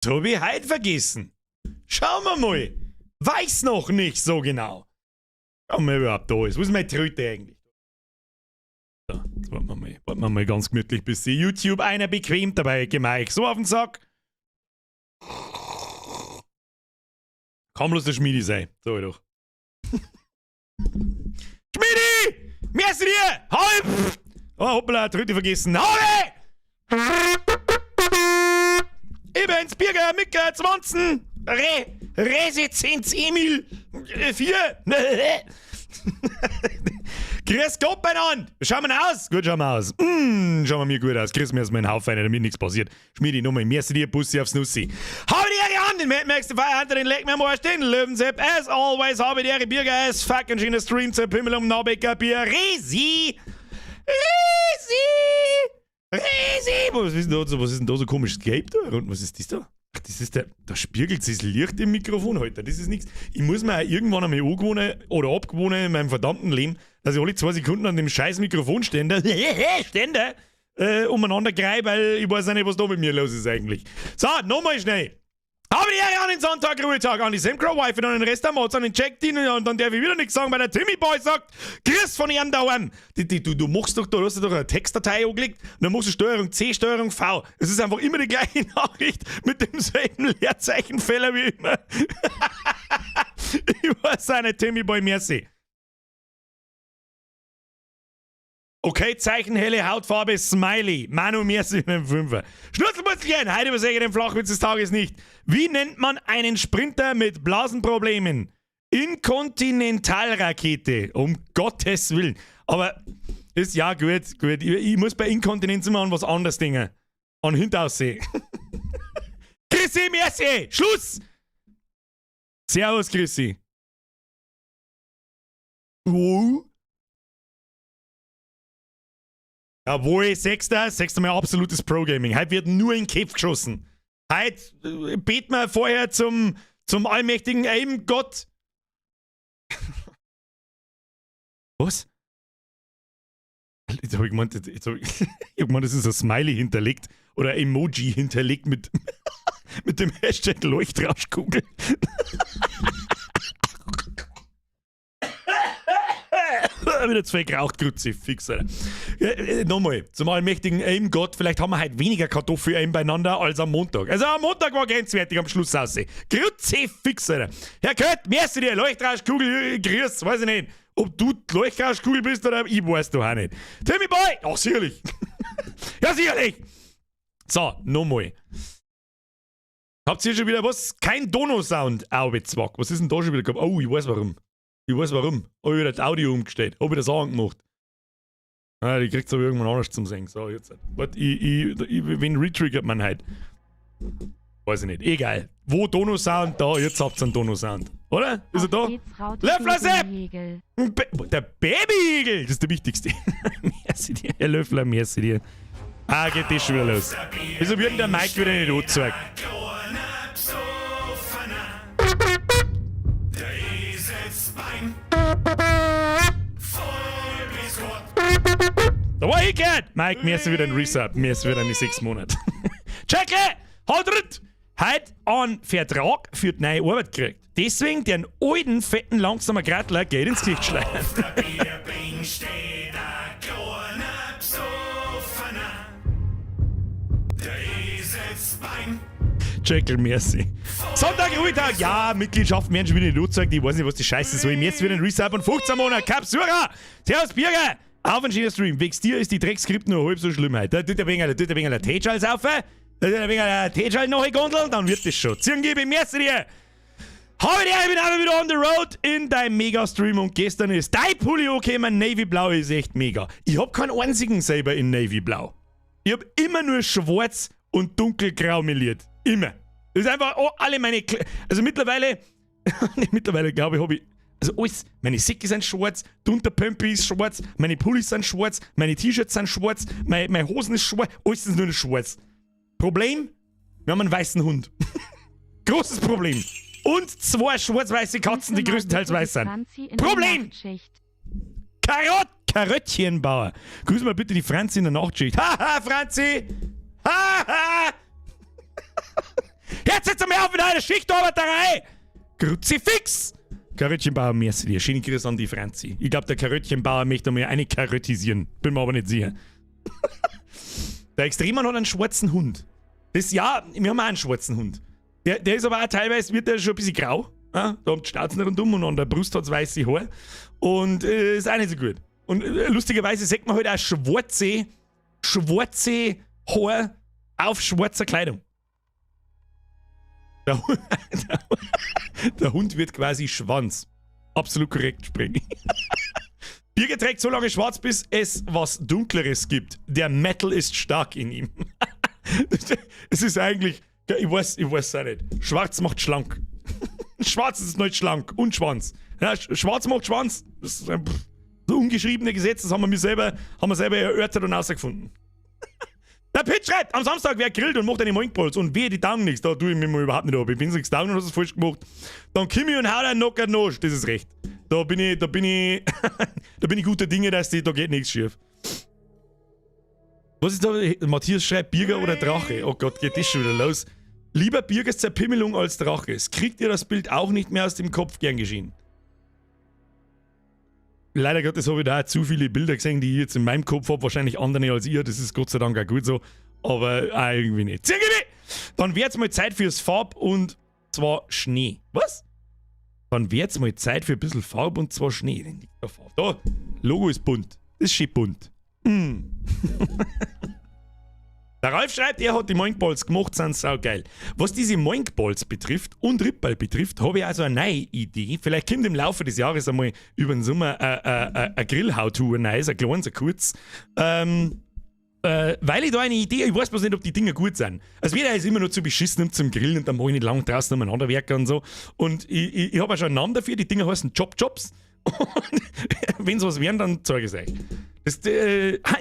Das hab ich heute vergessen. Schauen wir mal. Weiß noch nicht so genau. Ob mir überhaupt da ist. Wo ist meine Tröte eigentlich? So, jetzt warten wir mal. Warten wir mal ganz gemütlich, bis sich YouTube einer bequem dabei gemacht. So auf den Sack. Kann bloß der Schmiedi sein. Sag ich doch. Schmiedi! Merci dir! Halb! Oh, hoppla, Tröte vergessen. Habe! Ich bin's, Birger, Mika, 20, Re, Resizenz Emil, 4. Grüß Gott beieinander! Schauen wir aus? Gut, schauen wir aus. Schauen wir mir gut aus. Grüß mir erstmal einen Haufen rein, damit nichts passiert. Schmier die Nummer. Merci dir, Bussi aufs Nussi. Habe die Ehre an den Mad Max, den Feierhunter, den Leck mir am Arsch, den Löwensepp. As always, habe die Ehre, Birger, as fucking schöner Stream zur Pimmel um Nabecker Bier. Resi! Resi! Resi! Was ist denn da so, was ist denn da so komisches Gelb da? Und was ist das da? Ach, das ist der, da spiegelt sich das Licht im Mikrofon heute. Das ist nichts. Ich muss mir auch irgendwann einmal angewöhnen oder abgewöhnen in meinem verdammten Leben, dass ich alle 2 Sekunden an dem scheiß Mikrofonständer Ständer, umeinander greife, weil ich weiß auch nicht, was da mit mir los ist eigentlich. So, nochmal schnell. Habe die Ehre an den Sonntag, Ruhetag, an die Semcrow Wife und an den Rest der Mods, an den Jack Dean und dann darf ich wieder nichts sagen, weil der Timmy Boy sagt, Grüß von ihm daheim. Du machst doch, du hast doch eine Textdatei angelegt und dann machst du Steuerung C, Steuerung V. Es ist einfach immer die gleiche Nachricht mit demselben Leerzeichenfehler wie immer. Ich weiß auch nicht, Timmy Boy, merci. Okay, Zeichen, helle Hautfarbe, Smiley. Manu, merci mit einem Fünfer. Schnurzelputzelchen, heute übersehe ich den Flachwitz des Tages nicht. Wie nennt man einen Sprinter mit Blasenproblemen? Inkontinentalrakete. Um Gottes Willen. Aber ist ja gut, gut. Ich muss bei Inkontinenz immer an was anderes denken. An Hintaussehen. Chrissy, merci! Schluss! Servus, Chrissy. Oh. Jawohl, sechster, sechster Mal absolutes Pro-Gaming. Heute wird nur in den Kopf geschossen. Heute beten wir vorher zum allmächtigen Aim-Gott. Was? Jetzt habe ich gemeint, jetzt hab ich, ich hab gemeint, das ist ein Smiley hinterlegt oder Emoji hinterlegt mit dem Hashtag Leuchtrauschkugel. Wieder zwei geraucht, Kruzifix, Alter. Ja, nochmal, zum allmächtigen Aim-Gott, vielleicht haben wir heute weniger Kartoffel-Aim beieinander als am Montag. Also am Montag war grenzwertig am Schluss aussehen. Kruzifix, Alter. Herr Kurt, merci dir, Leuchtrauschkugel, grüß, weiß ich nicht. Ob du die Leuchtrauschkugel bist oder ich weiß doch auch nicht. Timmy Boy! Ach, sicherlich. Ja, sicherlich. So, nochmal. Habt ihr schon wieder was? Kein Dono-Sound, Aubezwack. Was ist denn da schon wieder gehabt? Oh, ich weiß warum. Ich weiß warum. Hab ich wieder das Audio umgestellt. Hab ich das auch angemacht. Ah, die kriegt's aber irgendwann anders zum Singen. So, jetzt. Warte, wen retriggert man heute? Weiß ich nicht. Egal. Wo Dono-Sound? Da, jetzt habt ihr einen Dono-Sound. Oder? Ist er da? Löffler Sepp! Der Baby-Igel! Das ist der wichtigste. Merci dir, Herr Löffler, merci dir. Ah, geht das schon wieder los. Wieso wird denn der Mike wieder nicht angezeigt? Da war ich gehört! Mike, mir ist wieder ein Resub. Mir ist wieder in die 6 Monate. Jackie! Haut rein! Heute einen Vertrag für die neue Arbeit gekriegt. Deswegen den alten, fetten, langsamen Grattler Geld ins Gesicht schleudern. Jekyll, merci. Sonntag, Ruhetag, ja, Mitgliedschaften werden schon wieder nicht angezeigt. Ich weiß nicht, was die Scheiße soll. Mir jetzt wieder ein Resub und 15 Monate. Kapsura! Servus, Birger! Auf ein schöner Stream. Wegen dir ist die Dreckskript nur halb so schlimm heute. Da tut ein wenig, da tut ein wenig der Tätschals auf. Da tut ein wenig der Tätschal nachgegondeln, dann wird das schon. Ziehen merci dir! Habe die, ich bin aber wieder on the road in deinem Mega-Stream und gestern ist dein Pulli angekommen. Navy Blau ist echt mega. Ich hab keinen einzigen selber in Navy Blau. Ich hab immer nur schwarz und dunkelgrau meliert. Immer. Das ist einfach oh, alle meine. Kle also mittlerweile, mittlerweile glaube ich, habe ich. Also alles. Meine Säcke sind schwarz, die Unterpömpe ist schwarz, meine Pullis sind schwarz, meine T-Shirts sind schwarz, meine Hosen ist schwarz, alles ist nur noch schwarz. Problem? Wir haben einen weißen Hund. Großes Problem. Und zwei schwarz-weiße Katzen, die größtenteils weiß sind. Problem! Karott, Karöttchenbauer. Grüß mal bitte die Franzi in der Nachtschicht. Haha, Franzi! Haha! Hört jetzt einmal auf mit eurer Schichtarbeiterei! Kruzifix! Karöttchenbauer, merci dir. Schöne Grüße an die Franzi. Ich glaube, der Karöttchenbauer möchte mir eine karottisieren. Bin mir aber nicht sicher. Der Extremann hat einen schwarzen Hund. Das, ja, wir haben auch einen schwarzen Hund. Der ist aber auch teilweise, wird der schon ein bisschen grau. Ja? Da haben die Schnauzen rundum und an der Brust hat es weiße Haare. Und ist auch nicht so gut. Und lustigerweise sieht man halt auch schwarze Haare auf schwarzer Kleidung. Der Hund wird quasi Schwanz. Absolut korrekt, Spring. Birger trägt so lange schwarz, bis es was Dunkleres gibt. Der Metal ist stark in ihm. Es ist eigentlich, ich weiß auch nicht. Schwarz macht schlank. Schwarz ist nicht schlank und Schwanz. Ja, Schwarz macht Schwanz. Das ist ein so ungeschriebene Gesetz, das haben wir selber erörtert und herausgefunden. Der Pitt schreibt, am Samstag wer grillt und macht eine Moinkballs und wehe, die taugen nichts. Da tue ich mir mal überhaupt nicht ab. Ich bin nichts taugen und hast es falsch gemacht. Dann komm ich und hau dir einen Knocker nach. Das ist recht. Da bin ich guter Dinge, dass die, da geht nichts schief. Was ist da? Matthias schreibt Birger oder Drache. Oh Gott, geht das schon wieder los. Lieber Birgers Zerpimmelung als Drache. Es kriegt ihr das Bild auch nicht mehr aus dem Kopf, gern geschehen. Leider Gottes habe ich da auch zu viele Bilder gesehen, die ich jetzt in meinem Kopf habe. Wahrscheinlich andere als ihr. Das ist Gott sei Dank auch gut so. Aber auch irgendwie nicht. Zirgeli! Dann wird's mal Zeit fürs Farb und zwar Schnee. Was? Dann wird's mal Zeit für ein bisschen Farb und zwar Schnee. Den liegt da Farbe. Da, Logo ist bunt. Das ist schön bunt. Der Ralf schreibt, er hat die Moinkballs gemacht, sind saugeil. Was diese Moinkballs betrifft und Rippball betrifft, habe ich also eine neue Idee. Vielleicht kommt im Laufe des Jahres einmal über den Sommer ein Grill-How-To, ein neues, ein kleines, ein kurz. Weil ich da eine Idee, ich weiß bloß nicht, ob die Dinger gut sind. Also jeder ist immer nur zu beschissen zum Grillen und dann mache ich nicht lang draußen umeinander werken und so. Und ich habe auch schon einen Namen dafür, die Dinger heißen Job Jobs. Und wenn sie was werden, dann zeige ich es euch. Das,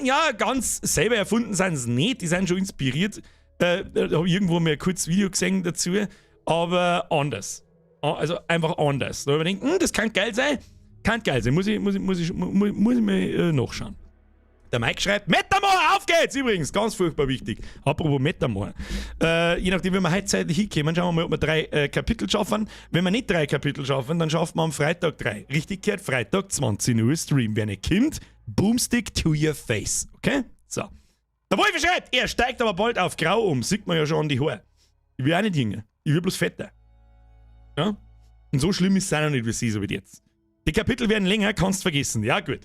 ja, ganz selber erfunden sind sie nicht, die sind schon inspiriert. Da habe ich irgendwo mal ein kurzes Video gesehen dazu, aber anders. Also einfach anders. Da habe ich gedacht, das kann geil sein. Kann geil sein, muss ich mal nachschauen. Der Mike schreibt, Metamor, auf geht's! Übrigens, ganz furchtbar wichtig. Apropos Metamor. Je nachdem, wie wir heute zeitlich hinkommen, schauen wir mal, ob wir 3 Kapitel schaffen. Wenn wir nicht 3 Kapitel schaffen, dann schaffen wir am Freitag 3. Richtig gehört, Freitag 20 Uhr Stream. Wer nicht kommt, Boomstick to your face. Okay? So. Der Wolfi schreibt, er steigt aber bald auf Grau um. Sieht man ja schon an die Haare. Ich will auch nicht jünger. Ich will bloß fetter. Ja? Und so schlimm ist es auch noch nicht, wie sie so wie jetzt. Die Kapitel werden länger, kannst vergessen. Ja, gut.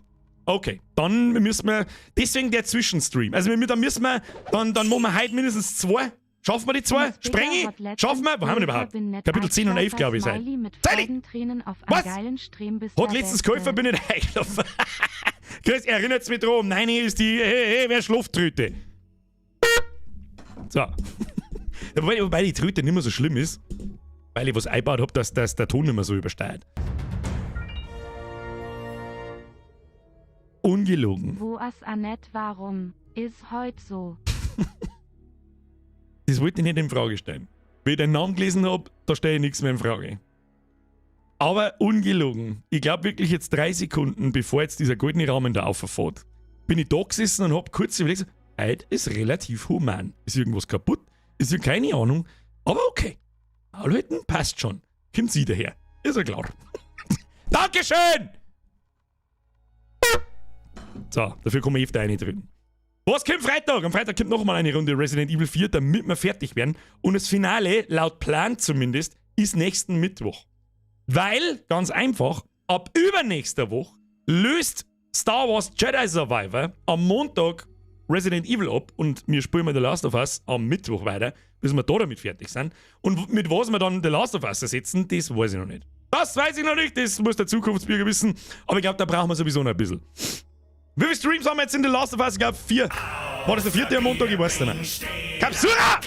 Okay, dann müssen wir, deswegen der Zwischenstream. Also wir, dann müssen wir, dann machen wir heute mindestens 2. Schaffen wir die 2? Spreng ich? Schaffen wir? Wo haben wir denn überhaupt? Kapitel 10 und 11, glaube ich, sein. Was? Hat letztens geholfen, bin ich eingelaufen. Chris, erinnert mich drum. Nein, hier ist die, hey, hey, wer Schlaftröte? So. Wobei die Tröte nicht mehr so schlimm ist, weil ich was eingebaut hab, dass der Ton nicht mehr so übersteuert. Ungelogen. Wo as Annette, warum ist heut so? Das wollte ich nicht in Frage stellen. Wie ich den Namen gelesen hab, da stelle ich nichts mehr in Frage. Aber ungelogen. Ich glaub wirklich jetzt 3 Sekunden, bevor jetzt dieser goldene Rahmen da auffährt, bin ich da gesessen und hab kurz überlegt, heute ist relativ human. Ist irgendwas kaputt? Ist ja keine Ahnung. Aber okay. Halten passt schon. Kommt sie daher. Ist ja klar. Dankeschön! So, dafür kommen wir öfter rein drüben. Was kommt Freitag? Am Freitag kommt nochmal eine Runde Resident Evil 4, damit wir fertig werden. Und das Finale, laut Plan zumindest, ist nächsten Mittwoch. Weil, ganz einfach, ab übernächster Woche löst Star Wars Jedi Survivor am Montag Resident Evil ab und wir spielen mal The Last of Us am Mittwoch weiter, bis wir da damit fertig sind. Und mit was wir dann The Last of Us ersetzen, das weiß ich noch nicht. Das weiß ich noch nicht, das muss der Zukunftsbürger wissen. Aber ich glaub, da brauchen wir sowieso noch ein bisschen. Wie viele Streams haben wir jetzt in The Last of Us? Ich glaub, 4. War das der 4. am Montag? Ich weiß es nicht mehr. Kapsura!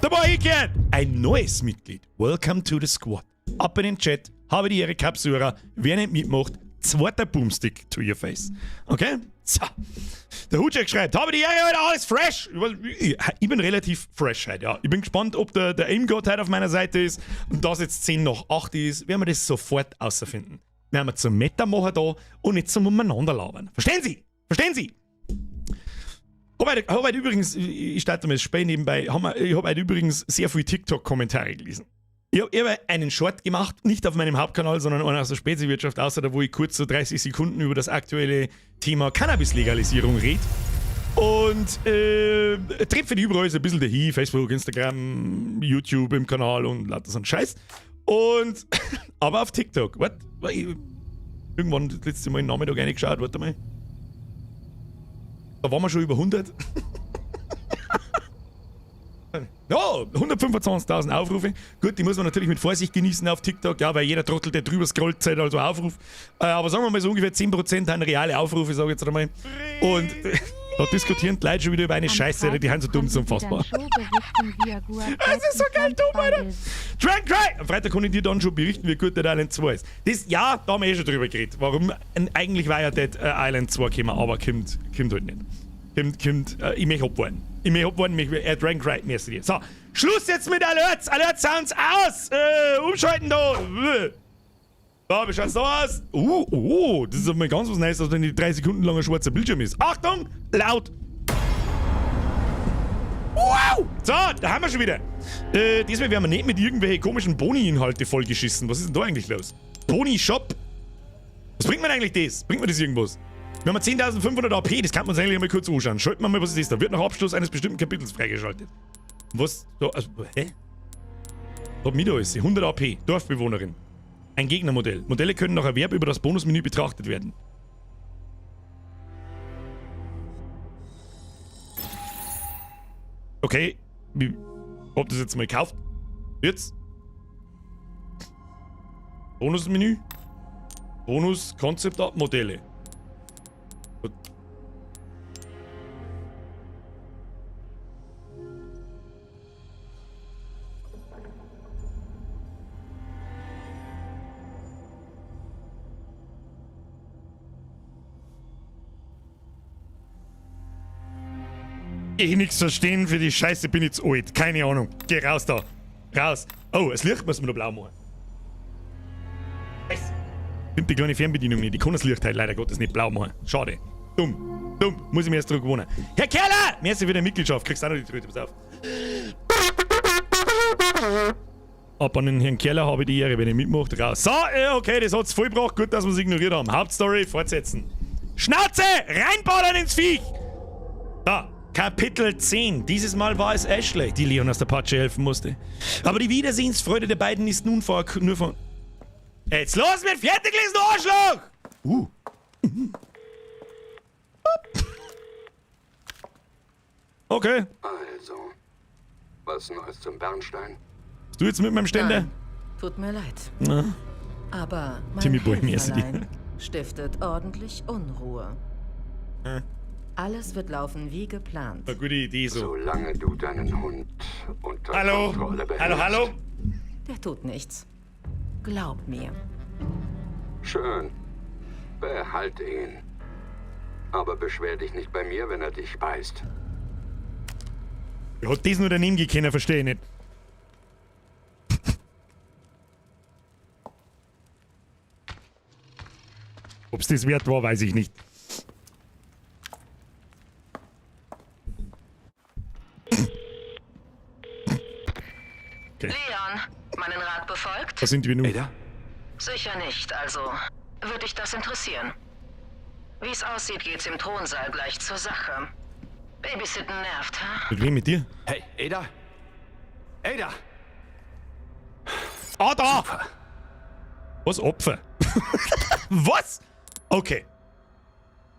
Da war ich gern. Ein neues Mitglied. Welcome to the squad. Ab in den Chat. Habe die Ehre, Kapsura. Wer nicht mitmacht, zweiter Boomstick to your face. Okay? So. Der Hutschek schreibt, habe die Ehre, heute alles fresh. Ich bin relativ fresh heute, ja. Ich bin gespannt, ob der Aim-God heute auf meiner Seite ist und das jetzt 10 nach 8 ist, werden wir das sofort außerfinden. Wir haben zum Meta machen da und nicht zum Umeinander labern. Verstehen Sie? Verstehen Sie? Hab heute übrigens, ich starte mal das Spiel nebenbei, ich hab heute übrigens sehr viele TikTok-Kommentare gelesen. Ich hab einen Short gemacht, nicht auf meinem Hauptkanal, sondern einer aus der Speziewirtschaft, außer da, wo ich kurz so 30 Sekunden über das aktuelle Thema Cannabis-Legalisierung rede. Und treffe die überall so ein bisschen dahin, Facebook, Instagram, YouTube im Kanal und lauter so ein Scheiß. Und, aber auf TikTok, warte, irgendwann das letzte Mal im Nachmittag reingeschaut, warte mal. Da waren wir schon über 100. Ja, 125.000 Aufrufe. Gut, die muss man natürlich mit Vorsicht genießen auf TikTok, ja, weil jeder Trottel, der drüber scrollt, zählt also Aufruf. Aber sagen wir mal so ungefähr 10% haben reale Aufrufe, sag ich jetzt einmal. Und da diskutieren die Leute schon wieder über eine Am Scheiße, die haben so dumm, Freitag ist unfassbar. konnten sie dann schon berichten, wie er gut Das ist so geil dumm, Alter. ist. Drunk Cry! Am Freitag kann ich dir dann schon berichten, wie gut Dead Island 2 ist. Das, ja, da haben wir eh schon drüber geredet. Warum? Eigentlich war ja Dead Island 2 gekommen, aber kommt halt nicht. Ich möchte abwarten. Ich möchte abwarten, mich, Dragon Cry, merci dir. So, Schluss jetzt mit Alerts! Alert Sounds aus! Umschalten da! So, wie schaut's da aus? Oh, das ist mal ganz was Neues, dass wenn die 3 Sekunden langer schwarzer Bildschirm ist. Achtung! Laut! Wow! So, da haben wir schon wieder. Diesmal werden wir nicht mit irgendwelchen komischen Boni-Inhalte vollgeschissen. Was ist denn da eigentlich los? Boni-Shop? Was bringt mir eigentlich das? Bringt mir das irgendwas? Wir haben 10.500 AP, das kann man uns eigentlich mal kurz anschauen. Schalten wir mal, was ist das da? Wird nach Abschluss eines bestimmten Kapitels freigeschaltet. Was? Da, also, hä? Was hat mich da alles? 100 AP, Dorfbewohnerin. Ein Gegnermodell. Modelle können nach Erwerb über das Bonusmenü betrachtet werden. Okay, ich hab das jetzt mal gekauft. Jetzt. Bonusmenü. Bonus Concept Art Modelle. Ich nix verstehen, für die Scheiße bin ich zu alt. Keine Ahnung. Geh raus da. Raus. Oh, das Licht muss man noch blau machen. Scheiße. Stimmt die kleine Fernbedienung nicht. Ich kann das Licht halt leider Gottes nicht blau machen. Schade. Dumm. Dumm. Muss ich mir erst drüber gewöhnen. Herr Kerler! Merci für deine Mitgliedschaft. Kriegst auch noch die Tröte. Pass auf. Ab an den Herrn Kerler habe ich die Ehre, wenn er mitmacht. Raus. So, okay, das hat's vollbracht. Gut, dass wir's ignoriert haben. Hauptstory fortsetzen. Schnauze! Reinballern ins Viech! Da. Kapitel 10. Dieses Mal war es Ashley, die Leon aus der Patsche helfen musste. Aber die Wiedersehensfreude der beiden ist nun vor, nur von... Jetzt los mit fertig lesen, du Arschloch! Okay. Also, was Neues zum Bernstein? Bist du jetzt mit meinem Ständer? Nein, tut mir leid. Na? Aber mein Timmy Boy, mir ist die- Helferlein stiftet ordentlich Unruhe. Alles wird laufen wie geplant. Eine gute Idee so. Solange du deinen Hund unter Hallo? Kontrolle behältst. Hallo, hallo? Der tut nichts. Glaub mir. Schön. Behalte ihn. Aber beschwer dich nicht bei mir, wenn er dich beißt. Wer hat das nur daneben gekannt, verstehe ich nicht. Ob's das wert war, weiß ich nicht. Okay. Leon, meinen Rat befolgt? Was sind wir nun? Ada? Sicher nicht, also würde dich das interessieren. Wie es aussieht, geht's im Thronsaal gleich zur Sache. Babysitten nervt, hä? Mit wem? Mit dir? Hey, Ada? Ada! Ah, da! Opfer. Was? Opfer? Was? Okay.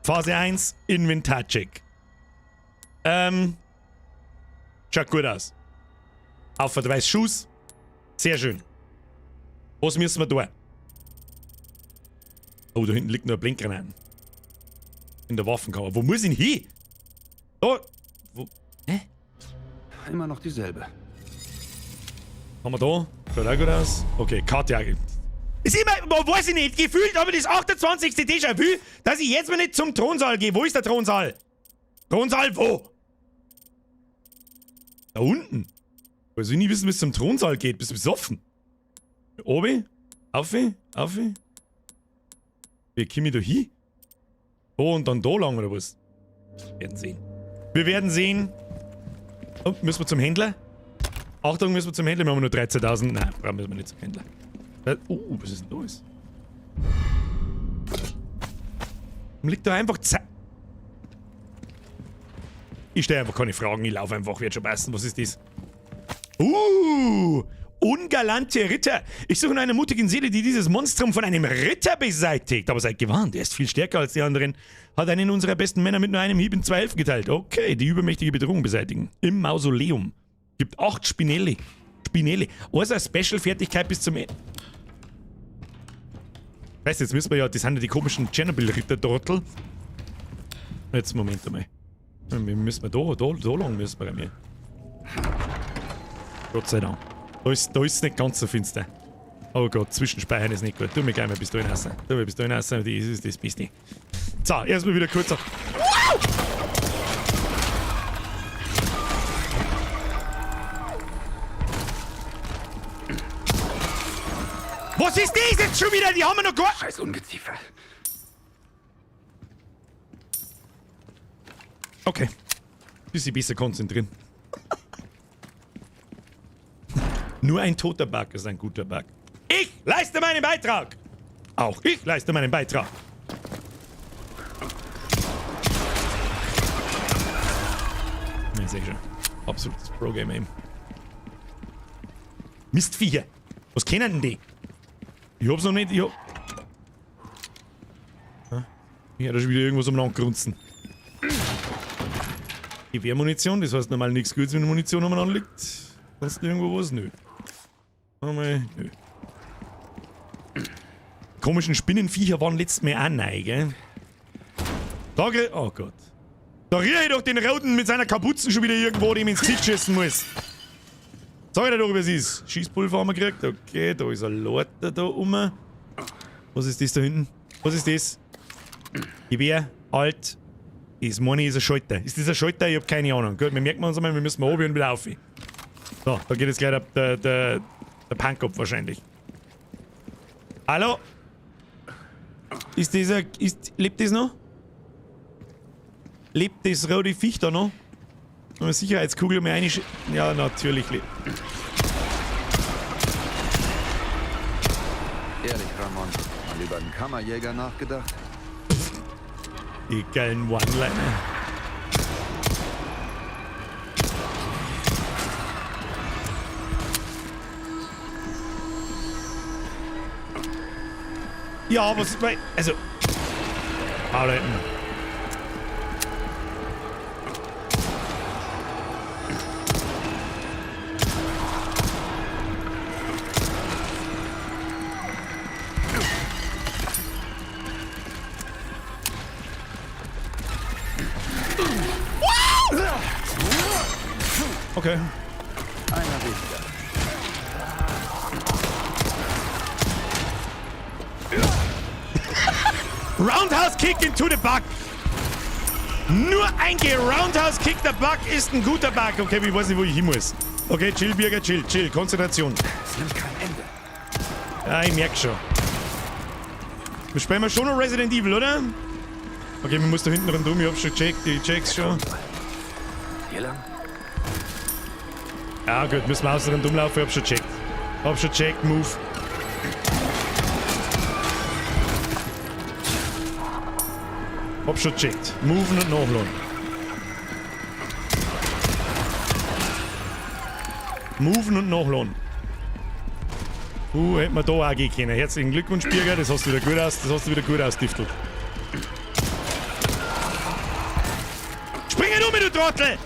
Phase 1, Inventarcheck. Schaut gut aus. Auf der weißen Schuss. Sehr schön. Was müssen wir tun? Oh, da hinten liegt noch ein Blinkgranat. In der Waffenkammer. Wo muss ich denn hin? Da. Wo? Hä? Immer noch dieselbe. Haben wir da? Schaut auch gut aus. Okay, Karte. Ist immer, man weiß ich nicht, gefühlt habe ich das 28. Déjà-vu, dass ich jetzt mal nicht zum Thronsaal gehe. Wo ist der Thronsaal? Thronsaal wo? Da unten. Also ich nicht wissen, wie es zum Thronsaal geht. Bist du besoffen? Obi? Auf? Auf? Wie komme ich da hin? Oh, und dann da lang, oder was? Wir werden sehen. Wir werden sehen. Oh, müssen wir zum Händler? Achtung, müssen wir zum Händler? Wir haben nur 13.000. Nein, brauchen wir nicht zum Händler. Oh, was ist denn da los? Liegt da einfach Zeit. Ich stelle einfach keine Fragen, ich laufe einfach, wird schon passen. Was ist das? Ungalante Ritter. Ich suche nach einer mutigen Seele, die dieses Monstrum von einem Ritter beseitigt. Aber seid gewarnt, er ist viel stärker als die anderen. Hat einen unserer besten Männer mit nur einem Hieb in 2 Hälften geteilt. Okay, die übermächtige Bedrohung beseitigen. Im Mausoleum. Gibt 8 Spinelli. Spinelli. Also eine Special-Fertigkeit bis zum Ende. Weißt du, jetzt müssen wir ja, das sind ja die komischen Tschernobyl-Ritter-Trottel. Jetzt, Moment einmal. Wir müssen da lang müssen wir mir. Gott sei Dank. Da ist nicht ganz so finster. Oh Gott, Zwischenspeichern ist nicht gut. Tu mir gleich mal bis da hinaus. Tu mir bis da hinaus, das ist das Beste. So, erstmal wieder kurz auf. Wow! Was ist das jetzt schon wieder? Die haben wir noch gar. Scheiß Ungeziefer. Okay. Bisschen besser konzentrieren. Nur ein toter Bug ist ein guter Bug. Ich leiste meinen Beitrag! Auch ich leiste meinen Beitrag. Ja, sehr schön. Absolutes Pro-Game-Aim. Mistviecher! Was kennen denn die? Ich hab's noch nicht. Ich hab. Ich hab da schon wieder irgendwas umeinander grunzen. Gewehrmunition, das heißt normal nichts Gutes, wenn Munition umeinander liegt. Sonst irgendwo was? Nö. Einmal, nö. Komischen Spinnenviecher waren letztes Mal auch neu, gell? Da oh Gott. Da riech ich doch den Roten mit seiner Kapuzen schon wieder irgendwo, dem ich ins Gesicht schießen muss. Sag ich dir doch, was ist. Schießpulver haben wir gekriegt. Okay, da ist ein Lorter da rum. Was ist das da hinten? Was ist das? Gewehr, alt. Das meine ich, ist ein Schalter. Ist das ein Schalter? Ich hab keine Ahnung. Gut, wir merken uns einmal, wir müssen mal oben und wieder auf. So, da geht jetzt gleich der Pankkopf wahrscheinlich. Hallo? Ist dieser. Lebt das noch? Lebt das rote Viech da noch? Eine Sicherheitskugel mir eine. Ja, natürlich lebt. Ehrlich, Ramon, mal über einen Kammerjäger nachgedacht? Die geilen One-Liner. Ja, was. Also. Arbeiten. Okay. Einer weniger. Roundhouse Kick into the Bug. Nur ein Roundhouse Kick der Bug ist ein guter Bug. Okay, ich weiß nicht, wo ich hin muss. Okay, chill, Birger, chill, chill. Konzentration. Es nimmt kein Ende. Ja, ich merk schon. Wir spielen mal schon noch Resident Evil, oder? Okay, man muss da hinten rundum. Ich hab schon gecheckt. Ich check's schon. Hier lang? Ja, gut, müssen wir außen rundum laufen. Ich hab schon gecheckt. Hab schon gecheckt. Move. Hab schon gecheckt. Moven und nachladen. Moven und nachladen. Hätten wir da auch gehen können. Herzlichen Glückwunsch, Birger. Das hast du wieder gut aus. Das hast du wieder gut ausdiftelt. Springen um, du Trottel!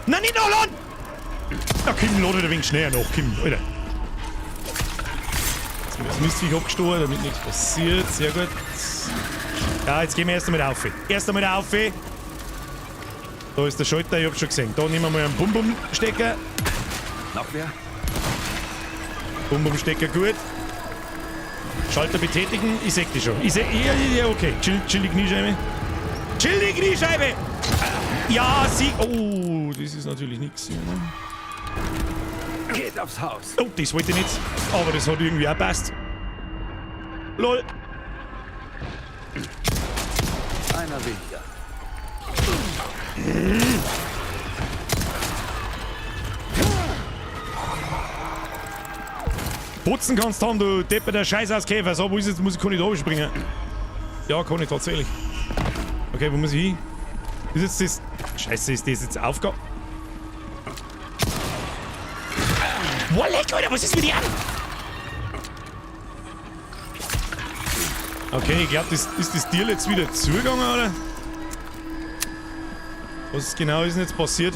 Nein, nicht nachladen! Na, Kim, lade ein wenig schneller nach, Kim, Alter. Jetzt wird das Mistviech abgestoßen, damit nichts passiert. Sehr gut. Ja, jetzt gehen wir erst einmal auf. Erst einmal auf. Da ist der Schalter, ich hab schon gesehen. Da nehmen wir mal einen Bum-Bum-Stecker. Noch wer? Bum-Bum-Stecker, gut. Schalter betätigen, ich seh die schon. Ich seh, ja, ja, okay. Chill, chill die Kniescheibe. Chill die Kniescheibe! Ja, sie. Oh, das ist natürlich nichts. Ne? Geht aufs Haus. Oh, das wollte ich nicht. Aber das hat irgendwie auch passt. Lol. Einer weniger. Putzen kannst haben, du Deppe, der Scheiß aus Käfer. So, wo ist jetzt? Muss ich, kann ich da springen? Ja, kann ich tatsächlich. Okay, wo muss ich hin? Ist jetzt das... Scheiße, ist das jetzt Aufgabe? Boah, leck, Alter, was ist mit dir an? Okay, ich glaube, das, ist das Tier jetzt wieder zugegangen, oder? Was genau ist denn jetzt passiert?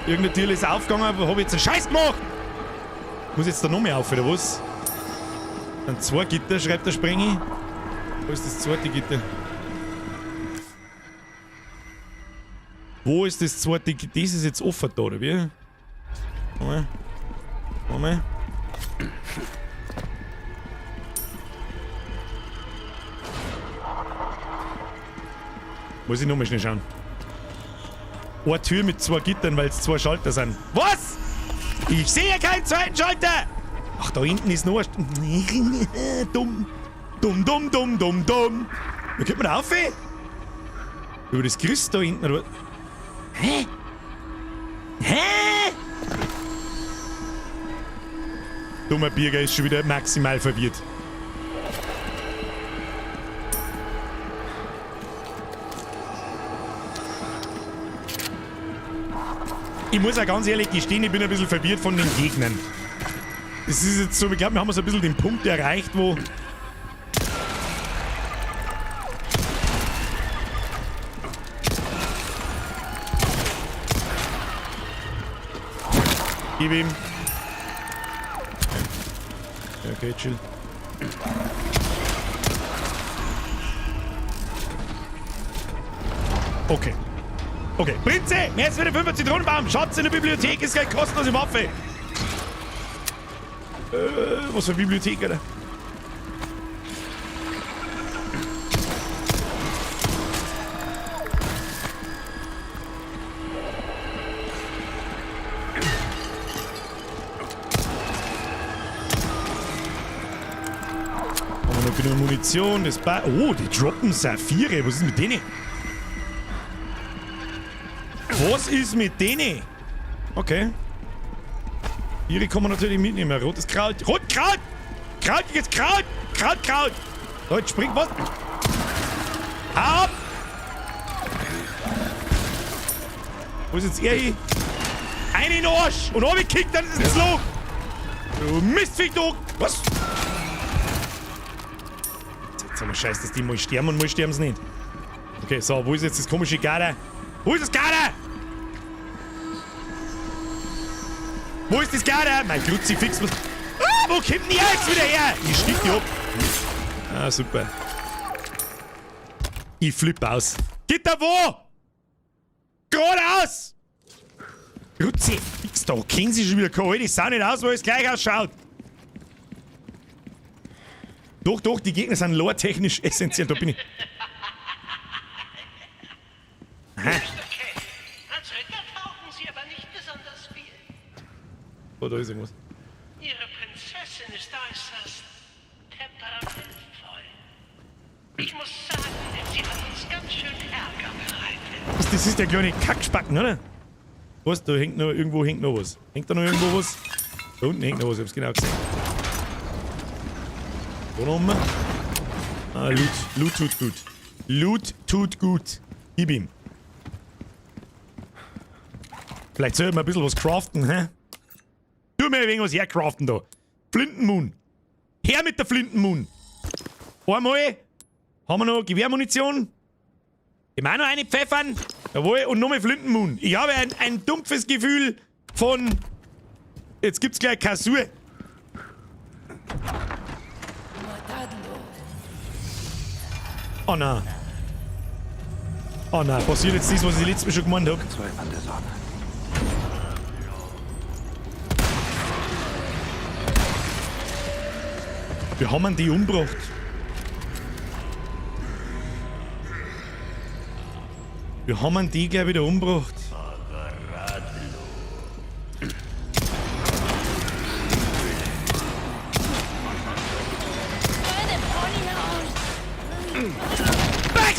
Irgendein Tier ist aufgegangen, aber hab ich jetzt einen Scheiß gemacht? Muss jetzt da noch mehr auf, oder was? Dann zwei Gitter, schreibt der Sprengi. Wo ist das zweite Gitter? Wo ist das zweite Gitter? Das ist jetzt offen da, oder wie? Moment. Moment. Muss ich nochmal schnell schauen. Eine Tür mit zwei Gittern, weil es zwei Schalter sind. Was? Ich sehe keinen zweiten Schalter! Ach, da hinten ist noch ein... Dumm. Dumm, dumm, dumm, dumm, dumm. Wie kommt man da auf? Über das Gerüst da hinten, oder was? Hä? Hä? Dummer Birger ist schon wieder maximal verwirrt. Ich muss auch ganz ehrlich gestehen, ich bin ein bisschen verwirrt von den Gegnern. Es ist jetzt so, ich glaube, wir haben so ein bisschen den Punkt erreicht, wo... Gib ihm. Okay, chill. Okay. Okay, Prinze, mehr als wieder 5 Zitronenbaum. Schatz in der Bibliothek ist keine kostenlose Waffe. Was für eine Bibliothek, Alter? Haben wir noch genug Munition? Das ba oh, die droppen Saphire. Was ist mit denen? Was ist mit denen? Okay. Ihre kann man natürlich mitnehmen. Rotes Kraut. Rotkraut! Krautiges Kraut! Kraut, Kraut! Leute, springt was? Ab! Wo ist jetzt er hin? Ein in den Arsch! Und runtergekickt, dann ist es Loch! Du Mistviech, du! Was? Jetzt haben wir Scheiß, dass die mal sterben und mal sterben sie nicht. Okay, so, wo ist jetzt das komische Gader? Wo ist das Gader? Wo ist das Gader? Mein Kruzifix muss... Ah, wo kommt denn der jetzt wieder her? Ich stick die ab. Ah, super. Ich flipp aus. Gitter wo? Geradeaus! Kruzifix, da kennen sie schon wieder keine alte Sau nicht aus, wo es gleich ausschaut. Doch, doch, die Gegner sind lore-technisch essentiell. Da bin ich. Aha. Als Ritter taugen Sie aber nicht besonders viel. Oh, da ist irgendwas. Ihre Prinzessin ist äußerst temperamentvoll. Ich muss sagen, sie hat uns ganz schön Ärger bereitet. Was, das ist der kleine Kackspacken, oder? Was? Da hängt noch, irgendwo hängt noch was. Hängt da noch irgendwo was? Da unten hängt noch was, ich hab's genau gesehen. Da noch mal. Ah, Loot. Loot tut gut. Loot tut gut. Gib ihm. Vielleicht sollten wir ein bisschen was craften, hä? Tu mir ein wenig was hercraften da. Flintenmoon. Her mit der Flintenmoon. Einmal. Haben wir noch Gewehrmunition? Ich meine noch eine pfeffern. Jawohl, und nochmal Flintenmoon. Ich habe ein dumpfes Gefühl von... Jetzt gibt's gleich Kassur. Oh nein. Oh nein, passiert jetzt das, was ich letztes Mal schon gemeint habe. Zwei an der Sonne. Wir haben die umgebracht. Wir haben die gleich wieder umgebracht.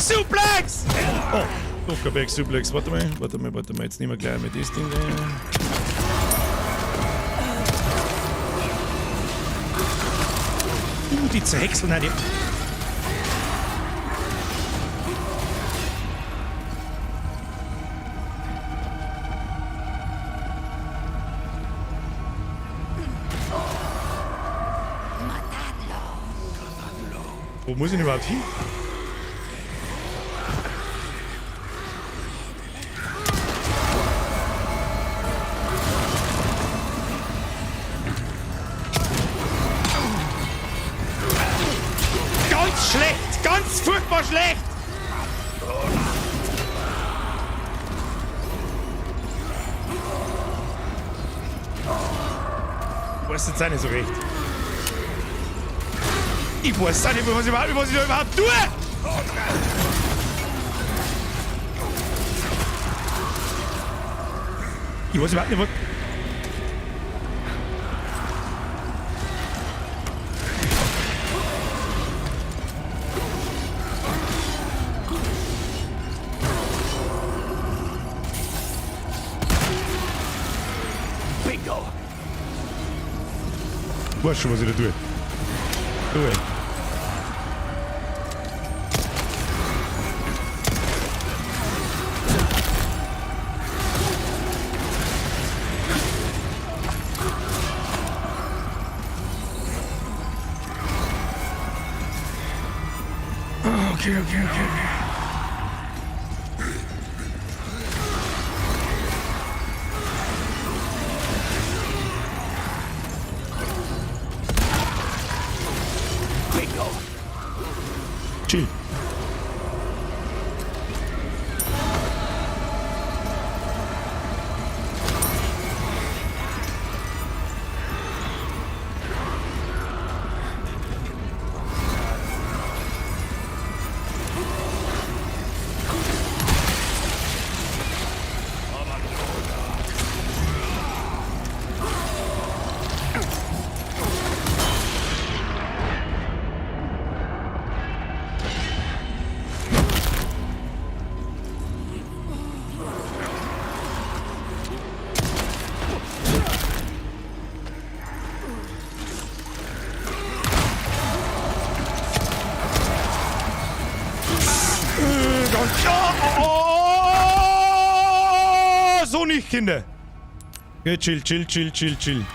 Suplex! Oh, doch kein Back Suplex. Warte mal, warte mal, warte mal. Jetzt nehmen wir gleich mit das Ding da. Die zerhäckseln halt. Wo muss ich denn überhaupt hin? Ganz schlecht! Ganz furchtbar schlecht! Ich weiß jetzt auch nicht so recht. Ich weiß auch nicht, was ich, was ich da überhaupt tue! Ich weiß überhaupt nicht, was... Bingo! Ich weiß schon, was ich da tue. Tue. Okay, okay, okay, okay. Bingo! Chill. Oh, oh, so nicht, Kinder. Okay, chill, chill, chill, chill, chill.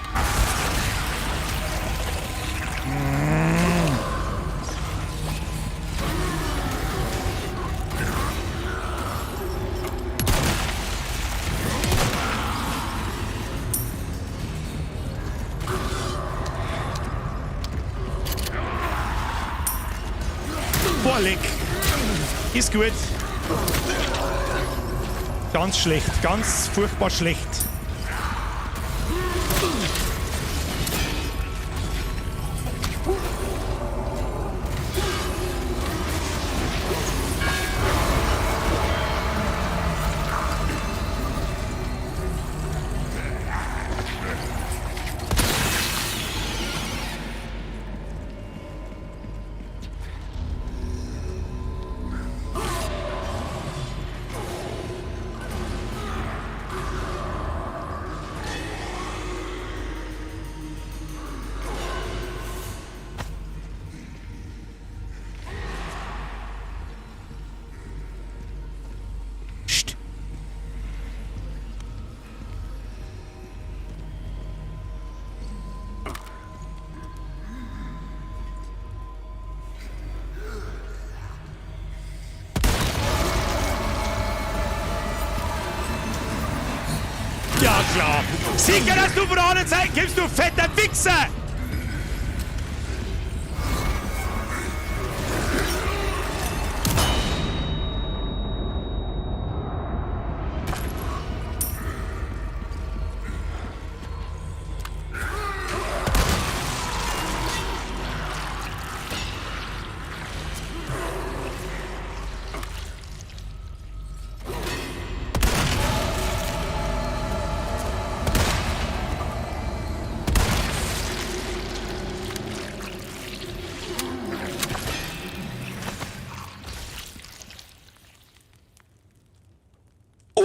Boah, leck. Ist gut. Ganz schlecht, ganz furchtbar schlecht. Psst. Ja, klar. Sicher, dass du von der anderen Seite kommst, du fetter Wichser!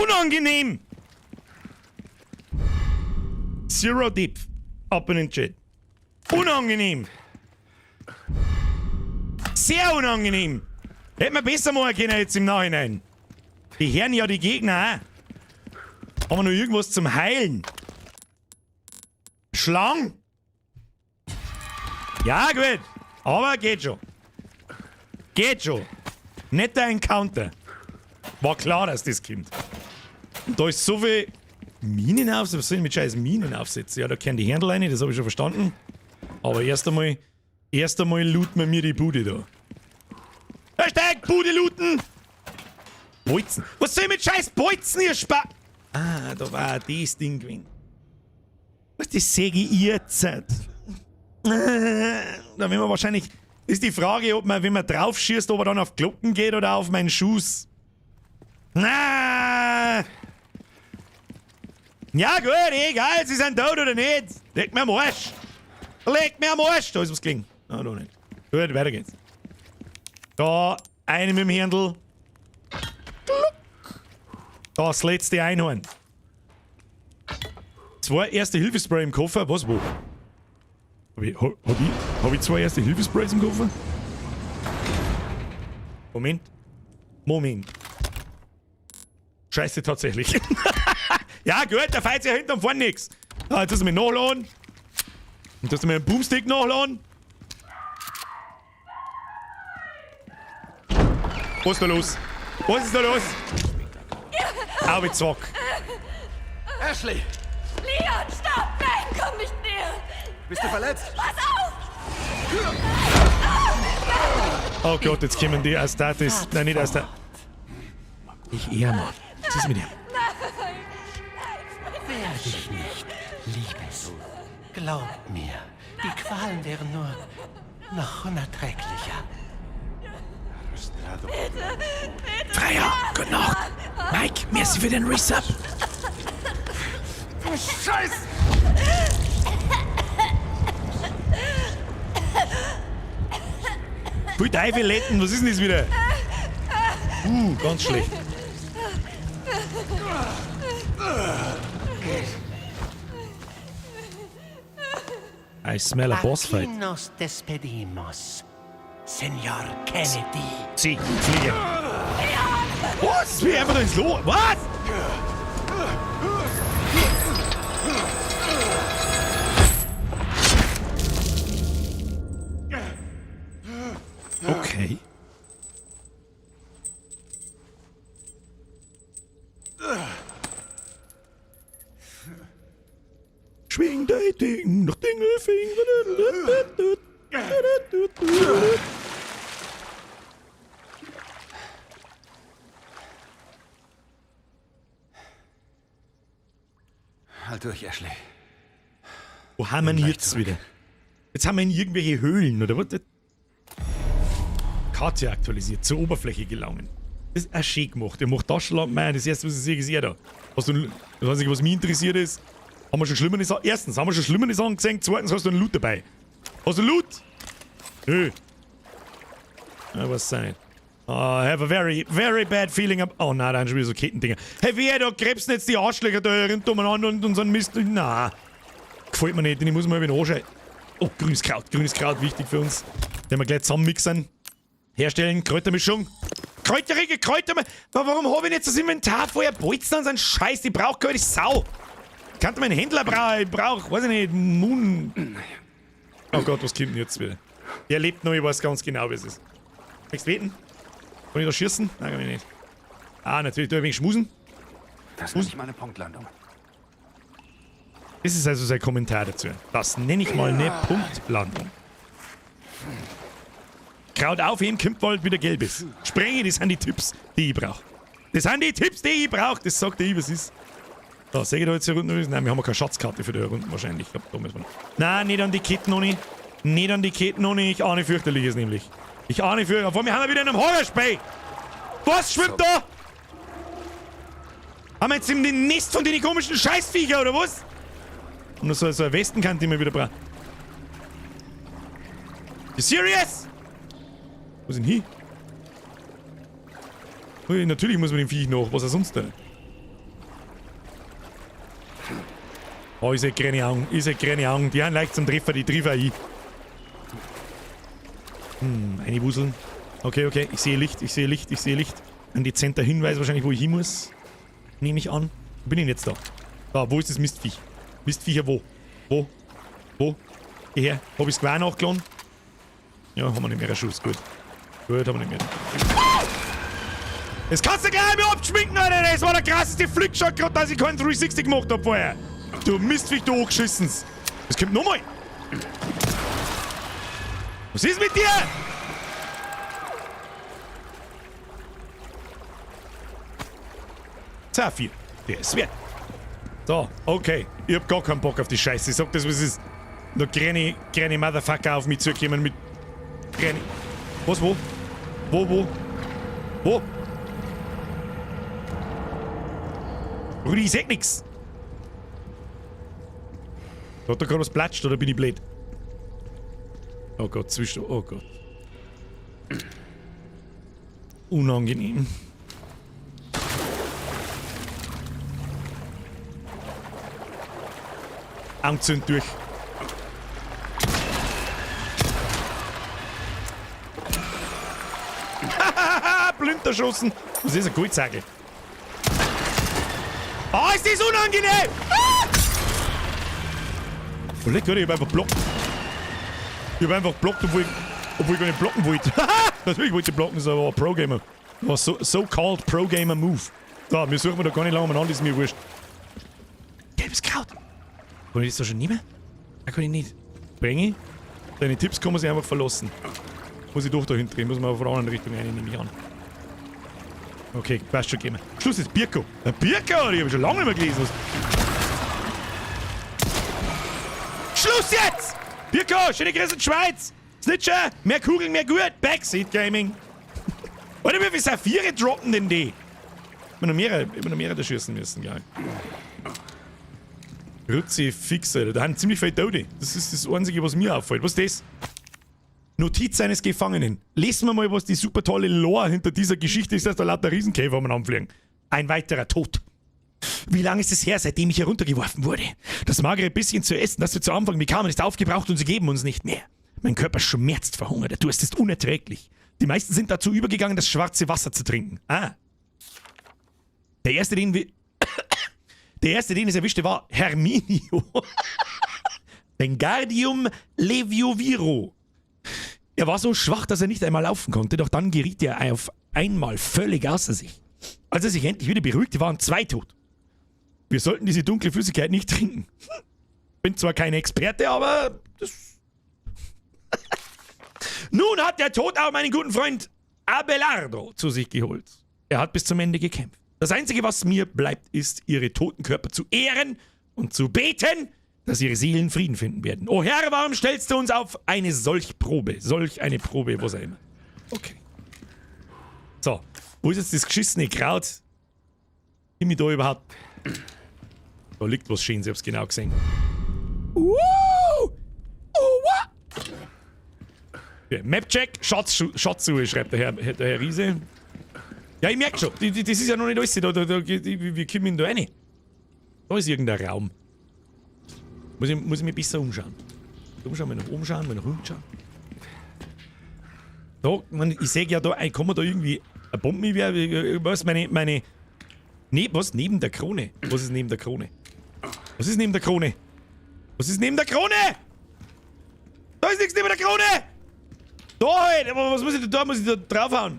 Unangenehm! Zero Depth. Up in den Chat. Unangenehm! Sehr unangenehm! Hätten wir besser machen können jetzt im Nachhinein. Die hören ja die Gegner auch. Haben wir noch irgendwas zum Heilen? Schlang? Ja, gut. Aber geht schon. Geht schon. Netter Encounter. War klar, dass das kommt. Und da ist so viel Minen aufsetzen. Was soll ich mit scheiß Minen aufsetzen? Ja, da kennen die Händel rein, das habe ich schon verstanden. Aber erst einmal looten wir mir die Bude da. Hashtag Bude looten! Bolzen. Was soll ich mit scheiß Bolzen, ihr Spa... Ah, da war das Ding gewesen. Was, das sehe ich jetzt. Da werden wir wahrscheinlich... Ist die Frage, ob man, wenn man drauf schießt, ob er dann auf Glocken geht oder auf meinen Schuss. Na! Ja gut, egal, sie sind tot oder nicht. Leck mir am Arsch. Leck mir am Arsch. Da ist was gelingen. Na, da nicht. Gut, weiter geht's. Da, eine mit dem Händel. Gluck. Da, das letzte Einhorn. 2 Erste-Hilfe-Spray im Koffer. Was, wo? Hab ich 2 Erste-Hilfe-Sprays im Koffer? Moment. Moment. Scheiße, tatsächlich. Ja gut, da fällt ja hinten und vorne nix. Ah, jetzt müssen wir nachladen. Und dass wir einen Boomstick nachladen. Was ist da los? Was ist da los? Au, zack. Ashley! Leon, stopp! Nein, komm nicht näher! Bist du verletzt? Pass auf! Oh Gott, jetzt kommen die Astartes. Nein, nicht Astartes. Ich eher, Mann. Was ist mit ihm? Nein! Wehr dich nicht, Liebes. Glaub mir, die Qualen wären nur noch unerträglicher. Bitte, bitte. Freier, gute Nacht. Mike, merci für den Resub. Du Scheiß! Pfui Teufel, Letten, was ist denn das wieder? Ganz schlecht. I smell a boss fight. Aquí nos despedimos, Señor Kennedy. Sie, Fliege. Was? Wie einfach da ins Loch? Was? Okay. Schwing dein Ding nach Dingelfinger. Halt durch, Ashley. Wo haben wir denn jetzt wieder? Jetzt haben wir in irgendwelche Höhlen, oder was? Karte aktualisiert, zur Oberfläche gelangen. Das ist auch schön gemacht. Der macht Taschenlampen ein. Das erste, was ich sehe, ist er da. Hast du, das Einzige, was mich interessiert ist, haben wir schon schlimmere Sachen. Erstens, haben wir schon schlimmere Sachen gesehen. Zweitens, hast du einen Loot dabei. Hast du Loot? Nö. Ja, weiß auch nicht. Oh, I have a very, very bad feeling about. Oh nein, da sind schon wieder so Kettendinger. Hey, wer da krebsen jetzt die Arschlöcher da rund umeinander und unseren Mist. Na, gefällt mir nicht, den muss man ein wenig anschauen. Oh, grünes Kraut, wichtig für uns. Den wir gleich zusammenmixen. Herstellen, Kräutermischung. Kräuterige Kräutermischung. Warum habe ich jetzt das Inventar vorher? Bolzen an so einen Scheiß, die braucht keine Sau. Ich kann meinen Händler brauchen, ich brauch, weiß ich nicht, Moon. Oh Gott, was kommt denn jetzt wieder? Der lebt noch, ich weiß ganz genau, wie es ist. Möchtest du beten? Kann ich da schießen? Nein, kann ich nicht. Ah, natürlich, da ein wenig schmusen. Das ist nicht meine Punktlandung. Das ist also sein Kommentar dazu. Das nenne ich mal eine Punktlandung. Kraut aufheben, kommt bald wieder gelbes. Sprenge, das sind die Tipps, die ich brauche. Das sind die Tipps, die ich brauche. Das sagt ich, was ist. Da, sehe ich da jetzt hier unten? Nein, wir haben keine Schatzkarte für die hier unten wahrscheinlich. Ich glaub, da müssen wir noch. Nein, nicht an die Ketten noch nicht. Nicht an die Ketten noch nicht. Ich ahne fürchterliches nämlich. Ich ahne fürchterliches. Vor mir haben wir wieder in einem Horrorspey. Was schwimmt da? Haben wir jetzt in den Nest von den komischen Scheißviecher oder was? Und so eine Westenkante, die wir wieder brauchen. You serious? Wo sind die? Ui, natürlich muss man dem Viech nach. Was ist sonst da? Oh, ich seh keine Augen. Ich seh keine Augen. Die haben leicht zum Treffer, die treffer ich. Eine Wuseln. Okay, okay. Ich sehe Licht, ich sehe Licht, ich sehe Licht. Ein dezenter Hinweis wahrscheinlich, wo ich hin muss. Nehme ich an. Wo bin ich denn jetzt da? Da, wo ist das Mistviech? Mistviecher wo? Wo? Wo? Geh her. Hab ich's gleich nachgeladen? Ja, haben wir nicht mehr einen Schuss. Gut. Gut, haben wir nicht mehr. Das kannst du gleich mal abschminken, Alter! Das war der krasseste Flickshot gerade, dass ich keinen 360 gemacht hab vorher. Du Mistviech, du Angeschissens. Das kommt nochmal. Was ist mit dir? Saphir, der ist wert. So, okay. Ich hab gar keinen Bock auf die Scheiße. Ich sag das, was es ist. Da kleine, kleine Motherfucker auf mich zukommen mit kleine. Was, wo? Wo, wo? Wo? Rudi, ich seh nix. Hat da gerade was platscht oder bin ich blöd? Oh Gott, zwischen. Oh Gott. Unangenehm. Anzünd durch. Hahaha, blind erschossen. Das ist ein Goldsackel. Ah, ist das unangenehm! Ah! Oh, leck, ich hab einfach blockt. Ich hab einfach blockt, obwohl ich gar nicht blocken wollte. Natürlich wollte ich blocken, so war Pro-Gamer. War so-called Pro-Gamer Move. So, wir suchen da gar nicht lange umeinander, ist mir wurscht. Gelbes Kraut. Kann ich das da schon nehmen? Da kann ich nicht. Bringe ich? Deine Tipps kann man sich einfach verlassen. Muss ich doch dahin drehen, muss man von der anderen Richtung rein, nehme ich an. Okay, passt schon, gehen wir. Schluss ist Birko. Der Birko, die hab ich schon lange nicht mehr gelesen. Schluss jetzt! Birko, schöne Grüße in die Schweiz! Snitcher, mehr Kugeln, mehr gut! Backseat Gaming! Alter, wie viele Saphire droppen denn die? Ich hab noch mehrere da schießen müssen, glaub ich. Rutzi fix, Alter. Da haben ziemlich viele Tote. Das ist das Einzige, was mir auffällt. Was ist das? Notiz eines Gefangenen. Lesen wir mal, was die super tolle Lore hinter dieser Geschichte ist, dass da lauter Riesenkäfer umeinander fliegen. Ein weiterer Tod. Wie lange ist es her, seitdem ich heruntergeworfen wurde? Das magere bisschen zu essen, das wir zu Anfang bekamen, ist aufgebraucht und sie geben uns nicht mehr. Mein Körper schmerzt vor Hunger, der Durst ist unerträglich. Die meisten sind dazu übergegangen, das schwarze Wasser zu trinken. Ah. Der erste, den wir... Der erste, den es erwischte, war Herminio. Vengardium Levioviro. Er war so schwach, dass er nicht einmal laufen konnte, doch dann geriet er auf einmal völlig außer sich. Als er sich endlich wieder beruhigte, waren 2 tot. Wir sollten diese dunkle Flüssigkeit nicht trinken. Bin zwar kein Experte, aber das... Nun hat der Tod auch meinen guten Freund Abelardo zu sich geholt. Er hat bis zum Ende gekämpft. Das Einzige, was mir bleibt, ist, ihre toten Körper zu ehren und zu beten, dass ihre Seelen Frieden finden werden. O Herr, warum stellst du uns auf eine solch Probe? Solch eine Probe, was auch immer. Okay. So, wo ist jetzt das geschissene Kraut? Bin ich da überhaupt? Da liegt was Schönes, ich hab's genau gesehen. Okay, Mapcheck, Schatzsuche, schreibt der Herr Riese. Ja, ich merk schon, das ist ja noch nicht alles. Wir kommen da rein. Da ist irgendein Raum. Muss ich mich besser umschauen. Umschauen, mal nach oben schauen, mal nach unten schauen. Da, man, ich seh ja da, kann man da irgendwie eine Bombe werfen? Was, meine. Ne, was? Neben der Krone? Was ist neben der Krone? Was ist neben der Krone? Was ist neben der Krone? Da ist nichts neben der Krone! Da halt! Aber was muss ich denn da? Muss ich da draufhauen?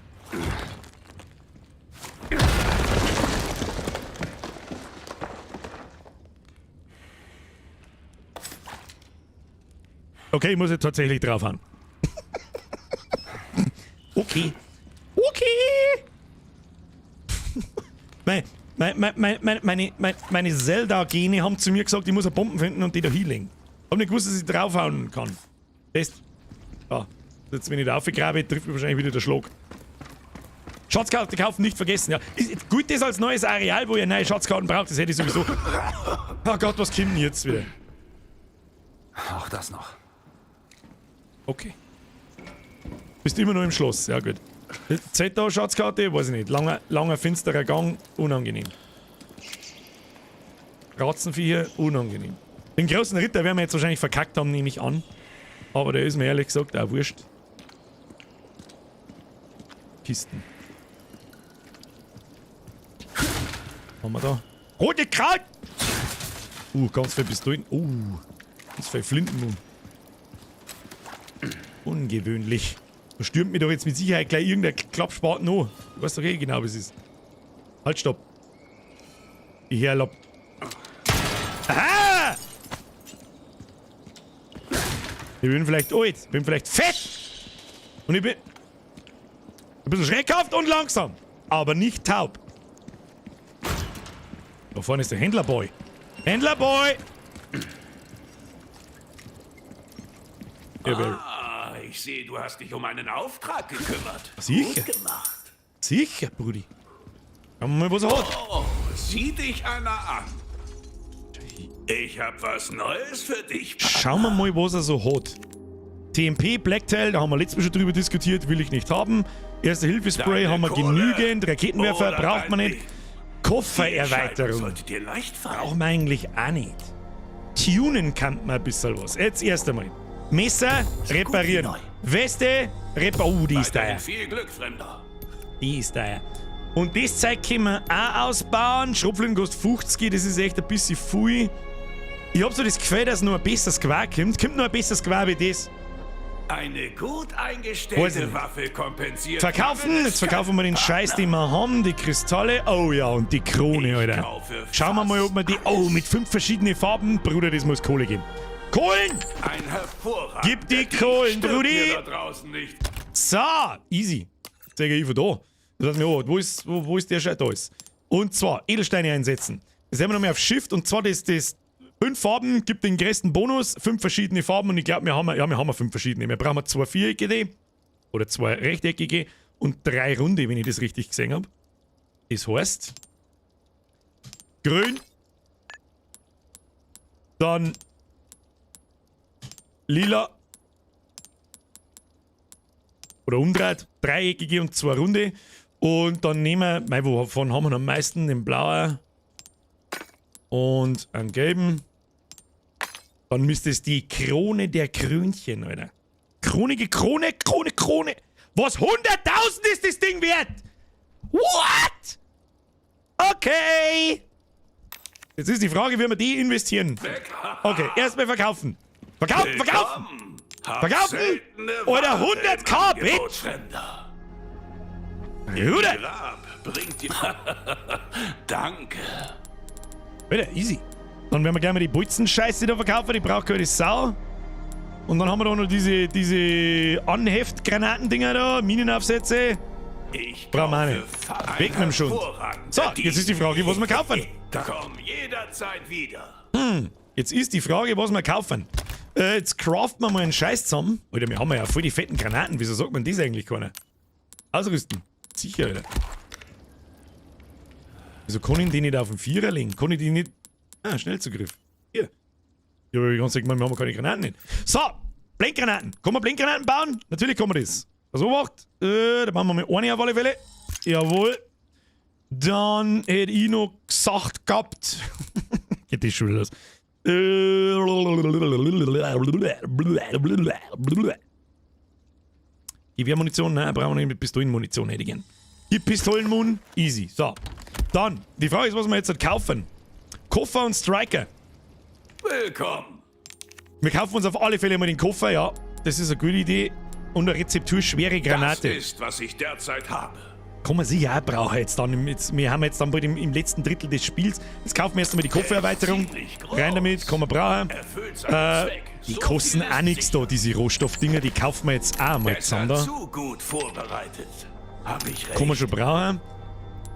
Okay, ich muss jetzt tatsächlich draufhauen. Okay. Okay! Meine Zelda-Gene haben zu mir gesagt, ich muss eine Bombe finden und die da hinlegen. Hab nicht gewusst, dass ich draufhauen kann. Test. Ja, jetzt wenn ich da aufgrabe, trifft mich wahrscheinlich wieder der Schlag. Schatzkarte kaufen, nicht vergessen. Ja. Gut, das als neues Areal, wo ihr neue Schatzkarten braucht, das hätte ich sowieso. Oh Gott, was kommt denn jetzt wieder? Auch das noch. Okay. Bist immer noch im Schloss, ja gut. Zählt da Schatzkarte? Weiß ich nicht. Langer, langer, finsterer Gang, unangenehm. Ratzenviecher, unangenehm. Den großen Ritter werden wir jetzt wahrscheinlich verkackt haben, nehme ich an. Aber der ist mir ehrlich gesagt auch wurscht. Kisten. Haben wir da? Rote Kraut! Ganz viel Pistolen. Ganz viel Flinten. Ungewöhnlich. Da stürmt mir doch jetzt mit Sicherheit gleich irgendein Klappspaten an. Du weißt doch eh genau, was es ist. Halt, stopp. Ich herlopp. Aha! Ich bin vielleicht alt, bin vielleicht fett. Und ich bin ein bisschen schreckhaft und langsam. Aber nicht taub. Da vorne ist der Händlerboy. Händlerboy! Ah, ich sehe, du hast dich um einen Auftrag gekümmert. Sicher. Gut gemacht. Sicher, Brudi. Schauen wir mal, was er hat. Oh, sieh dich einer an. Ich hab was Neues für dich. Partner. Schauen wir mal, was er so hat. TMP, Blacktail, da haben wir letztes Mal schon drüber diskutiert, will ich nicht haben. Erste-Hilfe-Spray haben wir genügend. Raketenwerfer braucht man nicht. Koffererweiterung. Brauchen wir eigentlich auch nicht. Tunen kann man ein bisschen was. Jetzt erst einmal. Messer reparieren. Weste reparieren. Oh, die ist teuer. Viel Glück, Fremder. Die ist teuer. Und das Zeug können wir auch ausbauen. Schrotflinten kostet 50, das ist echt ein bisschen viel. Ich hab so das Gefühl, dass noch ein besseres Gewehr kommt. Kommt noch ein besseres Gewehr wie das? Eine gut eingestellte Waffe kompensiert. Verkaufen! Jetzt verkaufen wir den Scheiß, den wir haben. Die Kristalle. Oh ja, und die Krone, Alter. Schauen wir mal, ob wir die... Oh, mit 5 verschiedenen Farben. Bruder, das muss Kohle geben. Kohlen! Ein hervorragender Gib die Kohlen, Brudi! Da draußen nicht. So, easy. Zeige ich von da. Das heißt, oh, wo ist der Scheiß? Da ist. Und zwar Edelsteine einsetzen. Das haben wir nochmal auf Shift. Und zwar das 5 Farben gibt den größten Bonus. 5 verschiedene Farben. Und ich glaube, wir haben, ja, wir haben 5 verschiedene. Wir brauchen 2 viereckige oder 2 rechteckige und 3 runde, wenn ich das richtig gesehen habe. Das heißt, grün, dann lila oder umdreht, dreieckige und 2 runde. Und dann nehmen wir, mei, wovon haben wir am meisten? Den blauen und einen gelben. Dann müsste es die Krone der Krönchen, Alter. Kronige Krone, Krone, Krone. Was? 100.000 ist das Ding wert? What? Okay. Jetzt ist die Frage, wie wir die investieren. Okay, erstmal verkaufen. Verkaufen, verkaufen! Verkaufen! Alter, 100.000, bitch! Bruder! Danke. Alter, easy. Dann werden wir gleich mal die Bolzenscheiße da verkaufen, die braucht keine Sau. Und dann haben wir da noch diese Anheftgranatendinger da, Minenaufsätze. Brauchen wir auch nicht. Weg mit dem Schund. So, jetzt ist die Frage, was wir kaufen. Komm jederzeit wieder. Jetzt ist die Frage, was wir kaufen. Jetzt craften wir mal einen Scheiß zusammen. Alter, wir haben ja voll die fetten Granaten. Wieso sagt man das eigentlich keiner? Ausrüsten. Sicher, Alter. Wieso kann ich die nicht auf den Vierer legen? Kann ich die nicht... Ah, Schnellzugriff. Hier. Ich habe die ganze Zeit gemeint, wir haben keine Granaten nicht. So, Blinkgranaten. Kann man Blinkgranaten bauen? Natürlich kann man das. Also, macht. Da bauen wir mal eine auf alle Fälle. Jawohl. Dann hätte ich noch gesagt gehabt. Geht das schon wieder los. Gewehrmunition? Nein, brauchen wir nicht. Mit Pistolenmunition hätte ich gern. Gib Pistolenmun. Easy. So. Dann, die Frage ist, was wir jetzt halt kaufen. Koffer und Striker. Willkommen. Wir kaufen uns auf alle Fälle mal den Koffer, ja. Das ist eine gute Idee. Und eine Rezeptur schwere Granate. Das ist, was ich derzeit habe. Kann man sicher auch brauchen jetzt dann. Jetzt, wir haben jetzt dann bald im letzten Drittel des Spiels. Jetzt kaufen wir erst einmal die Koffererweiterung. Rein damit, kann man brauchen. Die kosten auch nichts da, diese Rohstoffdinger. Die kaufen wir jetzt auch mal zusammen da. Zu gut vorbereitet. Hab ich recht. Kann man schon brauchen.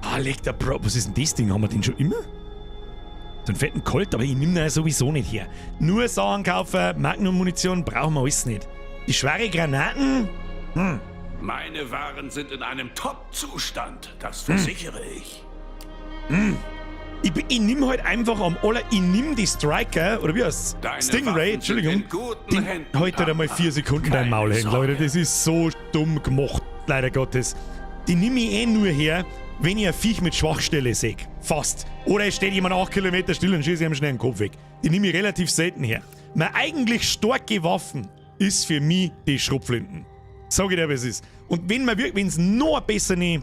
Ah, leg der Bro. Was ist denn das Ding? Haben wir den schon immer? So einen fetten Colt, aber ich nehme den sowieso nicht her. Nur Sachen kaufen, Magnum-Munition brauchen wir alles nicht. Die schwere Granaten? Hm. Meine Waren sind in einem Top-Zustand, das versichere ich. Hm. Ich nehme halt einfach am aller... Ich nehme die Striker, oder wie heißt's? Stingray, Entschuldigung. Den heute halt einmal 4 Sekunden dein Maul hängen, Leute. Das ist so dumm gemacht, leider Gottes. Die nehme ich eh nur her, wenn ich ein Viech mit Schwachstelle sehe. Fast. Oder es steht jemand 8 Kilometer still und schieße ihm schnell den Kopf weg. Die nehme ich relativ selten her. Meine eigentlich starke Waffen ist für mich die Schrotflinten. Sag ich dir, wie es ist. Und wenn man wirklich, wenn es noch besser ne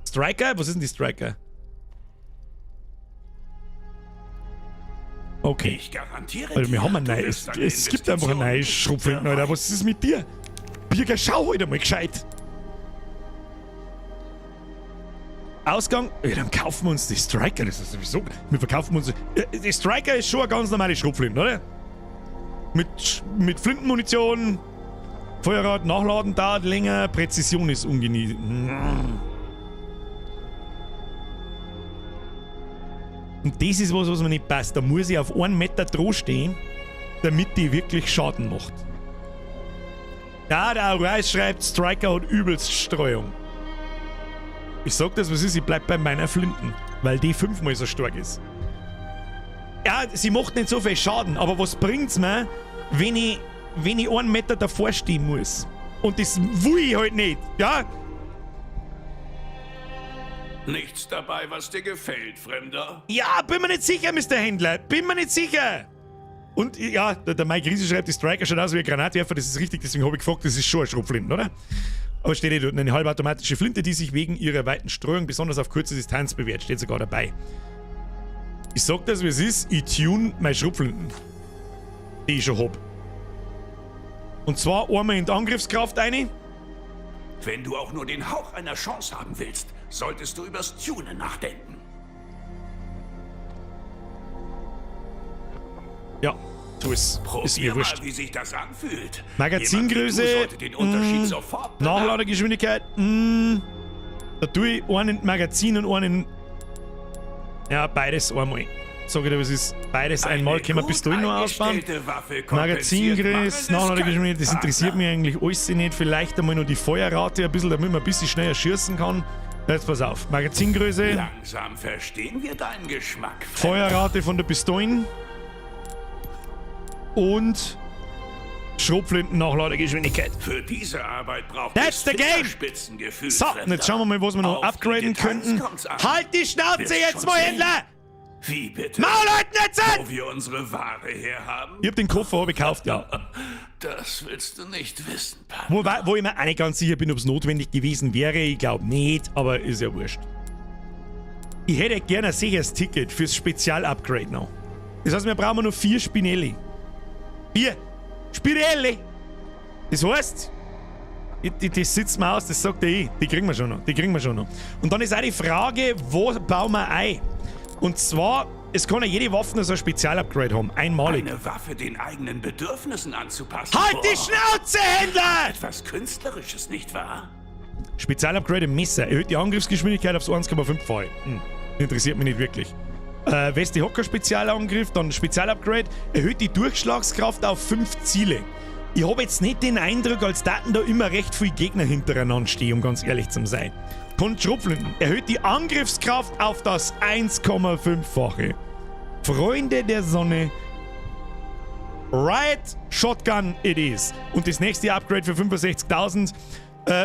Striker? Was ist denn die Striker? Okay. Ich garantiere Alter, wir dir, haben ein du neues. wirst deine Es gibt einfach eine Investition neue nicht Schrotflinten, Alter. bereuen. Was ist mit dir? Birger, schau halt einmal gescheit. Ausgang. Ja, dann kaufen wir uns die Striker. Das ist sowieso. Wir verkaufen uns. Die Striker ist schon eine ganz normale Schrotflinte, oder? Mit Flintenmunition. Feuerrad, Nachladen dauert länger. Präzision ist ungenießbar. Und das ist was, was mir nicht passt. Da muss ich auf 1 Meter dran stehen, damit die wirklich Schaden macht. Ja, der Aurais schreibt, Striker hat übelst Streuung. Ich sag das, was ist, ich bleib bei meiner Flinten, weil die 5-mal so stark ist. Ja, sie macht nicht so viel Schaden, aber was bringt's mir, wenn ich 1 Meter davor stehen muss? Und das will ich halt nicht, ja? Nichts dabei, was dir gefällt, Fremder. Ja, bin mir nicht sicher, Mr. Händler. Bin mir nicht sicher. Und ja, der Mike Riese schreibt, die Striker schaut aus wie ein Granatwerfer. Das ist richtig, deswegen habe ich gefragt, das ist schon eine Schrotflinte, oder? Aber steht hier dort, eine halbautomatische Flinte, die sich wegen ihrer weiten Streuung besonders auf kurze Distanz bewährt. Steht sogar dabei. Ich sag das, wie es ist, ich tune meine Schrotflinten, die ich schon hab. Und zwar einmal in die Angriffskraft rein. Wenn du auch nur den Hauch einer Chance haben willst, solltest du übers Tunen nachdenken. Ja, tu es. Probier Ist mir wurscht. mal, wie sich das anfühlt. Magazingröße, Jemand wie du sollte den Unterschied sofort bemerken. Nachladegeschwindigkeit, da tue ich einen in Magazin und einen in... Ja, beides einmal. Sag ich dir, was ist. Beides einmal. Eine Können wir gut Pistolen noch ausbauen? eingestellte Waffe kompensiert Magazingröße, mangelndes Nachladegeschwindigkeit, das Können. interessiert mich eigentlich alles nicht. Vielleicht einmal noch die Feuerrate ein bisschen, damit man ein bisschen schneller schießen kann. Jetzt pass auf. Magazingröße. Langsam verstehen wir deinen Geschmack. Fremder. Feuerrate von der Pistolen. Und Schrotflinten-Nachladegeschwindigkeit. Für diese Arbeit braucht That's es the game! Fingerspitzengefühl, So, Fremder. jetzt schauen wir mal, was wir noch Auf die upgraden Details könnten. kommt's an. Halt die Schnauze Wirst jetzt schon mal, sehen. Händler! Wie bitte? Maul halten jetzt! Wo wir unsere Ware herhaben? Ich hab den Koffer hab ich gekauft, ja. Das willst du nicht wissen, Partner. Wobei, wo ich mir auch nicht ganz sicher bin, ob's notwendig gewesen wäre. Ich glaub nicht, aber ist ja wurscht. Ich hätte gerne ein sicheres Ticket fürs Spezial-Upgrade noch. Das heißt, wir brauchen nur 4 Spinelli. 4 Spinelli! Das heißt, das sitzt mir aus, das sagt der eh. Die kriegen wir schon noch. Die kriegen wir schon noch. Und dann ist auch die Frage, wo bauen wir ein? Und zwar, es kann ja jede Waffe noch so ein Spezial-Upgrade haben. Einmalig. Eine Waffe den eigenen Bedürfnissen anzupassen. Halt die Boah. Schnauze, Händler! Etwas Künstlerisches, nicht wahr? Spezial-Upgrade im Messer. Erhöht die Angriffsgeschwindigkeit aufs 1,5-fache. Interessiert mich nicht wirklich. Westi Hocker Spezialangriff, dann Spezial-Upgrade. Erhöht die Durchschlagskraft auf 5 Ziele. Ich hab jetzt nicht den Eindruck, als Daten da immer recht viel Gegner hintereinander stehen, um ganz ehrlich zu sein. Schrotflinten. Erhöht die Angriffskraft auf das 1,5-fache. Freunde der Sonne. Riot Shotgun it is. Und das nächste Upgrade für 65.000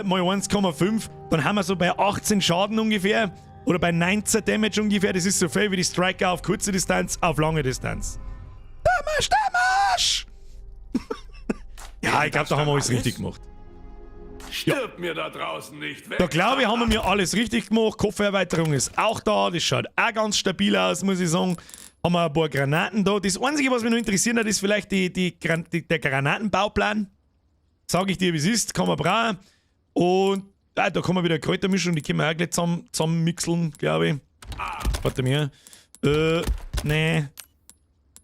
mal 1,5. Dann haben wir so bei 18 Schaden ungefähr. Oder bei 19 Damage ungefähr. Das ist so viel wie die Striker auf kurze Distanz, auf lange Distanz. Damasch, Damasch! Ja, ich glaub, da haben wir alles richtig gemacht. Stirb mir da draußen nicht weg. Da glaube ich, haben wir alles richtig gemacht. Koffererweiterung ist auch da. Das schaut auch ganz stabil aus, muss ich sagen. Haben wir ein paar Granaten da. Das Einzige, was mich noch interessiert hat, ist vielleicht der Granatenbauplan. Sag ich dir, wie es ist. Kann man brauchen. Und da kann man wieder Kräutermischung, die können wir auch gleich zusammenmixeln, glaube ich. Warte mal. Nee.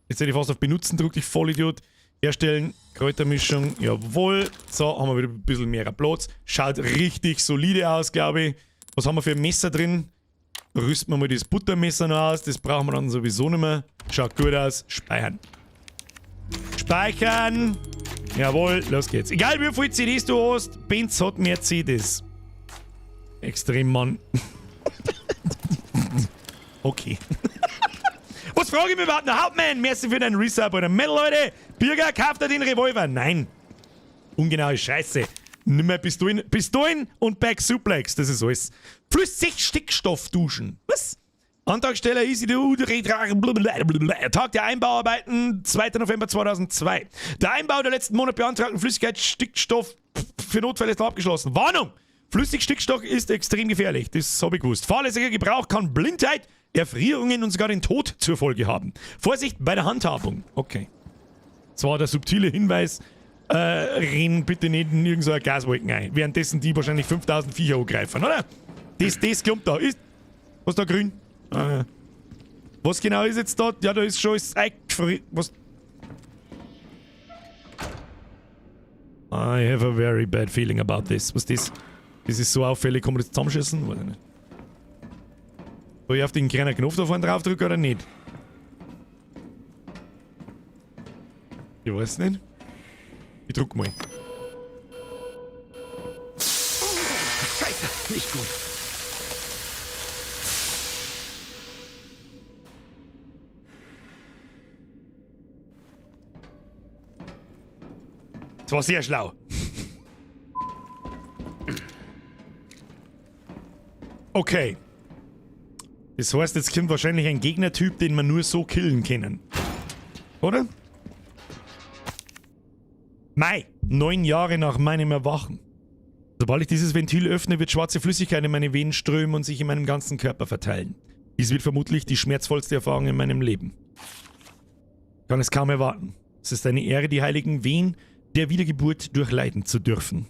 Jetzt hätte ich fast auf Benutzen gedrückt, ich Vollidiot. Herstellen, Kräutermischung, jawohl. So, haben wir wieder ein bisschen mehr Platz. Schaut richtig solide aus, glaube ich. Was haben wir für ein Messer drin? Rüsten wir mal das Buttermesser noch aus. Das brauchen wir dann sowieso nicht mehr. Schaut gut aus. Speichern. Speichern! Jawohl, los geht's. Egal wie viele CDs du hast, Benz hat mehr CDs. Extrem, Mann. Okay. Was frage ich mich überhaupt noch? Hauptmann, merci für deinen Resub oder Metal, Leute. Birger, kauft er den Revolver? Nein. Ungenaue Scheiße. Nimm mal Pistolen, Pistolen und Back Suplex, das ist alles. Flüssigstickstoff duschen. Was? Antragsteller Isidro Tag der Einbauarbeiten, 2. November 2002. Der Einbau der letzten Monat beantragten Flüssigkeitsstickstoff für Notfälle ist abgeschlossen. Warnung! Flüssigstickstoff ist extrem gefährlich, das habe ich gewusst. Fahrlässiger Gebrauch kann Blindheit, Erfrierungen und sogar den Tod zur Folge haben. Vorsicht bei der Handhabung. Okay. Das war der subtile Hinweis, renn bitte nicht in irgendeine Gaswolken ein. Währenddessen die wahrscheinlich 5000 Viecher angreifen, oder? Das klumpt da. Ist, was da grün? Was genau ist jetzt da? Ja, da ist schon alles eingefri-, was? I have a very bad feeling about this. Was ist das? Das ist so auffällig, kann man das zusammenschießen? Weiß ich nicht. Soll ich auf den kleinen Knopf da vorne drauf drücken oder nicht? Ich weiß nicht. Ich drück mal. Scheiße, nicht gut. Das war sehr schlau. Okay. Das heißt, jetzt kommt wahrscheinlich ein Gegnertyp, den wir nur so killen können. Oder? Mai, 9 Jahre nach meinem Erwachen. Sobald ich dieses Ventil öffne, wird schwarze Flüssigkeit in meine Venen strömen und sich in meinem ganzen Körper verteilen. Dies wird vermutlich die schmerzvollste Erfahrung in meinem Leben. Ich kann es kaum erwarten. Es ist eine Ehre, die heiligen Wehen der Wiedergeburt durchleiden zu dürfen.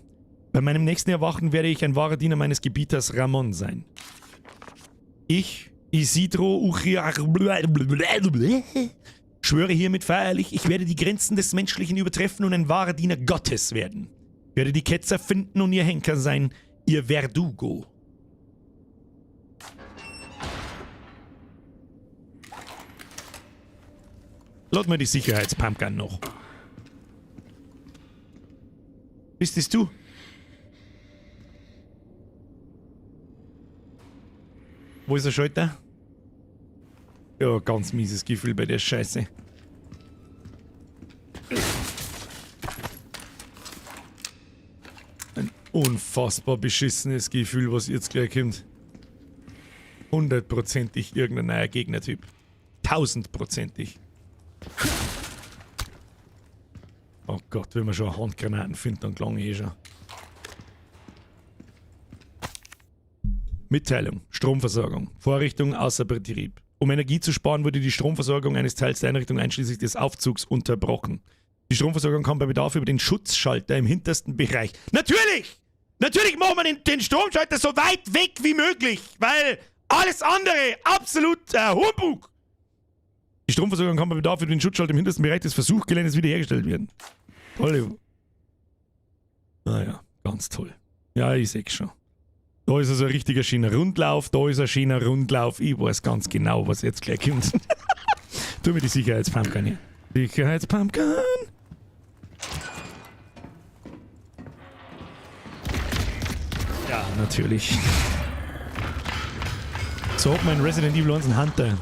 Bei meinem nächsten Erwachen werde ich ein wahrer Diener meines Gebieters Ramon sein. Ich, Isidro Uchiar, schwöre hiermit feierlich, ich werde die Grenzen des Menschlichen übertreffen und ein wahrer Diener Gottes werden. Ich werde die Ketzer finden und ihr Henker sein, ihr Verdugo. Lad mir die Sicherheitspumpgun noch. Bist es du? Wo ist der Schalter? Ja, ganz mieses Gefühl bei der Scheiße. Ein unfassbar beschissenes Gefühl, was jetzt gleich kommt. Hundertprozentig irgendein neuer Gegnertyp. 1000-prozentig. Oh Gott, wenn man schon Handgranaten findet, dann klang ich eh schon. Mitteilung. Stromversorgung. Vorrichtung außer Betrieb. Um Energie zu sparen, wurde die Stromversorgung eines Teils der Einrichtung einschließlich des Aufzugs unterbrochen. Die Stromversorgung kann bei Bedarf über den Schutzschalter im hintersten Bereich. Natürlich! Natürlich machen wir den Stromschalter so weit weg wie möglich, weil alles andere absolut Humbug! Die Stromversorgung kann bei Bedarf über den Schutzschalter im hintersten Bereich des Versuchsgeländes wiederhergestellt werden. Toll. Naja, ganz toll. Ja, ich seh's schon. Da ist also ein richtiger schöner Rundlauf, da ist ein schöner Rundlauf. Ich weiß ganz genau, was jetzt gleich kommt. Tu mir die Sicherheitspumpgun her. Sicherheitspumpgun! Ja, natürlich. So hat man in Resident Evil 1 einen Hunter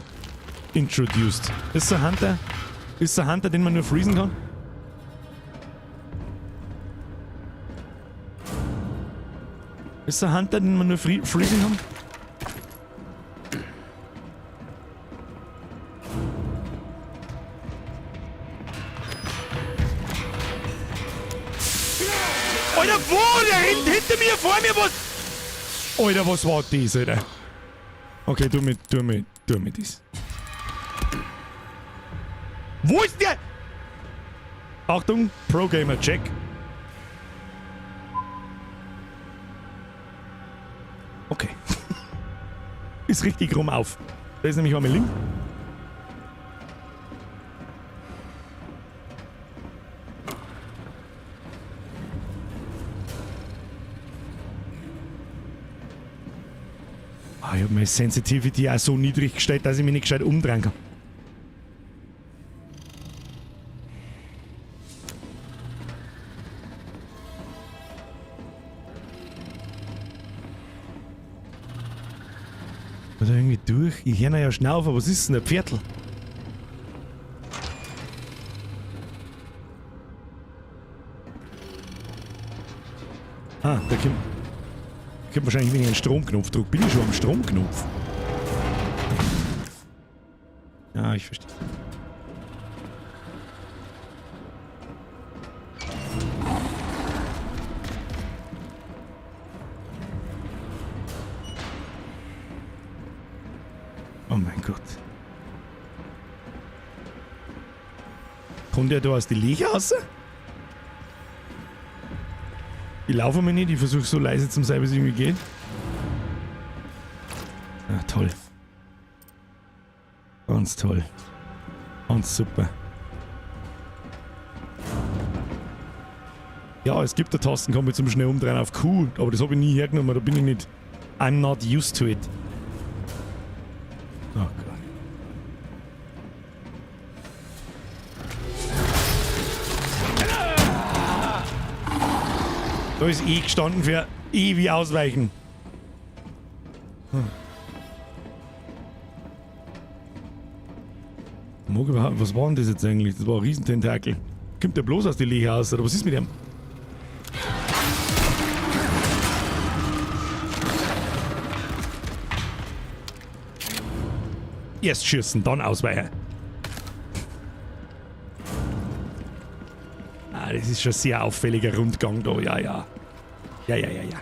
introduced. Ist der Hunter? Ist der Hunter, den man nur freezen kann? Ist der Hunter, den man nur freezen kann? Alter, wo? Der rennt hinter mir, vor mir, was? Alter, was war das, Alter? Okay, tu mir das. Wo ist der? Achtung, Pro-Gamer Check. Okay. Ist richtig rum auf. Da ist nämlich einmal Link. Ah, ich hab meine Sensitivity auch so niedrig gestellt, dass ich mich nicht gescheit umdrehen kann. Oder irgendwie durch. Ich höre ja schnaufen. Was ist denn ein Pferdl? Ah, da kommt wahrscheinlich wegen einen Stromknopf drück. Bin ich schon am Stromknopf? Ja, ich verstehe. Oh mein Gott. Kommt der da aus die Liege raus? Ich laufe mal nicht, ich versuche so leise zu sein, wie es irgendwie geht. Ah, toll. Ganz toll. Ganz super. Ja, es gibt eine Tastenkombi zum schnell umdrehen auf Q, aber das habe ich nie hergenommen, da bin ich nicht. I'm not used to it. Oh Gott. Da ist E gestanden für E wie ausweichen. Mag überhaupt, was war denn das jetzt eigentlich? Das war ein Riesententakel. Kommt der bloß aus der Leche aus, oder was ist mit dem? Erst schießen, dann ausweichen. Ah, das ist schon ein sehr auffälliger Rundgang da, ja, ja. Ja, ja, ja, ja.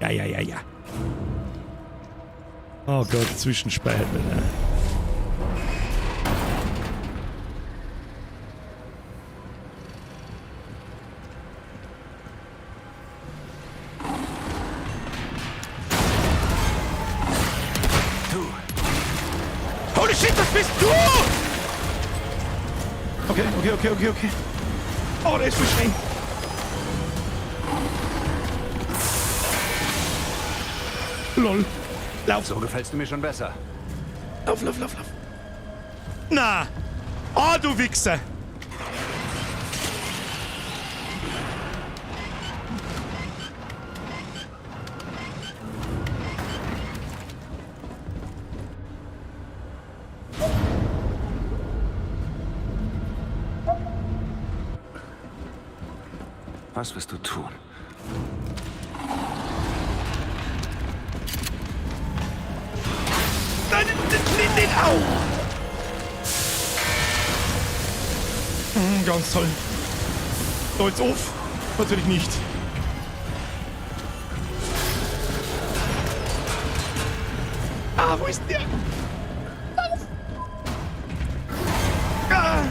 Ja, ja, ja, ja. Oh Gott, zwischenspeichert wieder. Du. Holy shit, das bist du! Okay, okay, okay, okay, okay. Oh, der ist voll schnell. Lol. Lauf. So gefällst du mir schon besser. Lauf, lauf, lauf, lauf. Na. Oh, du Wichser. Was wirst du tun? Nein, nein, nein, au! Ganz toll. So, jetzt auf. Natürlich nicht. Ah, wo ist der? Lauf! Ah.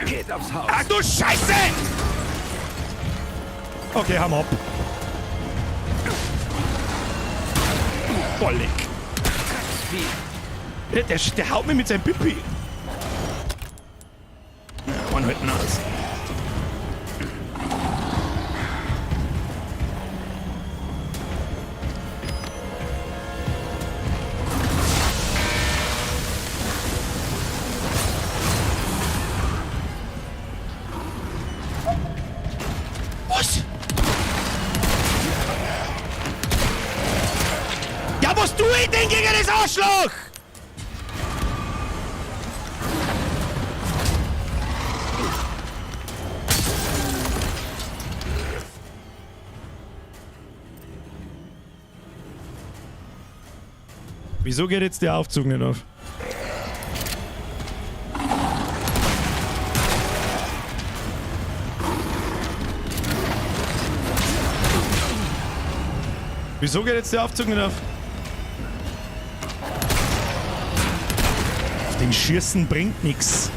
Geht aufs Haus. Ach du Scheiße! Okay, haben wir ab. Boah, leck. Der haut mir mit seinem Pipi. Ja, one halten aus. Was? Ja, was tue ich denn gegen das Arschloch? Wieso geht jetzt der Aufzug nicht auf? Wieso geht jetzt der Aufzug nicht auf? Auf den Schießen bringt nix.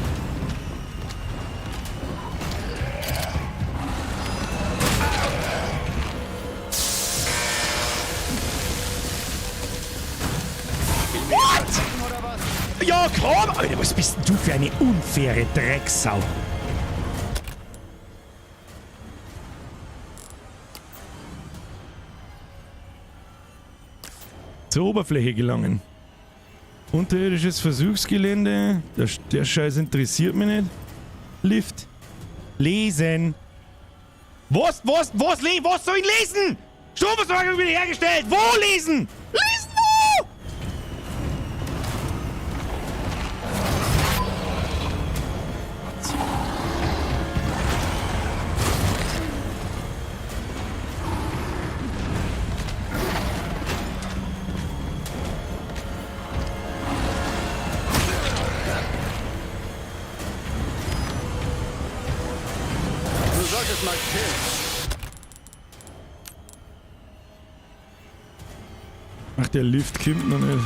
What? Ja, komm! Alter, was bist denn du für eine unfaire Drecksau? Zur Oberfläche gelangen. Unterirdisches Versuchsgelände. Der Scheiß interessiert mich nicht. Lift. Lesen. Was soll ich lesen? Stromversorgung wiederhergestellt. Wo lesen? Lesen wo? Erstmal chillen. Ach, der Lift kommt noch nicht.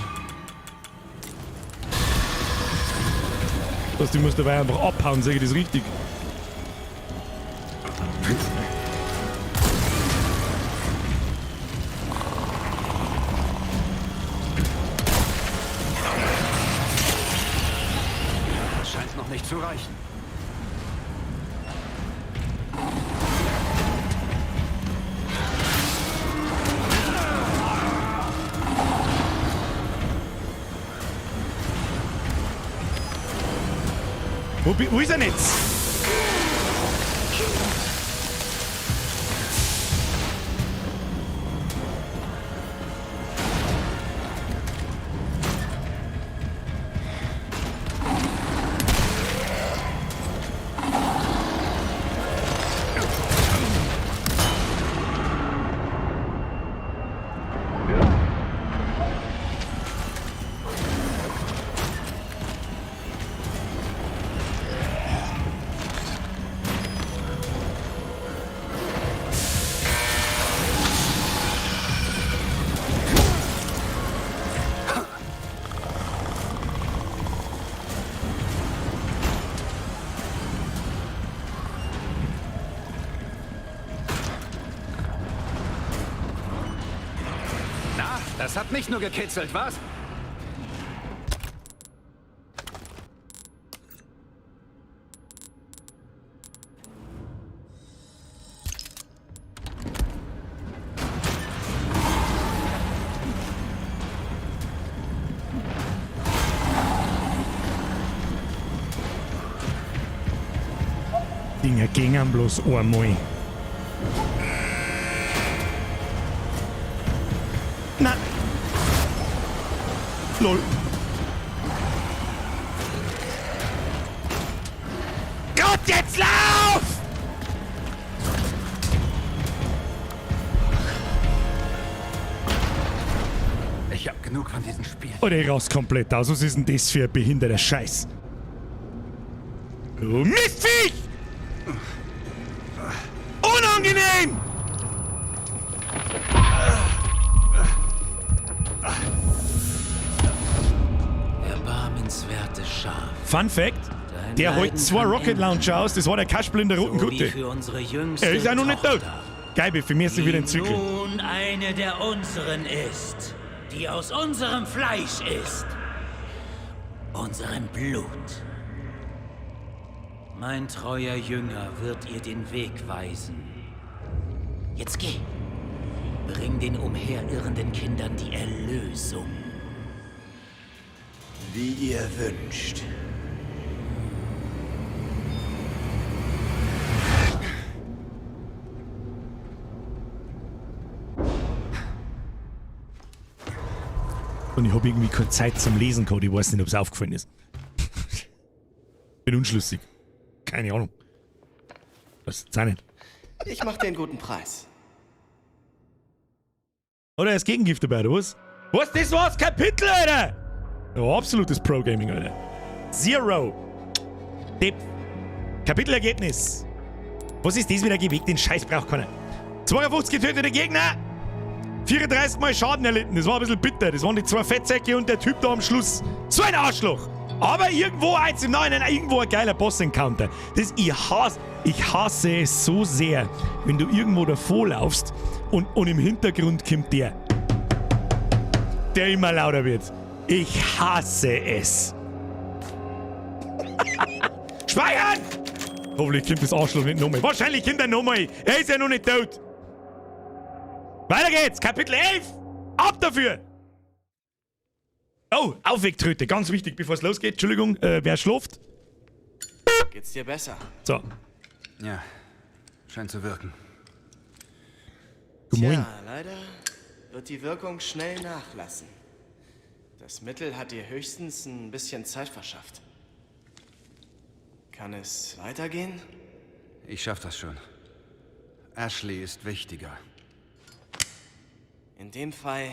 Was, du musst dabei einfach abhauen, sag ich das richtig? Das scheint noch nicht zu reichen. Wo ist er denn jetzt? Na, das hat nicht nur gekitzelt, was? Dinger gingen bloß einmal. Na. Lol. Gott, jetzt lauf! Ich hab genug von diesen Spielen. Oder ich raus komplett aus. Was ist denn das für ein behinderter Scheiß? Du Mistviech! Unangenehm! Erbarmenswerte Schaf. Fun Fact: Dein Der holt Leiden zwei kann Rocket enden. Launcher aus, das war der Kasperl in der roten So wie Kutte. für unsere jüngste Er ist ja noch nicht tot. Tochter, Geil, für mich ist er wieder die entwickelt. nun eine der unseren ist, die aus unserem Fleisch ist, unserem Blut. Mein treuer Jünger wird ihr den Weg weisen. Jetzt geh. Bring den umherirrenden Kindern die Erlösung. Wie ihr wünscht. Und ich habe irgendwie keine Zeit zum Lesen gehabt. Ich weiß nicht, ob es aufgefallen ist. Bin unschlüssig. Keine Ahnung. Was ist auch nicht. Ich mach dir einen guten Preis. Oder ist Gegengift dabei, oder was? Was? Das war's? Kapitel, Alter! Ja, absolutes Pro-Gaming, Alter. Zero. Depp. Kapitelergebnis. Was ist das wieder gewegt? Den Scheiß braucht keiner. 52 getötete Gegner. 34 Mal Schaden erlitten. Das war ein bisschen bitter. Das waren die zwei Fettsäcke und der Typ da am Schluss. So ein Arschloch. Aber irgendwo eins im Neuen, irgendwo ein geiler Boss-Encounter. Das, ich hasse es so sehr, wenn du irgendwo davor laufst und im Hintergrund kommt der, der immer lauter wird. Ich hasse es. Speichern! Hoffentlich kommt das Arschloch nicht nochmal. Wahrscheinlich kommt er nochmal. Er ist ja noch nicht tot. Weiter geht's. Kapitel 11. Ab dafür! Oh, Aufwecktröte. Ganz wichtig, bevor es losgeht. Entschuldigung, wer schläft? Geht's dir besser? So. Ja, scheint zu wirken. Guten Morgen. Tja, leider wird die Wirkung schnell nachlassen. Das Mittel hat dir höchstens ein bisschen Zeit verschafft. Kann es weitergehen? Ich schaff das schon. Ashley ist wichtiger. In dem Fall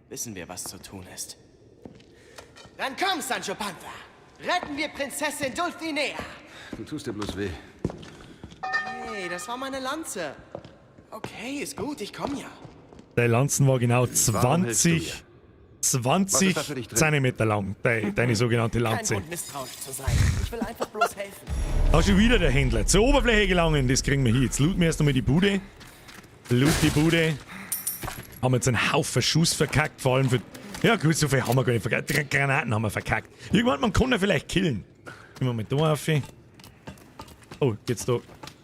wissen wir, was zu tun ist. Dann komm, Sancho Panza! Retten wir Prinzessin Dulcinea! Du tust dir bloß weh. Hey, das war meine Lanze. Okay, ist gut, ich komm ja. Der Lanzen war genau Warum hilfst du 20, ihr? Was 20 ist da für dich drin? Zentimeter lang, deine sogenannte Kein Lanze. Grund, misstrauisch zu sein. Ich will einfach bloß helfen. Auch schon wieder der Händler. Zur Oberfläche gelangen, das kriegen wir hier. Jetzt looten wir erst einmal die Bude. Loot die Bude. Haben jetzt einen Haufen Schuss verkackt, vor allem für... Ja gut, so viel haben wir gar nicht verkackt. 3 Granaten haben wir verkackt. Irgendwann, man kann ja vielleicht killen. Gehen wir mal da auf. Oh, geht's da...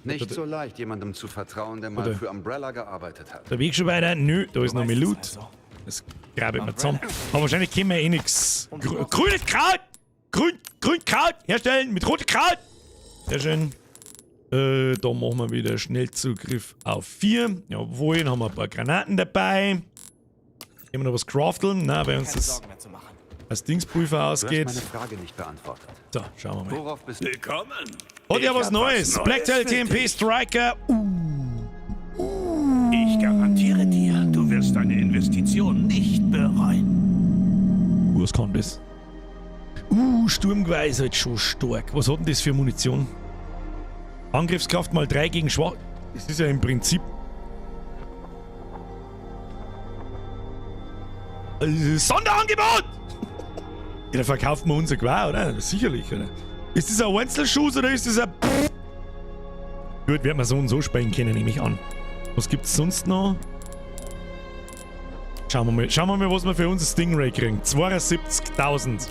Nicht so leicht, jemandem zu vertrauen, der mal Oder- für Umbrella gearbeitet hat. Der Weg schon weiter? Nö, da ist noch mehr weißt es Loot. also. Das grabe ich mir zusammen. Aber wahrscheinlich können wir eh nix. Grünes Kraut! Grün Kraut! Herstellen mit rotem Kraut! Sehr schön. Da machen wir wieder Schnellzugriff auf 4. Jawohl, dann haben wir ein paar Granaten dabei. Können wir noch was crafteln? Na, weil uns Keine das Sorgen mehr zu machen. als Dingspulver Du hast ausgeht. meine Frage nicht beantwortet. So, schauen wir mal. Worauf bist du? Willkommen. Hat ja Ich was hab Neues. Blacktail für TMP dich. Striker. Ich garantiere dir, du wirst deine Investition nicht bereuen. Was kann das? Sturmgeweih ist halt schon stark. Was hat denn das für Munition? Angriffskraft mal 3 gegen schwach. Das ist ja im Prinzip. Sonderangebot! Ja, da verkauft man unser Gewehr, oder? Sicherlich, oder? Ist das ein Einzelschuss oder ist das ein. Gut, werden wir so und so spielen können, nehme ich an. Was gibt's sonst noch? Schauen wir mal, was wir für unser Stingray kriegen. 72.000.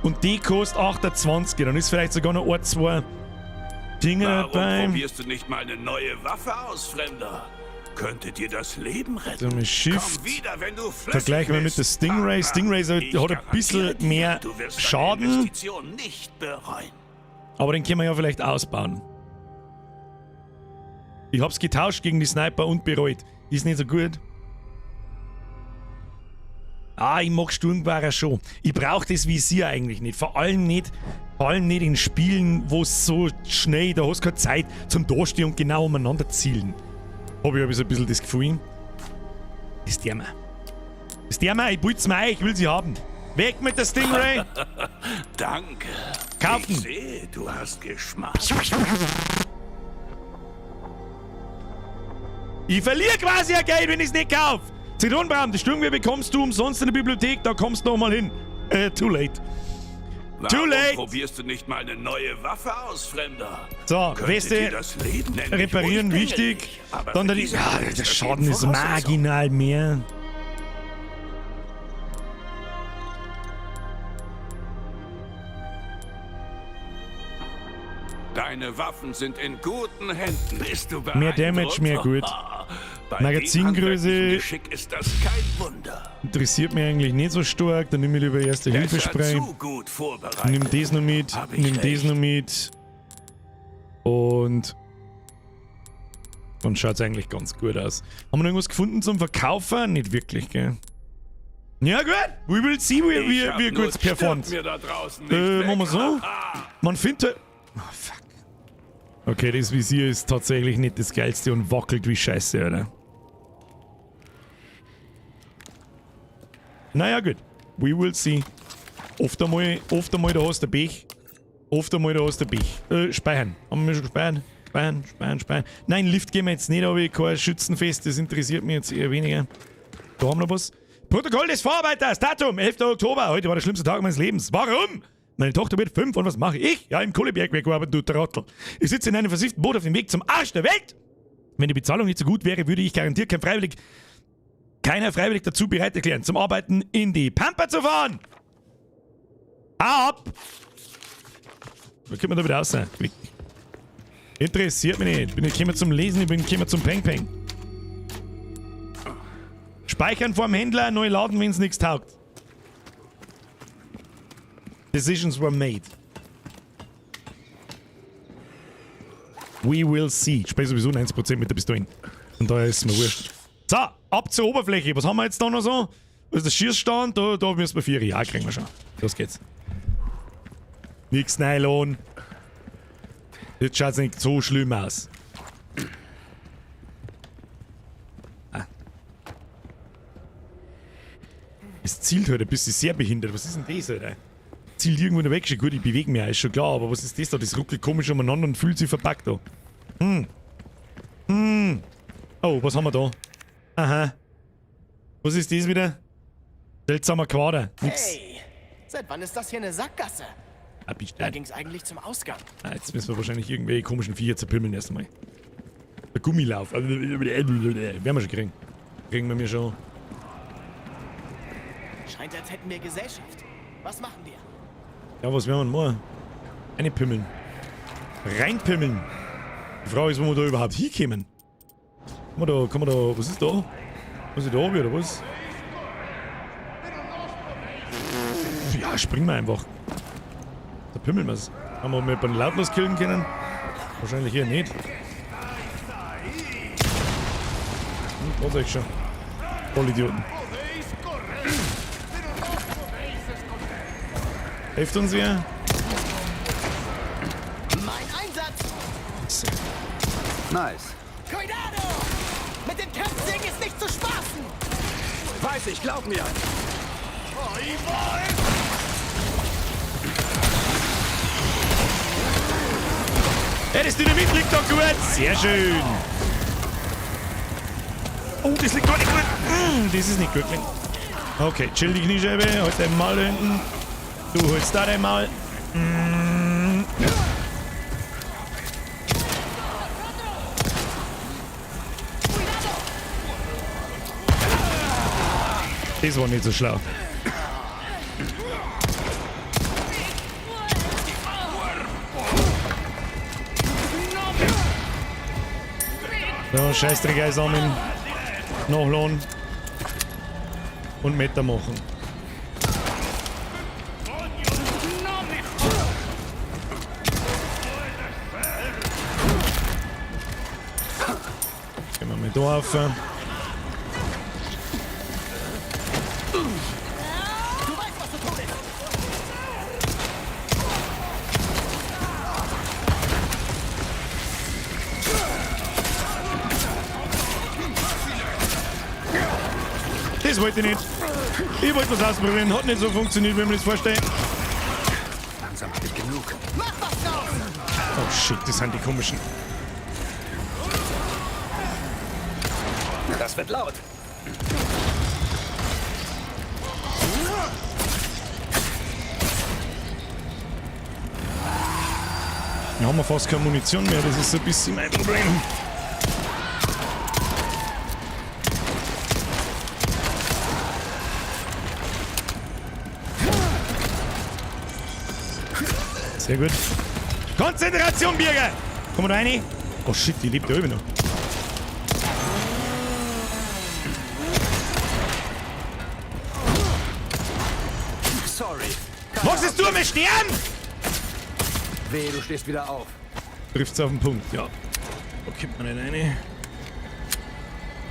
Und die kostet 28. Dann ist vielleicht sogar noch ein, zwei Dinge Warum dabei. probierst du nicht mal eine neue Waffe aus, Fremder? Könnte dir das Leben retten. So, mit Shift. Komm wieder, wenn du flüssig Vergleichen wir mit der bist. Stingray. Stingray Ich hat ein bisschen garantiere dir, mehr du wirst deine Schaden. Investition nicht bereuen. Aber den können wir ja vielleicht ausbauen. Ich hab's getauscht gegen die Sniper und bereut. Ist nicht so gut. Ah, ich mag Sturmgewehre schon. Ich brauch das Visier eigentlich nicht. Vor allem nicht in Spielen, wo es so schnell, da hast du keine Zeit zum Dastehen und genau umeinander zielen. Hab ich so ein bisschen das Gefühl. Das der mir. Das der mir, ich putz mir ein, ich will sie haben. Weg mit der Stingray! Danke. Kaufen. Ich sehe, du hast Geschmack. Ich verliere quasi ein Geld, wenn ich's nicht kaufe. Zitronenbaum, das Sturmgewehr bekommst du umsonst in der Bibliothek, da kommst du nochmal hin. Too late. Warum Too late. probierst du nicht mal eine neue Waffe aus, Fremder? So, Könnte Weste, dir das Leben nenn mich reparieren ruhig wichtig. pingelig, aber Dann für der, diese ja, Waffe der ist das Schaden eben ist Voraussetzung. marginal mehr. Deine Waffen sind in guten Händen. Bist du Mehr Damage, mehr gut. Bei dem Magazingröße handwerklichen Geschick ist das kein Wunder. interessiert mich eigentlich nicht so stark. Dann nehme ich lieber erste Besser Hilfespray. zu gut vorbereitet. Nimm das noch mit. Hab ich Nimm das recht. noch mit. Und dann schaut es eigentlich ganz gut aus. Haben wir noch irgendwas gefunden zum Verkaufen? Nicht wirklich, gell? Ja gut, we will see, Ich hab wie nur gut es performt. stirb mir da draußen nicht Machen wir weg. so. Man findet... halt- Oh, fuck. Okay, das Visier ist tatsächlich nicht das Geilste und wackelt wie Scheiße, oder? Naja, gut. We will see. Oft einmal da hast du Pech. Oft einmal da hast du Pech. Speichern. Haben wir schon gespeichert? Speichern, speichern, speichern. Nein, Lift gehen wir jetzt nicht, aber ich kein Schützenfest, das interessiert mich jetzt eher weniger. Da haben wir noch was. Protokoll des Vorarbeiters, Datum, 11. Oktober. Heute war der schlimmste Tag meines Lebens. Warum? Meine Tochter wird 5 und was mache ich? Ja, im Kohlebergwerk arbeiten, du Trottel. Ich sitze in einem versifften Boot auf dem Weg zum Arsch der Welt. Wenn die Bezahlung nicht so gut wäre, würde ich garantiert keiner freiwillig dazu bereit erklären, zum Arbeiten in die Pampa zu fahren. Ab! Wo kommt man da wieder raus? Weg. Interessiert mich nicht. Bin nicht gekommen zum Lesen, ich bin gekommen zum Peng Peng. Speichern vorm Händler, neu laden, wenn's nichts taugt. Decisions were made. We will see. Ich spiele sowieso 90% mit der Pistole. Und daher ist es mir wurscht. So, ab zur Oberfläche. Was haben wir jetzt da noch so? Das ist der Schießstand. Da müssen wir 4 Jahre kriegen wir schon. Los geht's. Nix Nylon. Jetzt schaut's nicht so schlimm aus. Ah. Es zielt halt ein bisschen sehr behindert. Was ist denn das, Alter? Zielt irgendwo in der Weg. Schon gut, ich bewege mich auch, ist schon klar. Aber was ist das da? Das ruckelt komisch umeinander und fühlt sich verpackt da. Hm. Oh, was haben wir da? Aha. Was ist das wieder? Seltsamer Quader. Nix. Hey! Seit wann ist das hier eine Sackgasse? Ah, bist Da ging's eigentlich zum Ausgang. Ah, jetzt müssen wir wahrscheinlich irgendwelche komischen Viecher zerpimmeln erstmal. Der Gummilauf. Werden wir schon kriegen. Kriegen wir mir schon. Scheint, als hätten wir Gesellschaft. Was machen wir? Ja, was werden wir machen? Eine pimmeln. Reinpimmeln. Die Frage ist, wo wir da überhaupt hinkommen. Kann man da, was ist da? Was ist da oder was? Ja, springen wir einfach. Da pimmeln wir's. Haben wir mit den lautlos killen können? Wahrscheinlich hier nicht. Was euch schon. Vollidioten. Helft uns hier. Mein Einsatz! Nice. Cuidado! Mit den Kampfsägen ist nicht zu spaßen! Weiß ich, glaub mir. Hey, das Dynamit liegt doch gut. Sehr schön. Oh, das liegt gar nicht gut. Das ist nicht gut. Okay, chill die Kniescheibe. Halt dein Maul da hinten. Du holst da dein Maul. Das war nicht so schlau. So, Scheißdreck einsammeln. Nachladen. Und Meter machen. Gehen wir mal da rauf. Du weißt, was zu tun ist! Das wollte ich nicht. Ich wollte was ausprobieren. Hat nicht so funktioniert, wie ich mir das vorstelle. Langsam hab ich genug. Mach was draus! Oh shit, das sind die komischen. Das wird laut. Wir haben fast keine Munition mehr, das ist so ein bisschen mein Problem. Sehr gut. Konzentration, Birger! Komm da rein. Oh shit, die lebt ja immer noch. Sorry. Was ist du am Sterben? Wehe, du stehst wieder auf. Trifft's auf den Punkt, ja. Da kommt man nicht rein.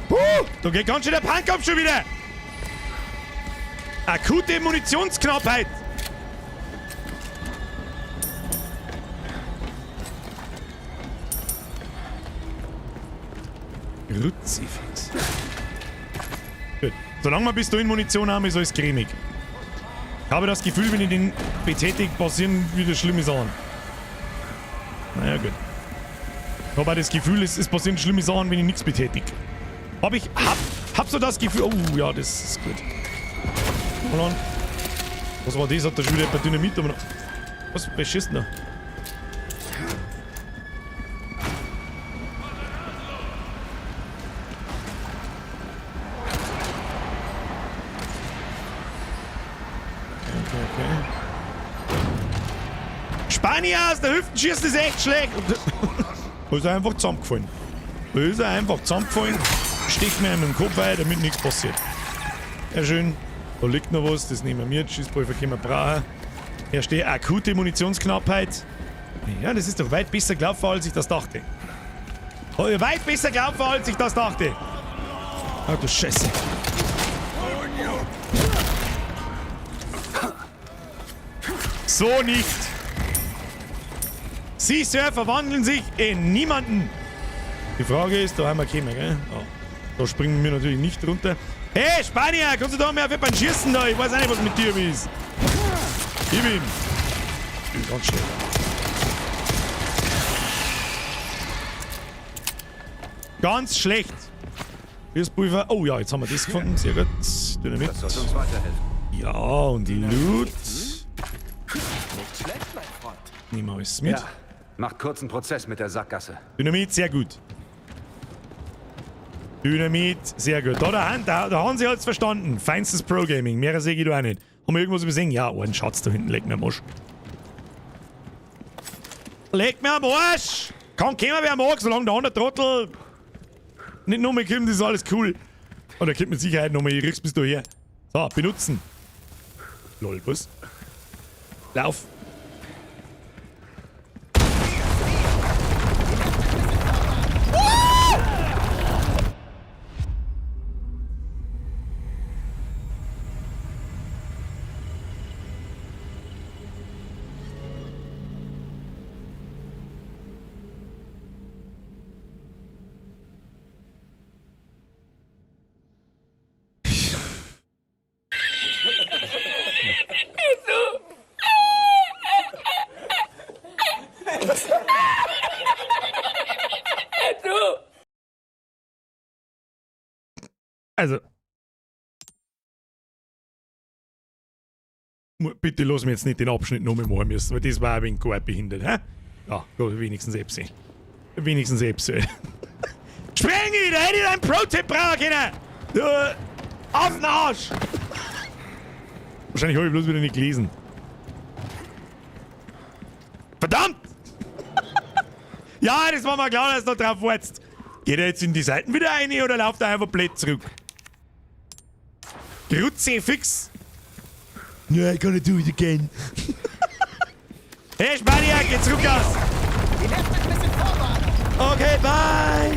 Puh, da geht ganz schön der Punk ab schon wieder. Akute Munitionsknappheit. Kruzifix. Gut. Solange wir bis dahin Munition haben, ist alles cremig. Ich habe das Gefühl, wenn ich den betätige, passieren wieder schlimme Sachen. Naja, gut. Ich habe auch das Gefühl, es passieren schlimme Sachen, wenn ich nichts betätige. Hab ich, hab so das Gefühl... Oh, ja, das ist gut. Hold on. Was war das? Hat da schon wieder ein Dynamit? Aber noch. Was? Wer schießt denn da? Okay, okay. Spanier aus der Hüften schießen ist echt schlecht. Da ist er einfach zusammengefallen. Da ist er einfach zusammengefallen. Sticht mir mit dem Kopf ein, damit nichts passiert. Sehr schön. Da liegt noch was, das nehmen wir mit. Schießpulver können wir brauchen. Hier steht akute Munitionsknappheit. Ja, das ist doch weit besser gelaufen, als ich das dachte. Oh, weit besser gelaufen, als ich das dachte. Ach du Scheiße. So nicht. Sie, Sir, verwandeln sich in niemanden. Die Frage ist, da haben wir gekommen, gell? Oh. Da springen wir natürlich nicht runter. Hey, Spanier, kannst du da mehr auf beim Schießen da? Ich weiß auch nicht, was mit dir ist. Gib ihm. Ganz schnell. Ganz schlecht. Pulver. Oh ja, jetzt haben wir das gefunden. Sehr gut. Dynamit. Das sollte uns weiterhelfen. Ja, und die Loot. Nicht schlecht, mein Freund. Nehmen wir alles mit. Ja. Macht kurzen Prozess mit der Sackgasse. Dynamit, sehr gut. Dynamit, sehr gut. Da haben sie hat's verstanden. Feinstes Pro-Gaming. Mehr sehe ich da auch nicht. Haben wir irgendwas übersehen? Ja, oh, ein Schatz da hinten. Leck mir am Arsch. Leck mir am Arsch! Kann kommen, wer mag, solange der andere Trottel nicht nochmal kommt, ist alles cool. Und er kommt mit Sicherheit nochmal. Ich riech's bis daher. So, benutzen. Lol, was? Lauf. Also. Bitte lass mir jetzt nicht den Abschnitt nochmal machen müssen, weil das war ein wenig gar behindert, hä? Ja, gut, wenigstens Epsi. Wenigstens Epsi. Sprengi, da hätte ich einen Pro-Tipp brauchen können! Du, auf den Arsch! Wahrscheinlich habe ich bloß wieder nicht gelesen. Verdammt! Ja, das war mir klar, dass du noch drauf wartest. Geht er jetzt in die Seiten wieder rein oder läuft er einfach blöd zurück? Grütze fix! Ja, I gonna do it again. Hey, Spanier, geh zurück aus! Okay, bye!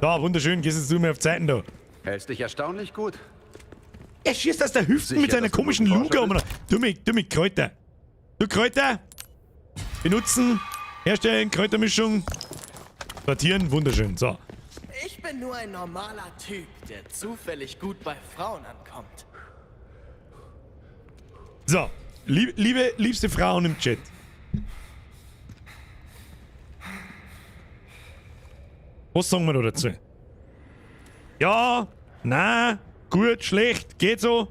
Da, wunderschön, gehst jetzt du mir auf Zeiten da. Hältst dich erstaunlich gut. Er schießt aus der Hüfte mit seiner komischen Luger um. Du mit Kräuter. Du Kräuter! Benutzen, herstellen, Kräutermischung. Sortieren, wunderschön. So. Ich bin nur ein normaler Typ, der zufällig gut bei Frauen ankommt. So, liebste Frauen im Chat. Was sagen wir da dazu? Ja, nein, gut, schlecht, geht so.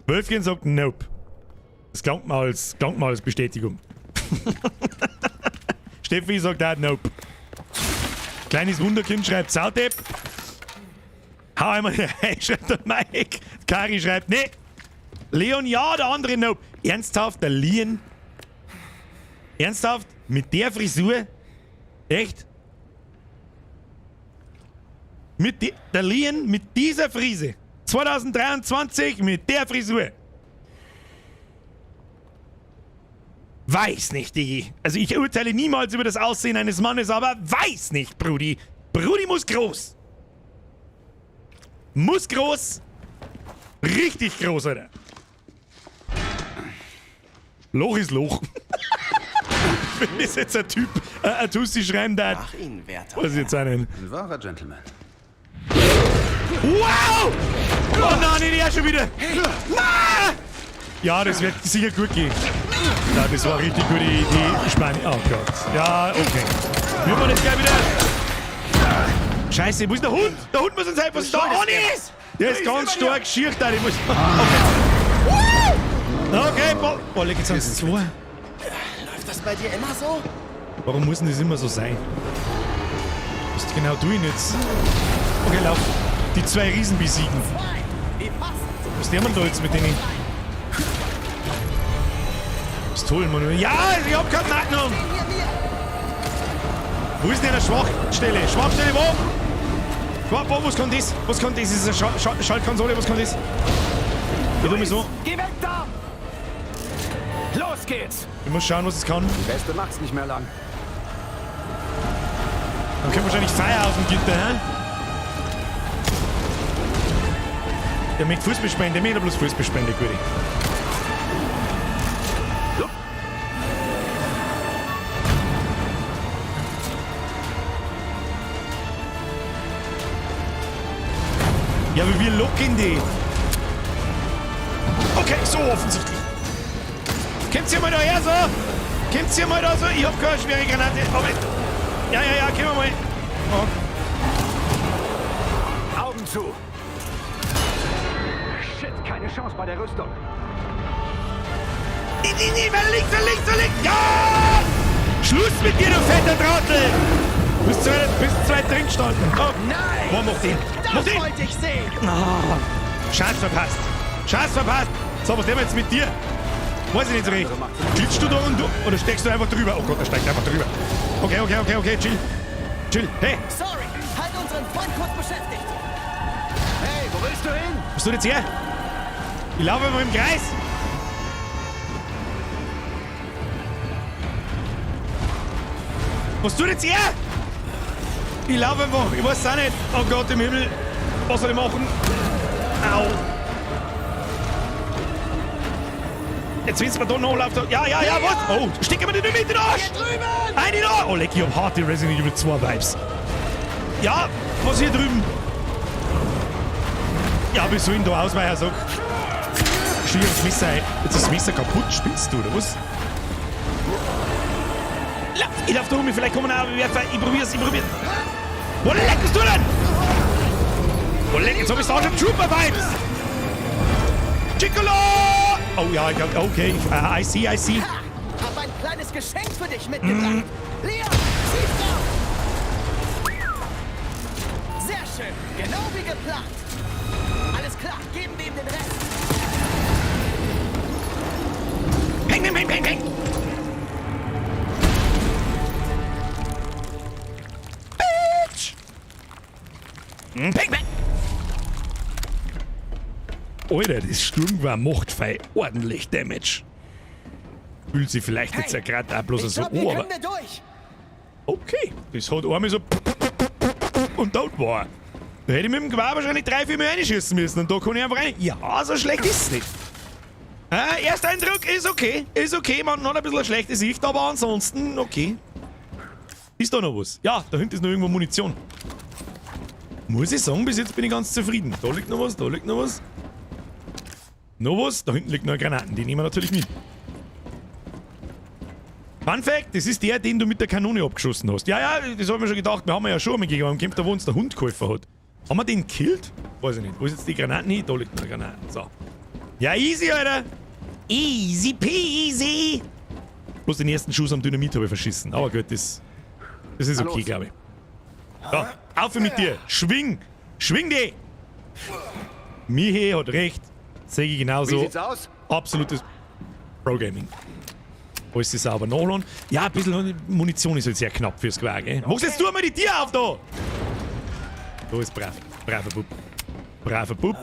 Wölfchen sagt Nope. Das klangt mal als Bestätigung. Steffi sagt auch Nope. Kleines Wunderkind schreibt Sautepp. Hau einmal rein, schreibt der Mike. Kari schreibt nee. Leon ja, der andere Nope. Ernsthaft, der Leon? Ernsthaft? Mit der Frisur? Echt? Der Leon mit dieser Frise. 2023 mit der Frisur. Weiß nicht, Digi. Also ich urteile niemals über das Aussehen eines Mannes, aber weiß nicht, Brudi. Brudi muss groß. Muss groß. Richtig groß, Alter. Loch ist Loch. Wenn das jetzt ein Typ, ein Tussi schreiben darf. Nach Ihnen, werter Weiß ich jetzt auch nicht. Ein wahrer Gentleman. Wow! Oh nein, nicht er schon wieder! Nein! Ja, das wird sicher gut gehen. Ja, das war richtig gute Idee. Spanien. Oh Gott. Ja, okay. Wir machen jetzt gleich wieder. Scheiße, wo ist der Hund? Der Hund muss uns helfen. Was ist da? Oh, nee! Der ist ganz stark schier da. Ich muss. Okay. Okay, boah, leg jetzt ans zwei. Läuft das bei dir immer so? Warum muss denn das immer so sein? Was genau tue ich jetzt? Okay, lauf. Die zwei Riesen besiegen. Was nehmen wir da jetzt mit denen? Pistolen, ja, ich hab kein Magnum! Wo ist denn eine Schwachstelle? Schwachstelle wo? Wo, was kann das? Was kann das? Ist das eine Schaltkonsole? Was kann das? Ich tu mich so. Geh weg da! Los geht's! Ich muss schauen, was es kann. Die Beste macht's nicht mehr lang. Dann können wir wahrscheinlich Feuer auf dem Gitter, hä? Der möchte Fußball spielen, der möchte bloß Fußball spielen, der Gute. Ja, aber wir locken die. Okay, so offensichtlich. Kommt ihr mal daher so? Kommt ihr mal da so? Ich hab keine schwere Granate. Aber ja, ja, ja, kommen wir mal. Oh. Augen zu! Shit, keine Chance bei der Rüstung. Nee, nee, nee, weil links, weil links, weil links. Ja! Schluss mit dir, du fetter Trottel! Bist zu weit drin gestanden. Oh. Nein! Boah, mach den! Das Mach den! wollte ich sehen! Ah, Chance verpasst. Chance verpasst. So, was nehmen wir jetzt mit dir? Weiß ich nicht so recht. Glitschst du da und du, oder steckst du einfach drüber? Oh Gott, er steigt einfach drüber. Okay, okay, okay, okay, chill. Chill. Hey, Sorry, halt unseren Freund kurz beschäftigt. Hey, wo willst du hin? was tut jetzt her? Ich laufe einfach im Kreis. Was tut jetzt her? Ich laufe einfach. Ich weiß auch nicht. Oh Gott im Himmel. Was soll ich machen? Au. Jetzt willst du mir da noch laufen. Ja, ja, ja, was? Oh, steck mir den nicht in den Arsch! Hier drüben! Ein in den Arsch! Oh, leck, ich hab harte Resident Evil 2 Vibes. Ja, was hier drüben? Ja, wie soll ich denn da ausweichen, sag? Schier das Messer ein. Jetzt ist das Messer kaputt, spinnst du, oder was? Ich lauf da rum, vielleicht kommen auch Werfer. Ich probier's, ich probier's. Wo leck bist du denn? Wo leck, jetzt hab ich Starship Trooper Vibes! Chiccolo! Oh ja, ich hab, okay, I see, I see. Ha! Hab ein kleines Geschenk für dich mitgebracht. Leon, schieß drauf! Sehr schön, genau wie geplant. Alles klar, geben wir ihm den Rest. Peng, peng, peng, peng, peng! Bitch! Peng, peng! Alter, das Sturmgewehr macht fei ordentlich Damage. Fühlt sich vielleicht jetzt ja gerade auch bloß Ich so glaub, an, hier aber... können wir durch. Okay, das hat einmal so... Und tot war. Da hätte ich mit dem Gewehr wahrscheinlich 3, 4 Mal reinschießen müssen und da kann ich einfach rein. Ja, so schlecht ist es nicht. Erster Eindruck ist okay. Ist okay, man hat ein bisschen eine schlechte Sicht, aber ansonsten okay. Ist da noch was? Ja, da hinten ist noch irgendwo Munition. Muss ich sagen, bis jetzt bin ich ganz zufrieden. Da liegt noch was, da liegt noch was. Noch was? Da hinten liegt noch eine Granaten, die nehmen wir natürlich mit. Fun Fact, das ist der, den du mit der Kanone abgeschossen hast. Ja, ja, das hab ich mir schon gedacht, wir haben ja schon einmal gegen einen gekämpft, da wo uns der Hund geholfen hat. Haben wir den gekillt? Weiß ich nicht. Wo ist jetzt die Granaten hin? Da liegt noch eine Granate. So. Ja, easy, Alter. Easy peasy. Bloß den ersten Schuss am Dynamit habe ich verschissen. Aber gut, das ist okay, glaube ich. So, auf mit dir. Schwing. Schwing dich. Mihe hat recht. Sehe ich genauso. Wie sieht's aus? Absolutes Pro-Gaming. Alles ist sauber nachladen. Ja, ein bisschen Munition ist halt sehr knapp fürs Gewehr, gell? Machst jetzt du mal die Tür auf da! Da ist brav. Braver Bub. Braver Bub.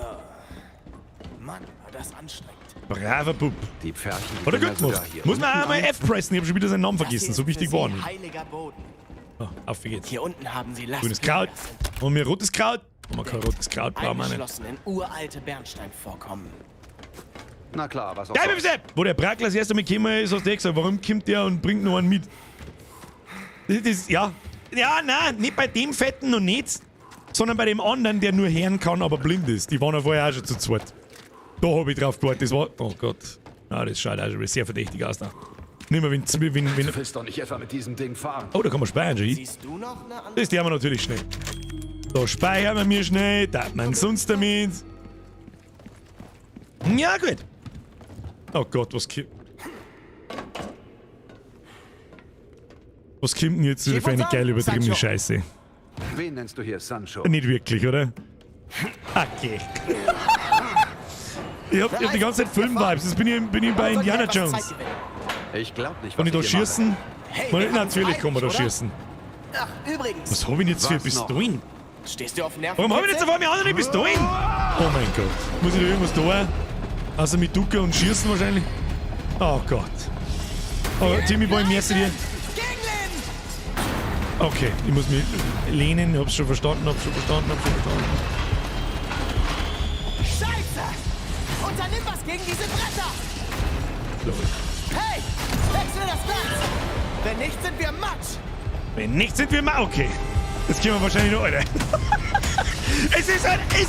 Mann, war das anstrengend. Braver Bub. Die Pferchen, Hat er gut gemacht. hier Muss man unten auch einmal an? F pressen. Ich hab schon wieder seinen Namen Das vergessen. hier So ist wichtig für war sie er nicht. Heiliger Boden. Oh, auf wie geht's. Hier unten haben sie Last. Grünes Kraut. Und mir rotes Kraut. Und man kann rotes Kraut brauchen wir nicht. Eingeschlossen in uralte Bernsteinvorkommen. Na klar, was auch Geil, sonst. Bibse! Wo der Brackler das erste Mal gekommen ist, hast du gesagt, warum kommt der und bringt noch einen mit? Das ist, ja. Ja, nein, nicht bei dem Fetten noch nicht, sondern bei dem anderen, der nur hören kann, aber blind ist. Die waren ja vorher auch schon zu zweit. Da hab ich drauf gewartet, das war... Oh Gott. Na, das schaut auch schon wieder sehr verdächtig aus da. Nicht mehr, wenn... Du willst doch nicht etwa mit diesem Ding fahren. Oh, da kann man speichern, schon. Siehst du noch eine andere? Das tun wir natürlich schnell. Da speichern wir mir schnell, da hat man sonst damit. Ja, gut. Oh Gott, was kommt... Was kommt denn jetzt wieder für eine geile übertriebene Scheiße? Wen nennst du hier Sancho? Nicht wirklich, oder? Okay. Ich hab die ganze Zeit Film-Vibes. Jetzt bin ich bei Indiana Jones. Ich glaub nicht, was Kann ich da ich hier schießen? Hey, Man, wir haben's natürlich kann man da eilig, oder? schießen. Ach, übrigens. Was hab ich denn jetzt für Was noch? Pistolen? Stehst du auf Nerven? Warum hab ich jetzt auf einmal andere Pistolen? Oh mein Gott. Muss ich da irgendwas tun? Also mit Ducker und Schießen wahrscheinlich? Oh Gott. Oh, Timmy Boy, merci dir. Okay, ich muss mich lehnen. Ich hab's schon verstanden, hab's schon verstanden, hab's schon verstanden. Scheiße! Unternimm was gegen diese Bretter! Lol. Hey! Wechsel das Glas! Wenn nicht, sind wir Matsch! Wenn nicht, sind wir mal. Okay. Das können wir wahrscheinlich noch, Alter. Es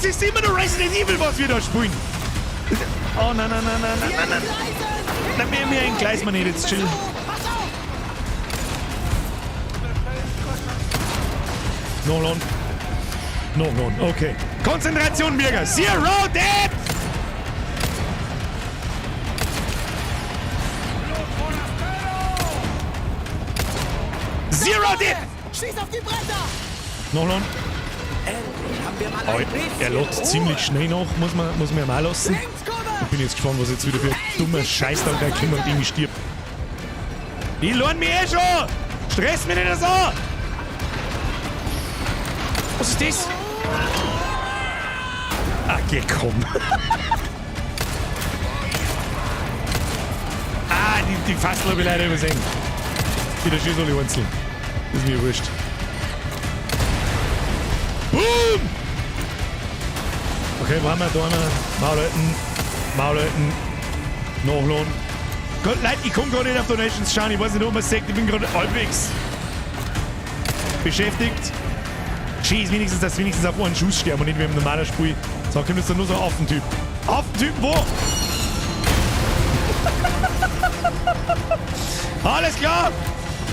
ist immer noch Resident Evil, was wir da spielen. Oh nein, nein, nein, nein, nein, nein, nein. Nein, mehr entgleist man nicht, jetzt chill. Pass auf! Nachladen. Nachladen. Okay. Konzentration, Birger. Zero Death! Zero Death! Schieß auf die Bretter! Nachladen. Endlich haben wir mal Aber ein bisschen er lädt Ruhe. ziemlich schnell nach, muss man ihm auch lassen. Ich bin jetzt gespannt, was jetzt wieder für ein dummer Scheiß da gleich kommt und irgendwie stirbt. Die lohnen mich eh schon! Stress mich nicht so! Was ist das? Ah, geh, komm. Ah, die Fassel hab ich leider übersehen. Wieder schieß alle einzeln. Ist mir wurscht. Boom! Okay, wo haben wir da? Maul halten. Maul halten. Nachladen. Gott, Leute, ich komm gar nicht auf Donations schauen. Ich weiß nicht, ob man sagt, ich bin gerade halbwegs beschäftigt. Schieß wenigstens, dass wenigstens auf einen Schuss sterben und nicht wie im normalen Spiel. So, kommt jetzt da nur so ein Affentyp. Affentyp, wo? Alles klar!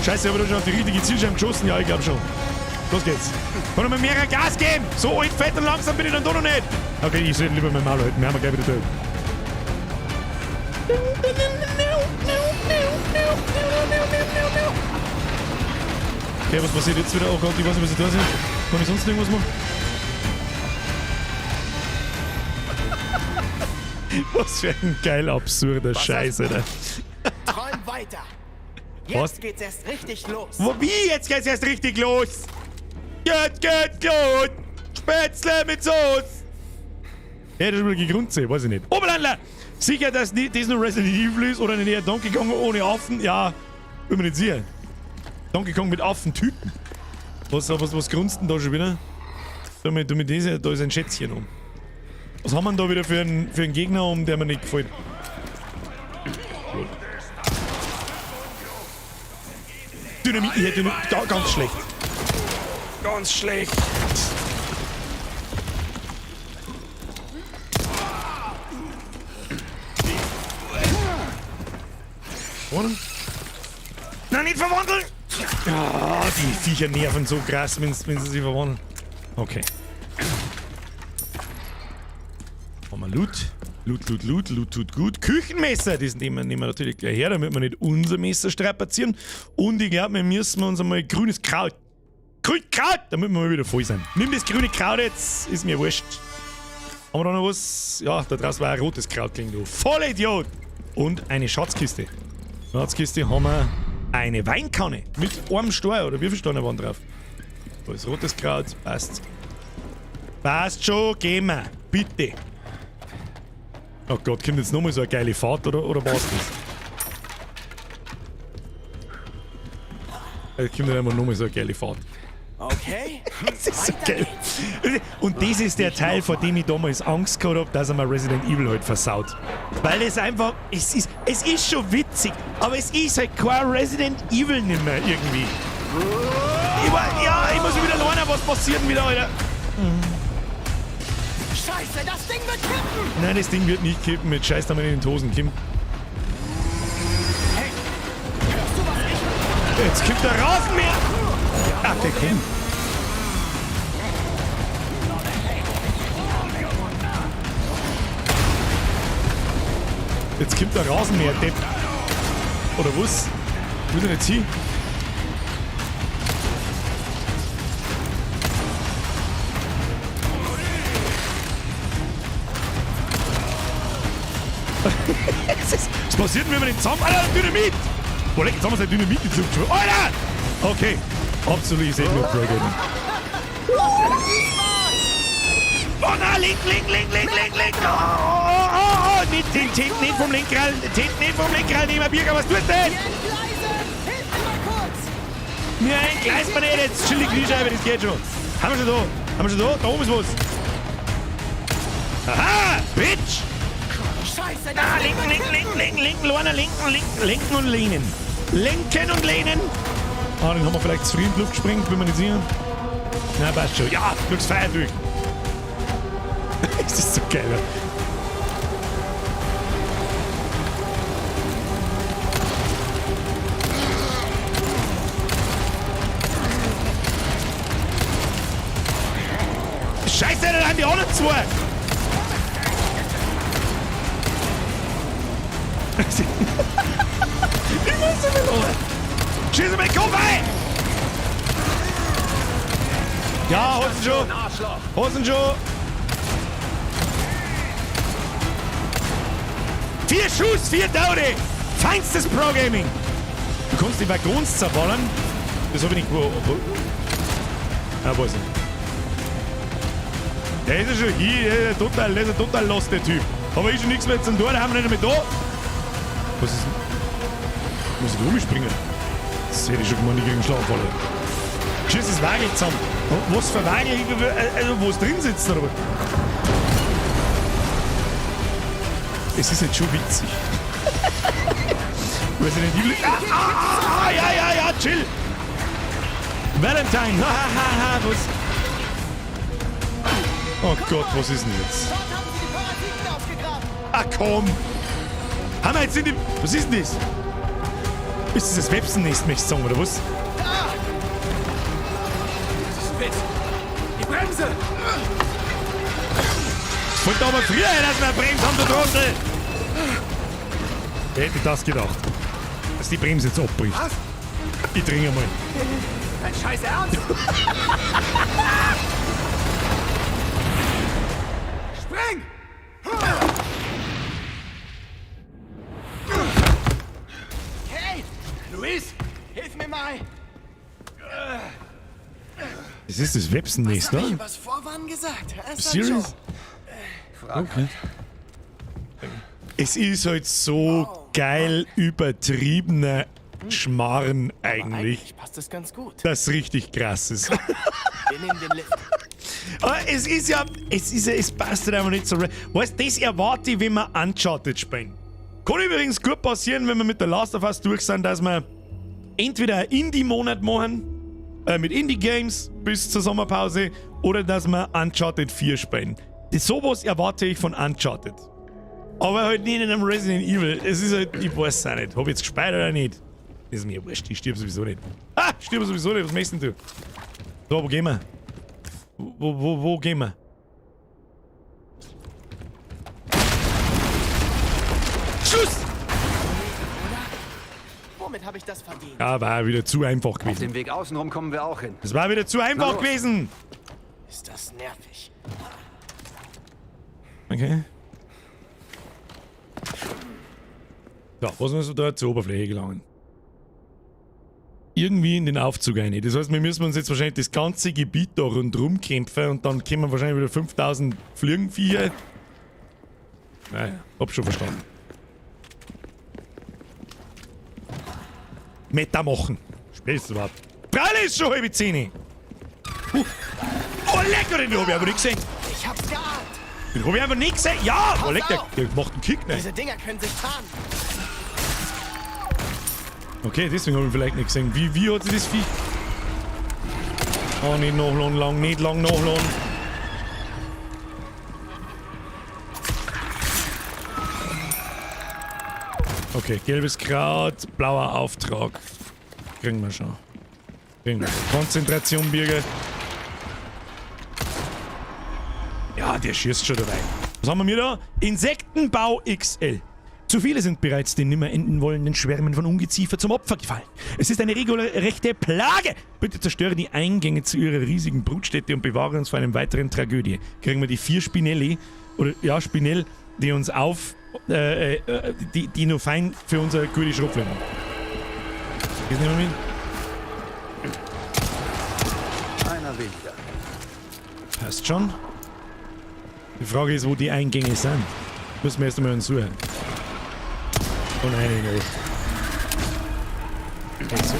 Scheiße, hab ich da schon auf die richtige Zielscheibe geschossen? Ja, ich glaub schon. Los geht's. Kann ich mir mehr Gas geben? So alt, fett und langsam bin ich dann doch noch nicht. Okay, ich sollte lieber mein Maul halten. Wir haben gleich wieder tot. Okay, was passiert jetzt wieder? Oh Gott, ich weiß nicht, was ich da sehe. Kann ich sonst irgendwas machen? Was für ein geil absurder Scheiß, Alter. Träum weiter. Was? Jetzt geht's erst richtig los. Wo, wie? Jetzt geht's erst richtig los? Jetzt geht's los! Spätzle mit Soße! Ja, das ist wieder Grundsee, weiß ich nicht. Oberlandler! Sicher, dass das nur Resident Evil ist oder nicht eher Donkey Kong ohne Affen? Ja, bin mir nicht sicher. Donkey Kong mit Affentypen. Was grunzt denn da schon wieder? Da mit, da mit diese, da ist ein Schätzchen um. Was haben wir denn da wieder für einen Gegner, um der mir nicht gefällt? Dynamit, ich hätte da, ganz schlecht. Ganz schlecht. Oder? Nein, nicht verwandeln! Ah, die Viecher nerven so krass, wenn sie sich verwandeln. Okay. Haben wir Loot. Loot, Loot, Loot, Loot tut gut. Küchenmesser, das nehmen wir natürlich gleich her, damit wir nicht unser Messer strapazieren. Und ich glaub, wir müssen uns einmal grünes Kraut. Grün Kraut, damit wir mal wieder voll sind. Nimm das grüne Kraut jetzt, ist mir wurscht. Haben wir da noch was? Ja, da draußen war ein rotes Kraut, klingt du. Vollidiot! Und eine Schatzkiste. Schatzkiste haben wir eine Weinkanne mit einem Stein, oder wie viele Steine waren drauf? Da ist rotes Kraut, passt. Passt schon, gehen wir. Bitte. Oh Gott, kommt jetzt nochmal so eine geile Fahrt, oder war's das? Jetzt kommt einfach nochmal so eine geile Fahrt. Okay. Das ist so geil. Und das ist der Teil, vor dem ich damals Angst gehabt hab, dass er mir Resident Evil halt versaut. Weil es einfach, es ist schon witzig, aber es ist halt kein Resident Evil nimmer irgendwie. Ich muss wieder lernen, was passiert denn wieder, Alter. Scheiße, das Ding wird kippen! Nein, das Ding wird nicht kippen, mit Scheiß da mal in den Hosen, Kim. Hey, hörst du, was ich... Jetzt kippt der Rasenmäher! Ach, der kommt. Jetzt kommt der Rasenmäher, Depp. Oder was? Wo ist denn jetzt hin? Was passiert denn, wenn wir den zusammen... Alter, Dynamit! Boah, leck, jetzt haben wir sein Dynamit in die Luft geschoben. Alter! Okay. Absolut, ich seh nur Break, Alter. Oh nein, link, link, link, link, link, link! Oh, oh, oh, oh! Nicht den Tint, nicht vom Lenkrad, Tint, nicht vom Lenkrad, nehmen, Birger, was tut denn? Nein, gleis mir nicht, jetzt chill die Kniescheibe, das geht schon. Haben wir schon da, haben wir schon da? Da oben ist was. Aha, Bitch! Scheiße, Ah, linken, linken, linken, linken, linken, Lorna, linken, linken, linken und lehnen. Lenken und lehnen. Ah, den haben wir vielleicht zu früh in die Luft gesprengt, bin mir nicht sicher. Na, passt schon. Ja, durchs Feuer durch. Das ist so geil. Scheiße, da sind die anderen zwei! Ich muss nicht mehr. Schieß mir den Kopf ein! Ja, Hosen schon! Hosen schon! 4 Schuss, 4 Tode! Feinstes Pro-Gaming! Du kannst die Waggons zerballern. Das hab ich nicht gewusst. Ah, weiß ich nicht. Der ist ja schon hier, der ist ja total, der ist ja total lost, der Typ. Aber ich schon nichts mehr zum Tor, da haben wir nicht mehr da. Was ist denn? Muss ich da rumspringen? Das hätte ich schon gemeint, ich krieg einen Schlaganfall. Schieß das Wagel zusammen. Was für Wagel, also wo es drin sitzt, oder was? Es ist jetzt schon witzig. Resident Evil. Ah, ah, ah, ah, ja, ja, ja, chill! Valentine, ha, ha, ha, ha, was? Oh Gott, was ist denn jetzt? Ah, komm! Haben wir jetzt in die. Was ist denn das? Ist das das Websennest, möchtest du sagen, oder was? Das ist ein Witz. Die Bremse! Das wollte aber früher, dass wir eine Bremse haben, du Trottel! Wer hätte das gedacht? Dass die Bremse jetzt abbricht. Was? Ich trinke mal. Dein Scheiß Ernst? Spring! Hey! Luis! Hilf mir mal! Das ist das Websennest, Was hab ich ne? übers Vorwarnen gesagt? Serious? Okay. Es ist halt so geil übertriebener Schmarrn eigentlich, Eigentlich passt es ganz gut. das richtig krass ist. Wir nehmen den Lift. Aber es ist ja, es passt halt einfach nicht so. Weißt du, das erwarte ich, wenn wir Uncharted spielen. Kann übrigens gut passieren, wenn wir mit der Last of Us durch sind, dass wir entweder einen Indie-Monat machen, mit Indie-Games bis zur Sommerpause, oder dass wir Uncharted 4 spielen. Das, sowas erwarte ich von Uncharted. Aber halt nicht in einem Resident Evil. Es ist halt, ich weiß es auch nicht. Hab ich jetzt gespielt oder nicht? Das ist mir wurscht, ich stirb sowieso nicht. Ah, ich stirb sowieso nicht, was möchtest denn du? So, wo gehen wir? Wo gehen wir? Schuss! Womit habe ich das verdient? Ja, war wieder zu einfach Auf gewesen. dem Weg außenrum kommen wir auch hin. Das war wieder zu einfach gewesen. Ist das nervig. Okay. So, was müssen wir da zur Oberfläche gelangen? Irgendwie in den Aufzug rein. Das heißt, wir müssen uns jetzt wahrscheinlich das ganze Gebiet da rundherum kämpfen und dann kommen wahrscheinlich wieder 5000 Fliegenviecher. Naja, hab schon verstanden. Meta machen. Spielst du überhaupt? Freilich ist schon halb 10. Oh, lecker, den hab ich aber nicht gesehen. Ich hab's geahnt. Den hab ich einfach nicht gesehen. Ja, oh, leck, der macht einen Kick, ne? Diese Dinger können sich tarnen. Okay, deswegen hab ich ihn vielleicht nicht gesehen. Wie hat sich das Vieh... Oh, nicht nachladen, lang, nicht lang nachladen. Okay, gelbes Kraut, blauer Auftrag. Kriegen wir schon. Kriegen wir schon. Konzentration, Birger. Ja, der schießt schon dabei. Was haben wir da? Insektenbau XL. Zu viele sind bereits den nimmer enden wollenden Schwärmen von Ungeziefer zum Opfer gefallen. Es ist eine regelrechte Plage. Bitte zerstöre die Eingänge zu ihrer riesigen Brutstätte und bewahre uns vor einer weiteren Tragödie. Kriegen wir die 4 Spinelli, oder ja, Spinell, die uns auf, die nur fein für unser gute Schrotflinten. Das nehmen wir mit. Einer weniger. Passt schon. Die Frage ist, wo die Eingänge sind. Müssen wir erst einmal uns suchen. Und eine noch. Also.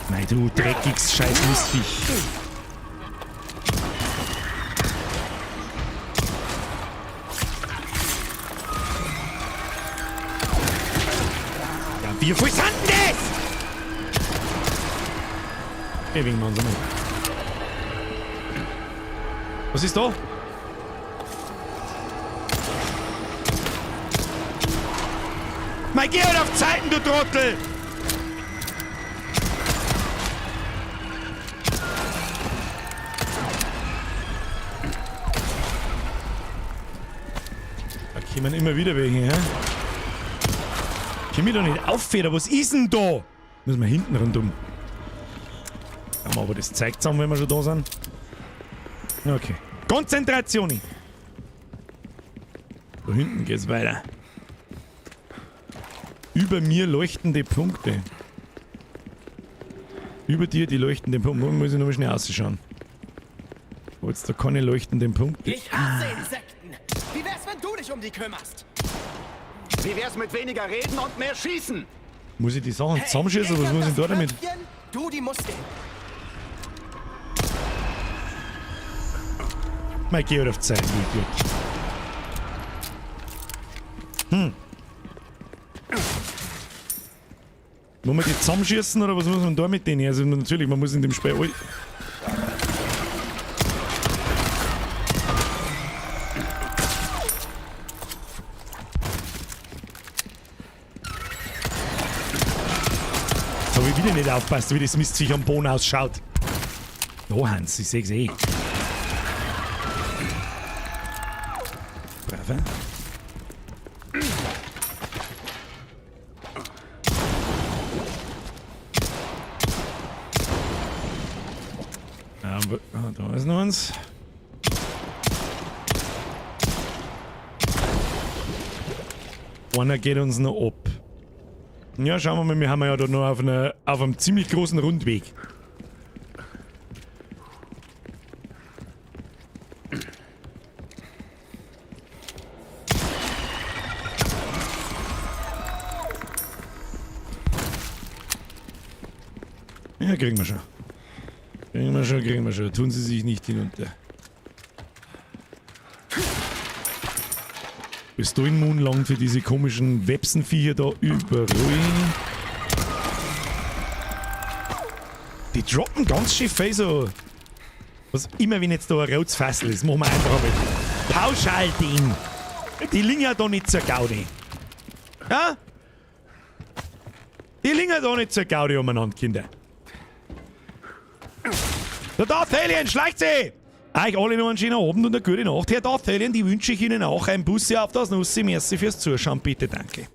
Nein, du dreckiges scheiß Mistviech. Ja, wie viel sind denn das? Bewegen wir uns einmal. Was ist da? Mein geh halt auf Zeiten, du Trottel! Kommen immer wieder welche, hä? Komm ich da nicht auf, oder was ist denn da? Müssen wir hinten rundum. Haben wir aber das Zeug zusammen, wenn wir schon da sind. Okay. Konzentration! Da hinten geht's weiter. Über mir leuchtende Punkte. Über dir die leuchtenden Punkte. Muss ich noch mal schnell ausschauen. Wo jetzt da keine leuchtenden Punkte. Ich hasse Insekten! Wie wär's, wenn du dich um die kümmerst? Wie wär's mit weniger Reden und mehr Schießen? Muss ich die Sachen zusammenschießen oder was muss ich da damit? Du die Muskeln. Mein Geh auf Zeit, du Idiot. Hm. Muss man die zusammenschießen oder was muss man da mit denen? Also natürlich, man muss in dem Spiel... Habe ich wieder nicht aufpasst, wie das Mistviech am Boden ausschaut. Oh Hans, ich seh's eh. Brave. Ah, da ist noch eins. Einer geht uns noch ab. Ja, schauen wir mal, wir haben ja da noch auf einem ziemlich großen Rundweg. Ja, kriegen wir schon. Kriegen wir schon, kriegen wir schon. Tun Sie sich nicht hinunter. Bist du in Moonlang für diese komischen Websenviecher da überall? Die droppen ganz schön viel so. Was immer, wenn jetzt da ein rotes Fassel ist, machen wir einfach einmal pauschal den. Die liegen ja da nicht zur Gaudi. Ja? Die liegen ja da nicht zur Gaudi umeinander, Kinder. Der Darth Alien schleicht sie! Euch alle noch einen schönen Abend und eine gute Nacht. Herr Darth Alien, die wünsche ich Ihnen auch. Ein Bussi auf das Nussi. Merci fürs Zuschauen, bitte, danke.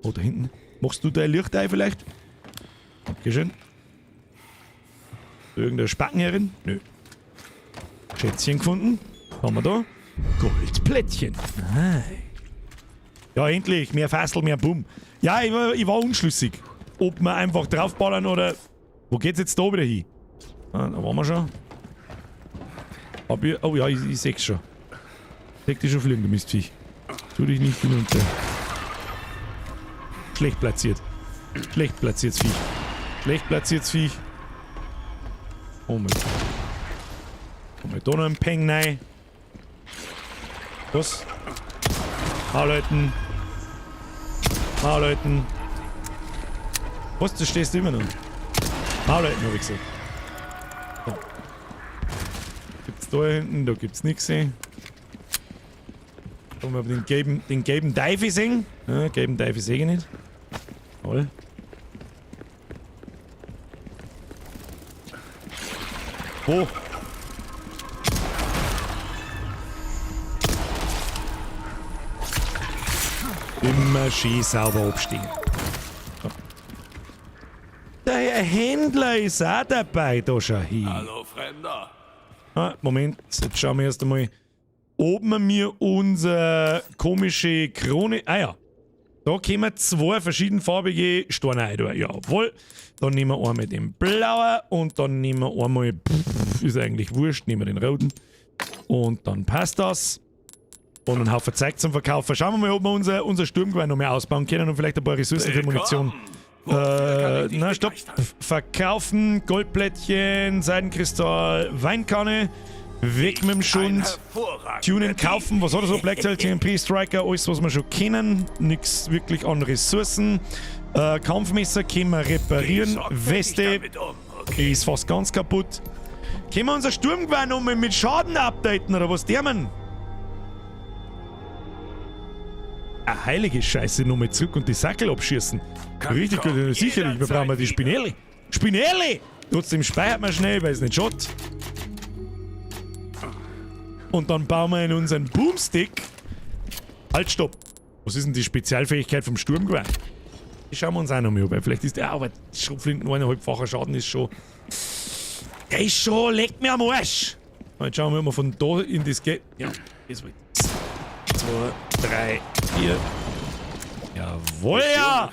Oh, da hinten. Machst du dein Licht ein vielleicht? Dankeschön. Irgendeine Spackenherrin? Nö. Schätzchen gefunden. Was haben wir da? Goldplättchen. Nein. Ja, endlich. Mehr Fassel, mehr Bumm. Ja, ich war unschlüssig. Ob wir einfach draufballern oder... Wo geht's jetzt da wieder hin? Ah, da waren wir schon. Oh ja, ich seh's schon. Seh dich schon fliegen, du Mistviech. Tu dich nicht hinunter. Schlecht platziert. Schlecht platziertes Viech. Schlecht platziertes Viech. Oh mein Gott. Komm mal da noch ein Peng rein. Was? Anhalten. Anhalten. Was? Du stehst immer noch. Anhalten, hab ich gesagt. So. Gibt's da hinten? Da gibt's nix. Da haben wir den gelben Teufel sehen. Ja, gelben Teufel sehe ich nicht. Toll. Wo? Immer schön sauber abstehen. So. Der Herr Händler ist auch dabei, da schau hin. Hallo, Fremder. Ah, Moment, jetzt schauen wir erst einmal, ob wir mir unsere komische Krone... Ah ja, da kommen zwei verschiedenfarbige Steine rein. Jawohl, dann nehmen wir einmal den blauen und dann nehmen wir einmal... Pff, ist eigentlich wurscht, nehmen wir den roten. Und dann passt das. Und einen Haufen Zeug zum Verkaufen. Schauen wir mal, ob wir unser Sturmgewehr noch mehr ausbauen können und vielleicht ein paar Ressourcen für Munition. Na, stopp. Verkaufen, Goldplättchen, Seidenkristall, Weinkanne. Weg mit dem Schund. Tunen, kaufen. Was hat er so? Blacktail, TMP, Striker, alles, was wir schon kennen. Nix wirklich an Ressourcen. Kampfmesser können wir reparieren. Weste ist fast ganz kaputt. Können wir unser Sturmgewehr nochmal mit Schaden updaten oder was der man? Ah, heilige Scheiße, nochmal zurück und die Sackel abschießen. Richtig gut, sicherlich, wir brauchen die Spinelli. Spinelli! Trotzdem speichert man schnell, weil es nicht schaut. Und dann bauen wir in unseren Boomstick Halt, stopp. Was ist denn die Spezialfähigkeit vom Sturmgewehr? Die schauen wir uns auch noch mal an, weil vielleicht ist der, aber Schrotflinten 1,5-facher Schaden ist schon. Der ist schon, leckt mir am Arsch! Jetzt schauen wir mal von da in das Ge. Ja, das wird. 2, 3, 4. Jawohl, ja!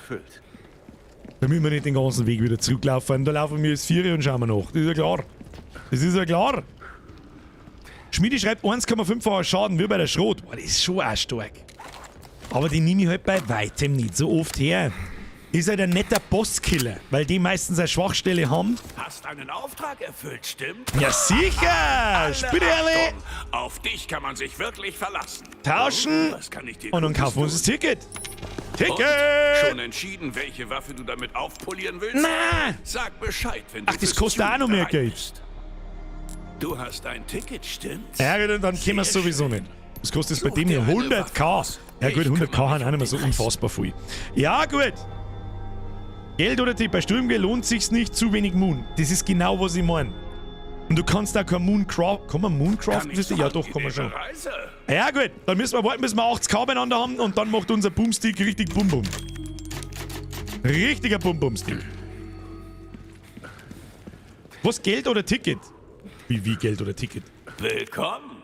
Damit wir nicht den ganzen Weg wieder zurücklaufen. Da laufen wir jetzt 4 und schauen wir nach. Das ist ja klar. Das ist ja klar. Schmiede schreibt 1,5-facher Schaden, wie bei der Schrot. Boah, das ist schon auch stark. Aber die nehme ich halt bei weitem nicht so oft her. Ist halt ein netter Bosskiller, weil die meistens eine Schwachstelle haben. Hast einen Auftrag erfüllt, stimmt? Ja, sicher! Spiele! Auf dich kann man sich wirklich verlassen. Tauschen! Was kann ich dir Und dann Gutes kaufen wir uns das Ticket. Ticket! Und schon entschieden, welche Waffe du damit aufpolieren willst? Na! Sag Bescheid, wenn du Ach, das fürs kostet auch noch mehr bereit Geld. bist. Du hast ein Ticket, stimmt's? Ja, gut, dann können wir es sowieso nicht. Was kostet das bei dem hier? 100k. Ja gut, 100k haben auch nicht mehr so unfassbar viel. Ja gut. Geld oder Tipp, bei Sturmgewehr lohnt sich's nicht, zu wenig Moon. Das ist genau, was ich meine. Und du kannst da kein Moon craften. Kann man Moon craften? Ja doch, kann man schon. Ja gut, dann müssen wir warten, bis wir 80k beieinander haben und dann macht unser Boomstick richtig Bum Bum. Richtiger Bum Bum Stick. Was, Geld oder Ticket? Wie Geld oder Ticket? Willkommen.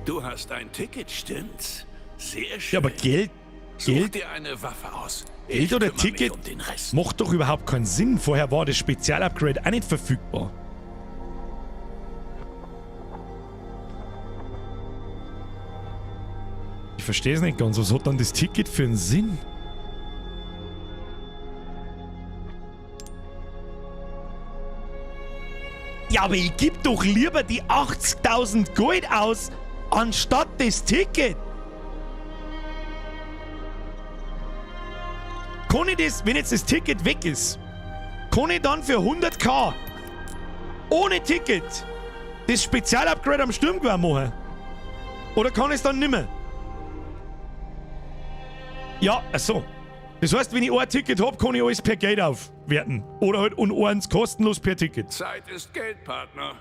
Du hast ein Ticket, stimmt's? Sehr schön. Ja, aber Geld. Such Geld, dir eine Waffe aus. Geld Ich oder kümmere mich Ticket um den Rest. macht doch überhaupt keinen Sinn. Vorher war das Spezialupgrade auch nicht verfügbar. Ich verstehe es nicht ganz. Was hat dann das Ticket für einen Sinn? Ja, aber ich geb doch lieber die 80.000 Gold aus, anstatt das Ticket. Kann ich das, wenn jetzt das Ticket weg ist, kann ich dann für 100k ohne Ticket das Spezialupgrade am Sturmgewehr machen? Oder kann ich es dann nimmer? Ja, ach so. Das heißt, wenn ich ein Ticket hab, kann ich alles per Geld aufwerten. Oder halt und eins kostenlos per Ticket. Zeit ist Geld, Partner.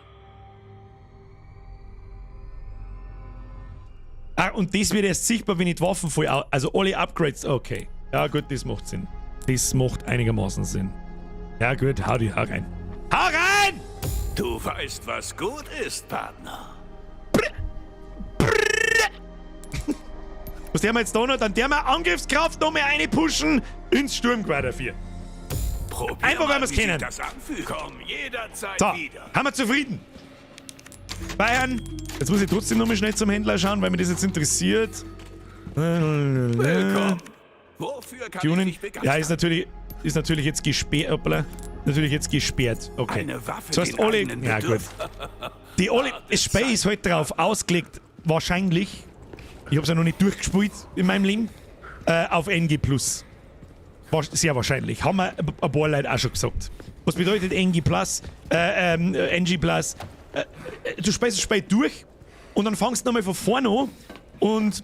Ah, und das wird erst sichtbar, wenn ich die Waffen voll also alle Upgrades, okay. Ja gut, das macht Sinn. Das macht einigermaßen Sinn. Ja gut, hau rein. Hau rein! Du weißt, was gut ist, Partner. Was der wir jetzt da noch? Dann der wir Angriffskraft noch mal eine pushen ins Sturmgewehr dafür. Probier Einfach, weil wir's wie sich kennen. das anfühlt. Komm jederzeit So, wieder. haben wir zufrieden. Bayern. Jetzt muss ich trotzdem noch mal schnell zum Händler schauen, weil mich das jetzt interessiert. Willkommen. Wofür kann Tuning. ich dich begeistern? Ja, ist natürlich jetzt gesperrt. Hoppala. Natürlich jetzt gesperrt. Okay. Eine Waffe Das heißt, den alle. eigenen Ja, gut. Die alle. Das Spiel ist halt drauf ausgelegt, wahrscheinlich. Ich hab's ja noch nicht durchgespielt in meinem Leben. Auf NG. Sehr wahrscheinlich. Haben wir ein paar Leute auch schon gesagt. Was bedeutet NG Plus? NG Plus. Du spielst das Spiel durch und dann fangst du nochmal von vorne an und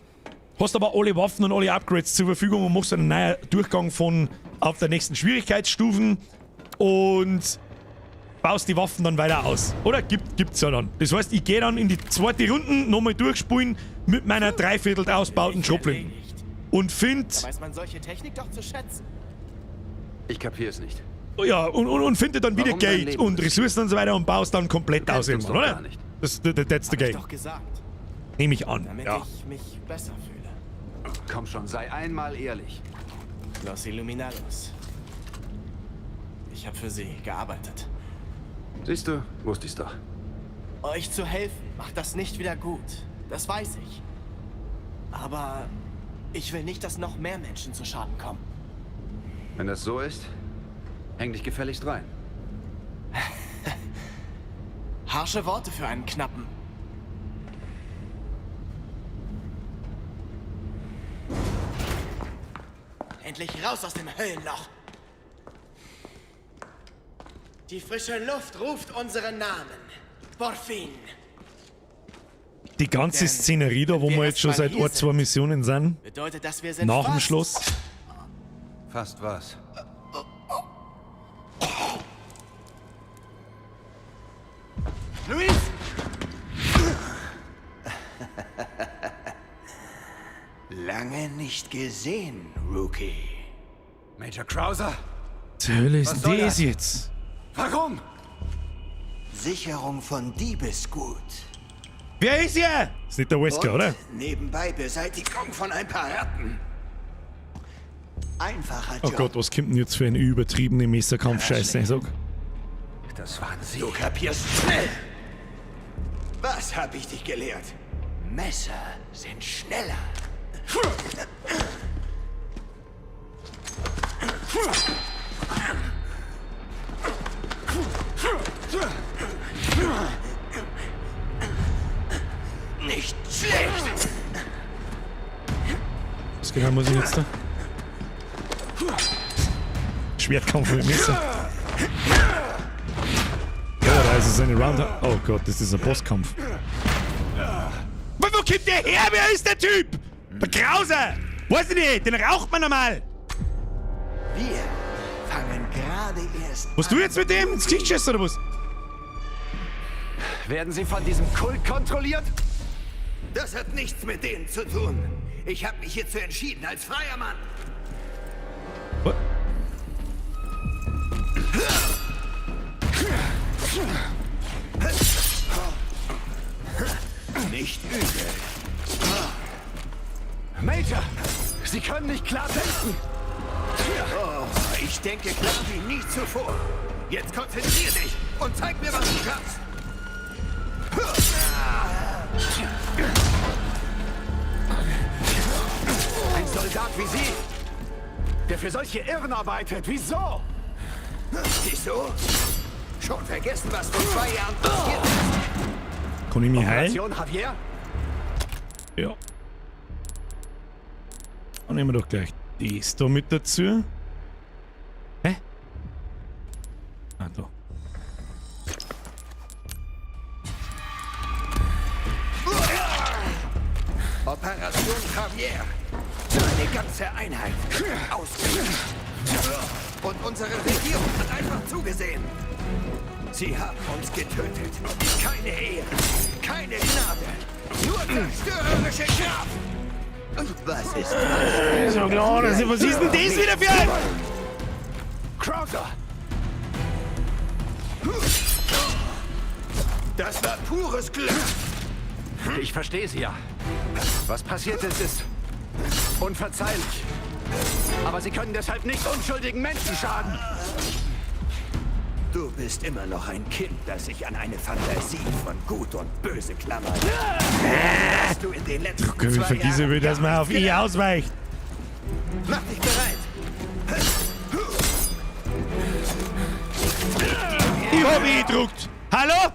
hast aber alle Waffen und alle Upgrades zur Verfügung und machst einen neuen Durchgang von auf der nächsten Schwierigkeitsstufen und baust die Waffen dann weiter aus. Oder? Gibt's ja dann. Das heißt, ich gehe dann in die zweite Runde nochmal durchspulen mit meiner dreiviertel ausbauten Schrotflinten. Und find... Da weiß man solche Technik doch zu schätzen. Ich kapier's nicht. Ja, und finde dann wieder Warum dein Geld Leben und Ressourcen und so weiter und baust dann komplett aus kennst uns irgendwann, doch oder? gar nicht. That's the Hab ich game. doch gesagt. Nehme ich an. Damit Ja. ich mich besser fühle. Komm schon, sei einmal ehrlich. Los Illuminados. Ich habe für sie gearbeitet. Siehst du, wusste ich's doch. Euch zu helfen, macht das nicht wieder gut. Das weiß ich. Aber ich will nicht, dass noch mehr Menschen zu Schaden kommen. Wenn das so ist, häng dich gefälligst rein. Harsche Worte für einen Knappen. Endlich raus aus dem Höllenloch! Die frische Luft ruft unseren Namen. Borfin. Die ganze Szenerie da, wo wir jetzt schon seit ein, zwei Missionen sind, Bedeutet das, wir sind nach dem fast Schluss. Fast was. Lange nicht gesehen, Rookie. Major Krauser? Zur Hölle ist Was denn soll das das? jetzt? Warum? Sicherung von Diebesgut. Wer ist hier? Ist nicht der Wesker, Und oder? Nebenbei Beseitigung von ein paar Ratten. Einfacher Oh Job. Gott, was kommt denn jetzt für eine übertriebene Messerkampf-Scheiße? Sag. Das waren Sie. Du kapierst schnell. Was hab ich dich gelehrt? Messer sind schneller. Nicht schlecht. Was genau muss ich jetzt da? Schwertkampf mit Messer. Ja, da ist es eine Round. Oh Gott, das ist ein Bosskampf. Wo kommt der her? Wer ist der Typ? Der Krause! Weiß ich nicht, den raucht man normal! Wir fangen gerade erst Was du jetzt mit dem? Ins Gesicht schießt oder was? Werden Sie von diesem Kult kontrolliert? Das hat nichts mit denen zu tun. Ich habe mich hierzu entschieden als freier Mann. Was? Nicht übel. Major! Sie können nicht klar denken! Oh, ich denke klar wie nie zuvor. Jetzt konzentrier dich und zeig mir, was du kannst. Ein Soldat wie Sie, der für solche Irren arbeitet. Wieso? Wieso? Schon vergessen, was vor 2 Jahren passiert ist. Kann ich mich heilen? Operation Javier? Ja. Dann nehmen wir doch gleich das da mit dazu. Hä? Ah, da. Operation Javier. Eine ganze Einheit. Ausgelöscht. Und unsere Regierung hat einfach zugesehen. Sie haben uns getötet. Keine Ehre, keine Gnade. Nur zerstörerische Kraft. Was ist das? Ist ja klar, das ist, was ist denn das wieder für ein? Krauser! Das war pures Glück. Ich verstehe Sie ja. Was passiert ist, ist unverzeihlich. Aber Sie können deshalb nicht unschuldigen Menschen schaden. Du bist immer noch ein Kind, das sich an eine Fantasie von Gut und Böse klammert. Hast du in den letzten Okay, 2 vergiss Jahren ich, dass man auf E ausweicht. Mach dich bereit. Ich hab E gedruckt. Hallo?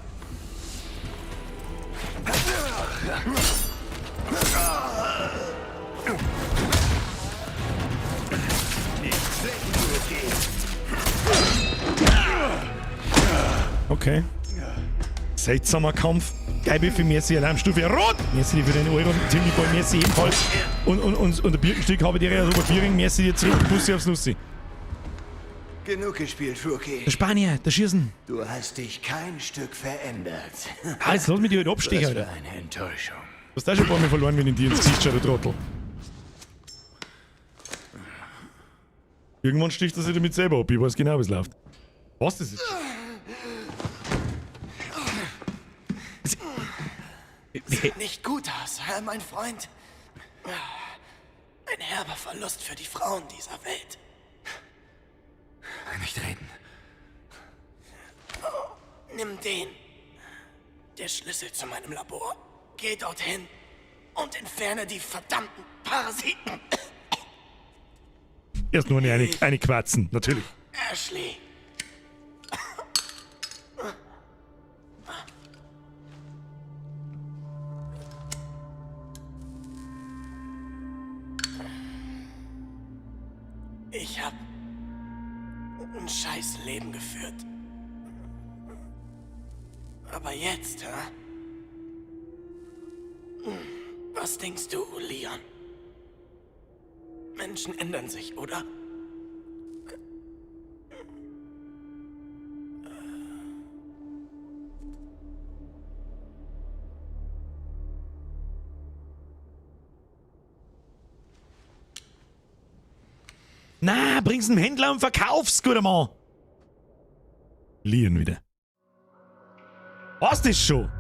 Okay. Seltsamer Kampf. Geil, für Merci Alarmstufe Rot. Merci für den Euro. Timmy Boy, merci ebenfalls. Und der Birkenstück habe ich dir ja sogar Biering. Merci dir zurück. Bussi aufs Nussi. Genug gespielt, Rookie. Der Spanier, der Schießen. Du hast dich kein Stück verändert. Ah, jetzt lass mich die halt abstechen, Was Alter. für eine Enttäuschung. Du hast da schon ein paar Mal verloren, wenn ich dir ins Gesicht schaue, du Trottel. Irgendwann sticht er sich damit selber ab. Ich weiß genau, wie es läuft. Was das ist? Sieht nicht gut aus, hä, mein Freund? Ein herber Verlust für die Frauen dieser Welt. Nicht reden. Oh, nimm den. Der Schlüssel zu meinem Labor. Geh dorthin und entferne die verdammten Parasiten. Erst nur eine Quatzen, natürlich. Ashley. Ich hab ein scheiß Leben geführt. Aber jetzt, hä? Was denkst du, Leon? Menschen ändern sich, oder? Na, bring's dem Händler und verkauf's, guter Mann. Leon wieder. Was das schon?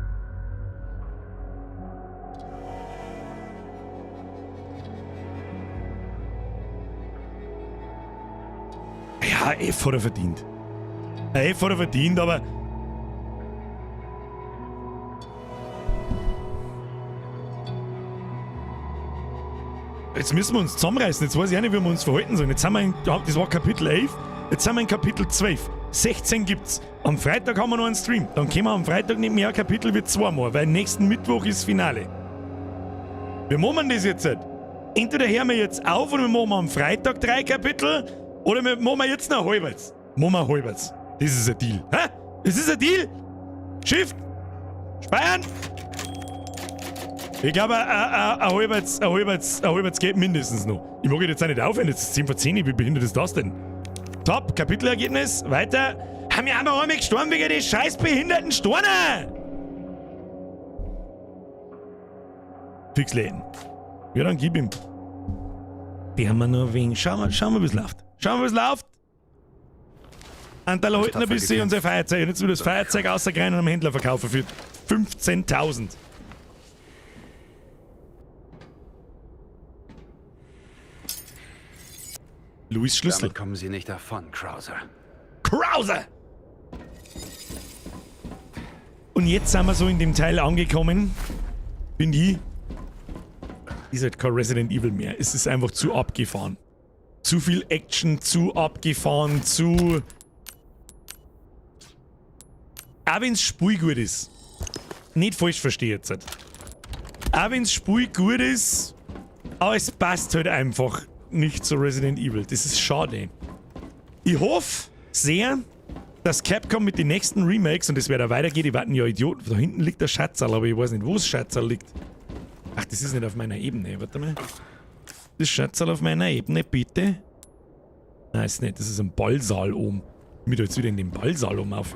Ja, F hat er verdient. F hat er verdient, aber... Jetzt müssen wir uns zusammenreißen. Jetzt weiß ich auch nicht, wie wir uns verhalten sollen. Jetzt haben wir in, das war Kapitel 11, jetzt sind wir in Kapitel 12. 16 gibt's. Am Freitag haben wir noch einen Stream. Dann können wir am Freitag nicht mehr Kapitel wie zweimal, weil nächsten Mittwoch ist Finale. Wie machen wir das jetzt? Entweder hören wir jetzt auf und wir machen am Freitag 3 Kapitel, oder wir machen jetzt noch halbwegs. Machen wir halbwegs. Das ist ein Deal. Hä? Das ist ein Deal? Shift! Speiern! Ich glaube, ein halbwegs geht mindestens noch. Ich mag jetzt auch nicht aufhören, jetzt ist 10 vor 10, wie behindert ist das denn? Top, Kapitelergebnis, weiter. Haben wir einmal gestorben wegen den scheiß behinderten Steine! Fix lehnen. Ja, dann gib ihm. Die haben wir noch ein wenig. Schauen wir, wie es läuft. Schauen wir, wie es läuft. Anteil halten ein bisschen unser Feuerzeug. Und jetzt will das Feuerzeug rausgreifen und am Händler verkaufen für 15.000. Louis Schlüssel. Damit kommen Sie nicht davon, Krauser. Krauser! Und jetzt sind wir so in dem Teil angekommen. Bin ich. Ist halt kein Resident Evil mehr. Es ist einfach zu abgefahren. Zu viel Action, zu abgefahren, zu... Auch wenn's Spiel gut ist. Nicht falsch verstehe jetzt. Auch wenn's Spiel gut ist, aber es passt halt einfach nicht zu Resident Evil. Das ist schade. Ich hoffe sehr, dass Capcom mit den nächsten Remakes, und das wird auch weitergehen, die warten ja Idioten. Da hinten liegt der Schatzerl, aber ich weiß nicht, wo das Schatzerl liegt. Ach, das ist nicht auf meiner Ebene. Warte mal. Das Schatzerl auf meiner Ebene, bitte. Nein, ist nicht. Das ist ein Ballsaal oben. Ich will jetzt wieder in den Ballsaal oben auf.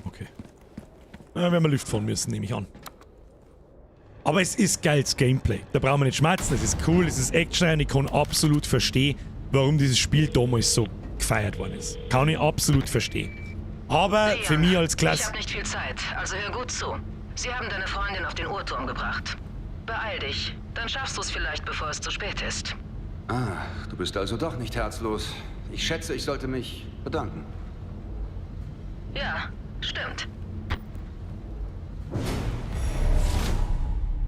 Okay. Da werden wir Lift fahren müssen, nehme ich an. Aber es ist geiles Gameplay. Da brauchen wir nicht schmerzen. Es ist cool, es ist Action und ich kann absolut verstehen, warum dieses Spiel damals so gefeiert worden ist. Kann ich absolut verstehen. Aber Leon, für mich als Klasse... Ich habe nicht viel Zeit, also hör gut zu. Sie haben deine Freundin auf den Uhrturm gebracht. Beeil dich, dann schaffst du es vielleicht, bevor es zu spät ist. Ah, du bist also doch nicht herzlos. Ich schätze, ich sollte mich bedanken. Ja, stimmt.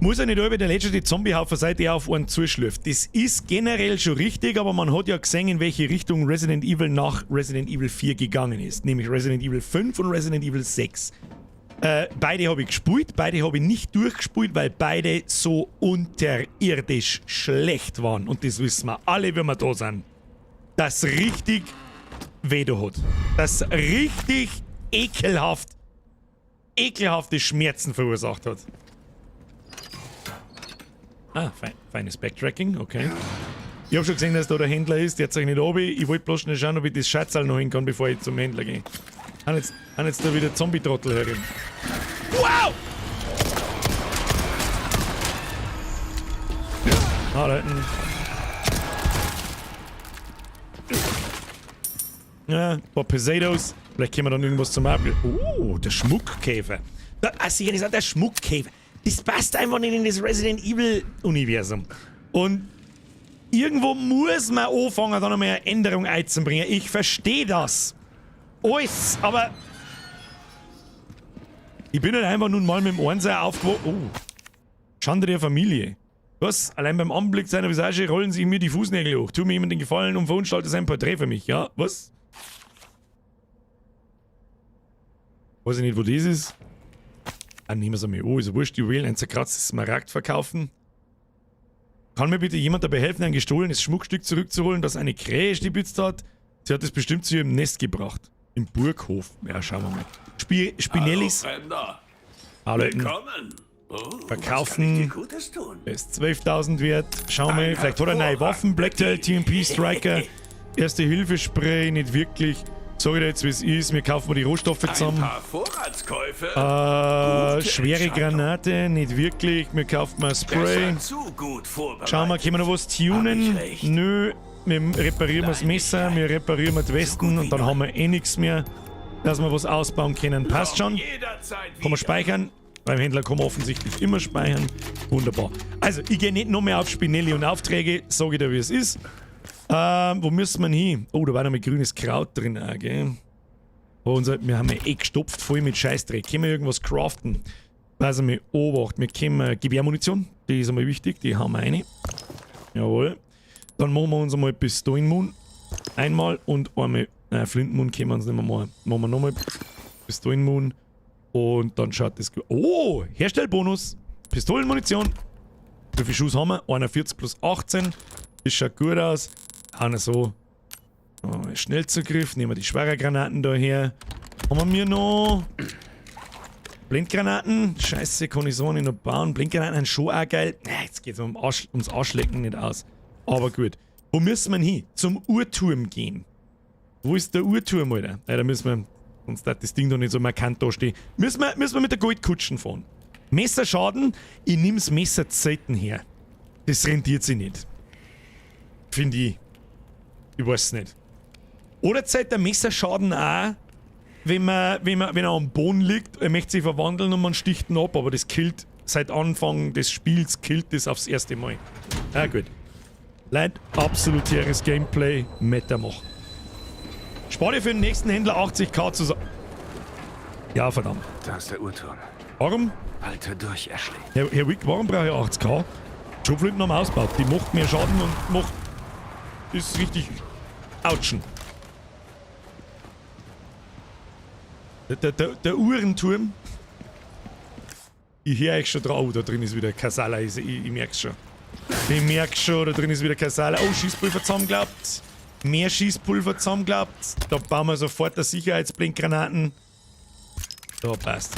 Muss ja nicht über der letzte Zombiehaufen sein, der auf einen zuschlürft. Das ist generell schon richtig, aber man hat ja gesehen, in welche Richtung Resident Evil nach Resident Evil 4 gegangen ist. Nämlich Resident Evil 5 und Resident Evil 6. Beide habe ich gespielt, beide habe ich nicht durchgespielt, weil beide so unterirdisch schlecht waren. Und das wissen wir alle, wenn wir da sind. Das richtig weh da hat. Das richtig ekelhafte Schmerzen verursacht hat. Ah, feines Backtracking, okay. Ich hab schon gesehen, dass da der Händler ist, der zeigt nicht runter. Ich wollte bloß schnell schauen, ob ich das Schatzal noch hin kann, bevor ich zum Händler gehe. Han jetzt da wieder Zombie-Trottel herin. Wow! Ah, da hinten. Ja, ein paar Pesados. Vielleicht können wir dann irgendwas zum Abend. Oh, der Schmuckkäfer. Da, ah, sicher, das ist auch der Schmuckkäfer. Das passt einfach nicht in das Resident Evil Universum. Und irgendwo muss man anfangen, da nochmal eine Änderung einzubringen. Ich verstehe das. Alles, aber ich bin halt einfach nun mal mit dem Einser aufgewacht. Oh. Schande der Familie. Was? Allein beim Anblick seiner Visage rollen sich mir die Fußnägel hoch. Tu mir jemand den Gefallen und verunstallte sein Porträt für mich, ja? Was? Weiß ich nicht, wo das ist. Ah, nehmen wir es einmal. Oh, ist ja wurscht. Juwelen, ein zerkratztes Smaragd verkaufen. Kann mir bitte jemand dabei helfen, ein gestohlenes Schmuckstück zurückzuholen, das eine Krähe stibitzt hat? Sie hat es bestimmt zu ihrem Nest gebracht. Im Burghof. Ja, schauen wir mal. Spinellis. Hallo, Hallo. Willkommen. Oh, Verkaufen. Gutes tun? Ist 12.000 wert. Schauen wir mal. Vielleicht hat er neue Waffen. Blacktail, TMP, Striker. Erste-Hilfe-Spray, nicht wirklich. Sag ich dir jetzt, wie es ist. Wir kaufen mal die Rohstoffe zusammen. Ein paar Vorratskäufe. Gute Schwere Entscheidung. Granate, nicht wirklich. Wir kaufen mal Spray. Besser zu gut vorbereitet. Schauen wir, können wir noch was tunen? Hab ich recht? Nö, wir reparieren das Messer, wir reparieren die Westen und dann haben wir eh nichts mehr, dass wir was ausbauen können. Passt schon. Jederzeit Kann man speichern. Beim Händler kann man offensichtlich immer speichern. Wunderbar. Also, ich gehe nicht noch mehr auf Spinelli und Aufträge, sage ich dir, wie es ist. Wo müssen wir denn hin? Oh, da war noch mit grünes Kraut drin, auch, gell? Oh, wir haben ja eh gestopft voll mit Scheißdreck. Können wir irgendwas craften? Weiß ich nicht, Obacht, wir können Gewehrmunition, die ist einmal wichtig, die haben wir eine. Jawohl. Dann machen wir uns einmal Pistolenmun. Einmal und einmal. Nein, Flintenmun können wir uns nicht mehr machen. Machen wir nochmal Pistolenmun. Und dann schaut das gut. Oh, Herstellbonus. Pistolenmunition. Wie viel Schuss haben wir? 41 plus 18. Das schaut gut aus. Auch noch so. Oh, Schnellzugriff. Nehmen wir die schweren Granaten da her. Haben wir noch Blendgranaten? Scheiße, kann ich so nicht noch bauen. Blendgranaten sind schon auch geil. Jetzt geht's ums Arschlecken nicht aus. Aber gut. Wo müssen wir denn hin? Zum Uhrturm gehen. Wo ist der Uhrturm, Alter? Ja, da müssen wir. Sonst darf das Ding doch nicht so markant da stehen. Müssen wir mit der Goldkutschen fahren. Messerschaden? Ich nehm's Messer selten her. Das rentiert sich nicht. Finde ich. Ich weiß nicht. Oder zählt der Messerschaden auch, wenn er am Boden liegt, er möchte sich verwandeln und man sticht ihn ab, aber das killt seit Anfang des Spiels, killt das aufs erste Mal. Na gut. Leute, absolutäres Gameplay, Meta machen. Spar dir für den nächsten Händler 80k zusammen. Ja, verdammt. Da ist der Uhrturm. Warum? Alte durch, Ashley. Herr Wick, warum brauche ich 80k? Schrotflinten haben wir ausgebaut. Die macht mehr Schaden und macht... Ist richtig... Autschen. Der Uhrenturm. Ich höre euch schon drauf. Oh, da drin ist wieder Kasala. Ich merk's schon. Ich merk schon, da drin ist wieder Kasala. Oh, Schießpulver zusammengeklappt. Mehr Schießpulver zusammengeklappt. Da bauen wir sofort die Sicherheitsblinkgranaten. Da passt.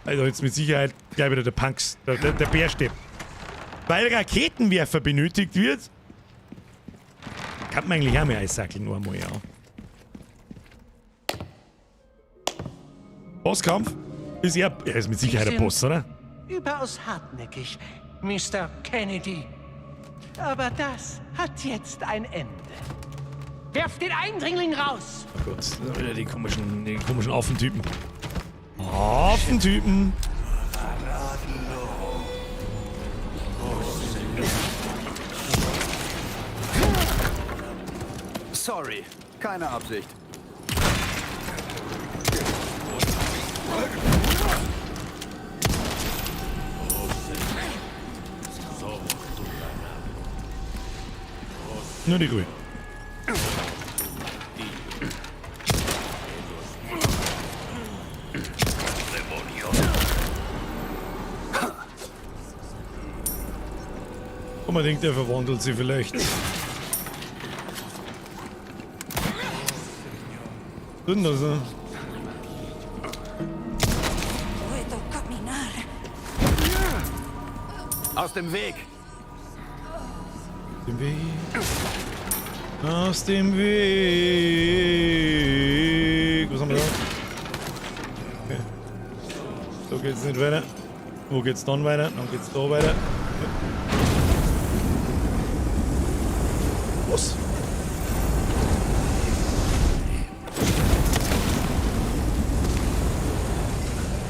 Also jetzt mit Sicherheit gleich wieder der Punks, der Bärstäb. Weil Raketenwerfer benötigt wird, kann man eigentlich auch mehr Eissackeln nur einmal, ja. Bosskampf? Ist er ist mit Sicherheit ein Boss, oder? Überaus hartnäckig, Mr. Kennedy. Aber das hat jetzt ein Ende. Werft den Eindringling raus! Oh Gott, wieder die komischen Affentypen. Affentypen! Sorry, keine Absicht. Nur die Ruhe. Und man denkt, er verwandelt sie vielleicht. Was ist denn das? Ne? Aus dem Weg! Dem Weg. Aus dem Weg. Was haben wir da? Okay. So geht's nicht weiter. Wo geht's dann weiter? Dann geht's da weiter. Was?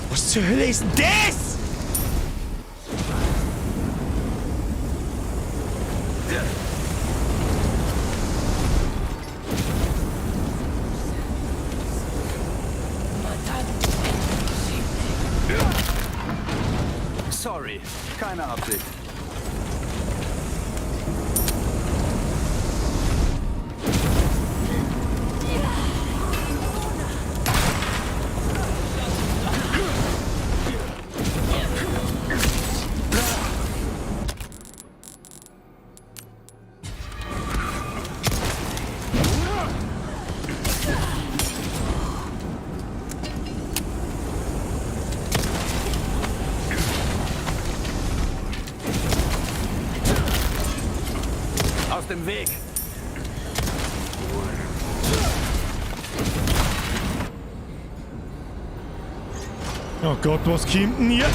Was zur Hölle ist denn das? Sorry, keine Absicht. Aus dem Weg. Oh Gott, was kommt denn hier?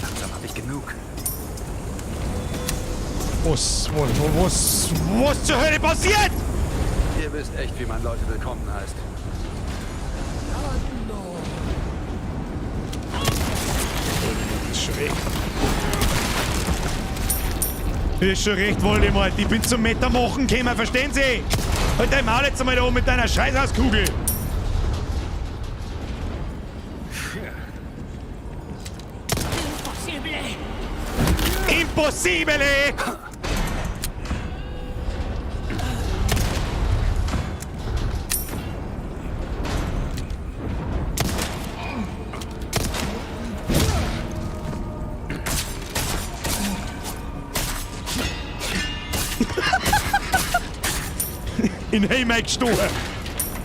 Langsam habe ich genug. Was zur Hölle passiert? Ihr wisst echt, wie man Leute willkommen heißt. Ist schon recht. Ist schon recht, Voldemort. Ich bin zum Meta machen gekommen, verstehen Sie? Halt dein Maul jetzt einmal da oben mit deiner Scheißhauskugel. Impossibile! In Haymack gestochen.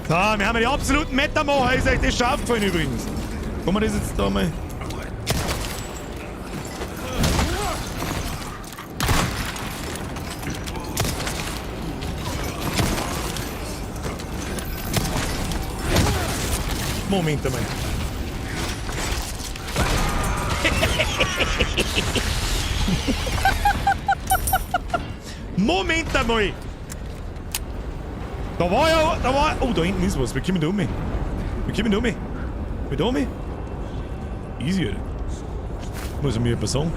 So, wir haben ja die absoluten Metamacher. Ist euch das schon aufgefallen übrigens? Kann man das jetzt da mal... Moment einmal. Moment einmal! Da war ja, da war... Oh, da hinten ist was. Wir kommen da um. Wir kommen da um. Wir da um. Easy, oder? Muss ich mir etwas sagen?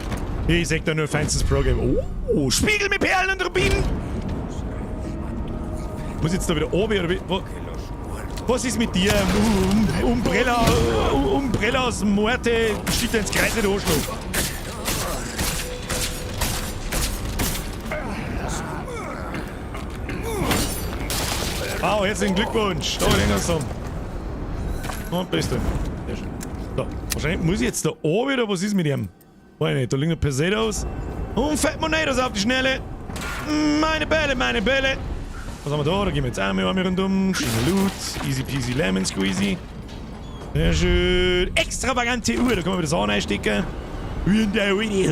Ich sag da nur feinstes Pro-Game. Oh, Spiegel mit Perlen und Rubinen! Muss ich jetzt da wieder oben oder wie? Was ist mit dir? Umbrella, Umbrella aus Morte, steht da ins Kreis nicht Arschloch. Wow, herzlichen Glückwunsch. Da, den zusammen. Und bist du. Sehr schön. So, wahrscheinlich muss ich jetzt da oben oder was ist mit ihm? Weiß nicht, da liegen noch Pesetos. Und Fat Monetos auf die Schnelle. Meine Bälle, meine Bälle. Was haben wir da? Da gehen wir jetzt einmal rundum. Schöner Loot. Easy peasy lemon squeezy. Sehr schön. Extravagante Uhr. Da kann man wieder Sachen einstecken. Wie in der Uli.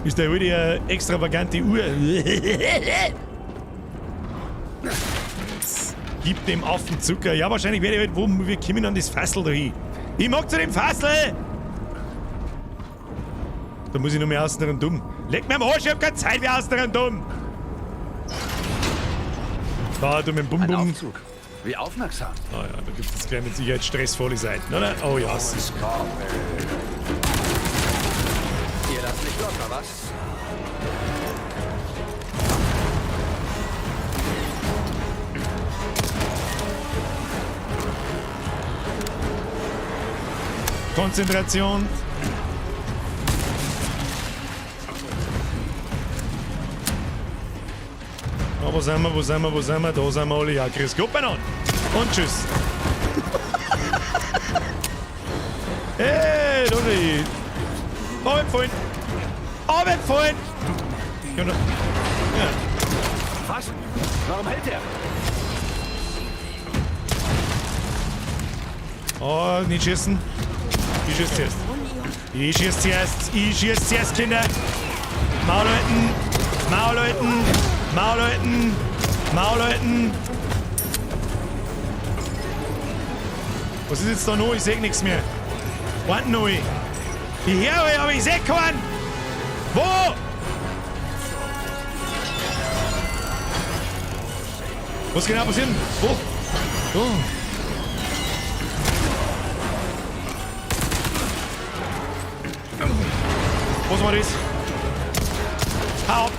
Ist der Uli eine extravagante Uhr? Gib dem Affen Zucker. Ja, wahrscheinlich werde ich halt, wo wir kommen an das Fassel da hin. Ich mag zu dem Fassel! Da muss ich noch mehr außen rundum. Leck mir am Arsch, ich hab keine Zeit für außen rundum! Da, du mit dem Bum Ein Bum. Aufzug. Wie aufmerksam. Ah ja, da gibt es jetzt gleich mit Sicherheit stressvolle Seiten, oder? Oh ja. Ihr lasst nicht locker, was? Konzentration. Oh, wo sind wir, wo sind wir, wo sind wir? Da sind wir alle. Ja, grüß Gott beieinander. Und tschüss. Hey, da ist Abempfohlen. Abempfohlen. Ja. Was? Warum hält er? Oh, nicht schießen. Ich schieß zuerst. Ich schieß zuerst. Ich schieß zuerst, Kinder. Maul halten. Maul halten. Maul halten. Maul halten. Was ist jetzt da noch? Ich seh nichts mehr. Warten noch. Ich höre euch, aber ich seh keinen. Wo? Was genau passiert? Wo? Oh. Was war das? Hau ab!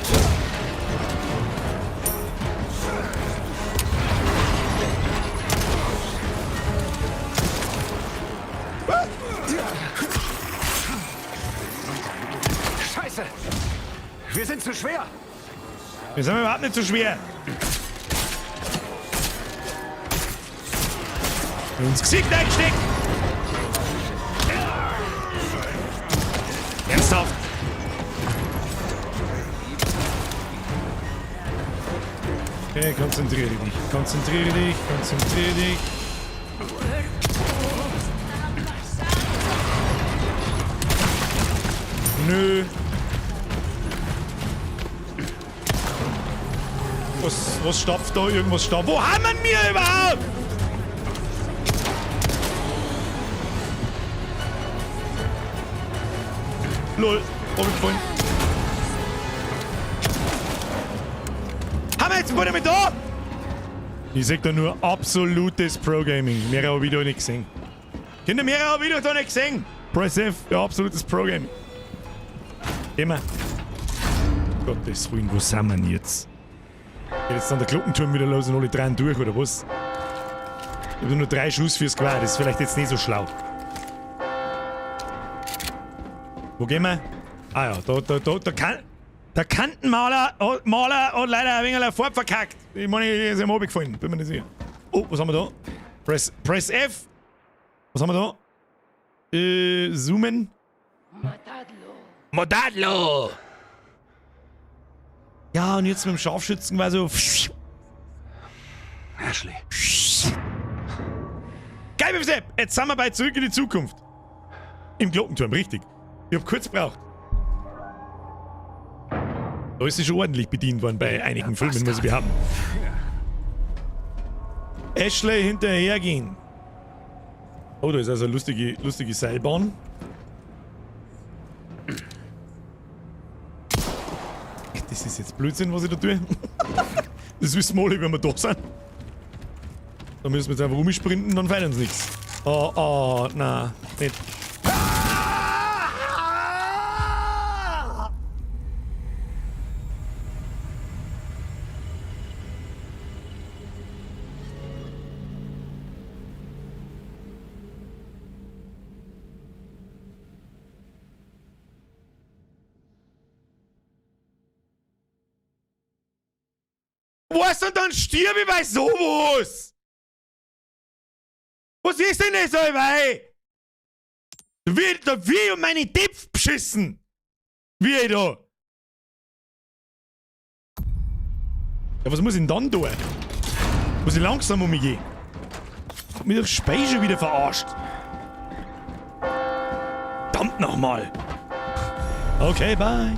Scheiße! Wir sind zu schwer! Wir sind überhaupt nicht zu schwer! Ins Gesicht eingesteckt! Ernsthaft? Okay. Okay, konzentriere dich. Konzentriere dich, konzentriere dich. Nö. Was stapft da? Irgendwas stapft. Wo haben wir überhaupt? Lol, hab ich gefallen. Haben wir jetzt einen mit da? Ich sag da nur absolutes Pro-Gaming. Mehr habe ich da nicht gesehen. Kinder, mehr habe ich da nicht gesehen. Press F, ja, absolutes Pro-Gaming. Immer. Gottes Willen, wo sind wir denn jetzt? Geht jetzt dann der Glockenturm wieder los und alle drei durch, oder was? Ich habe nur 3 Schuss fürs Quad, das ist vielleicht jetzt nicht so schlau. Wo gehen wir? Ah ja, da kann. Der Kantenmaler Maler hat leider ein wenig eine Farbe verkackt. Ich meine, ist ihm runtergefallen, bin mir nicht sicher. Oh, was haben wir da? Press F. Was haben wir da? Zoomen. Matadlo! Ja, und jetzt mit dem Scharfschützen war so. Ashley. Geil, Sepp! Jetzt sind wir bei Zurück in die Zukunft. Im Glockenturm, richtig. Ich hab kurz gebraucht. Da ist sie schon ordentlich bedient worden bei einigen Filmen, muss ich behaupten. Ashley hinterhergehen. Oh, da ist also eine lustige Seilbahn. Das ist jetzt Blödsinn, was ich da tue. Das wissen wir alle, wenn wir da sind. Da müssen wir jetzt einfach rumsprinten, dann feiern uns nichts. Oh, oh, nein, nicht. Was und dann stirb ich bei sowas? Was ist denn das, allweil? Da wird ich um meine Depf beschissen. Wie ich da. Ja, was muss ich denn dann tun? Muss ich langsam um mich gehen? Hat mich doch Speicher schon wieder verarscht. Verdammt nochmal. Okay, bye.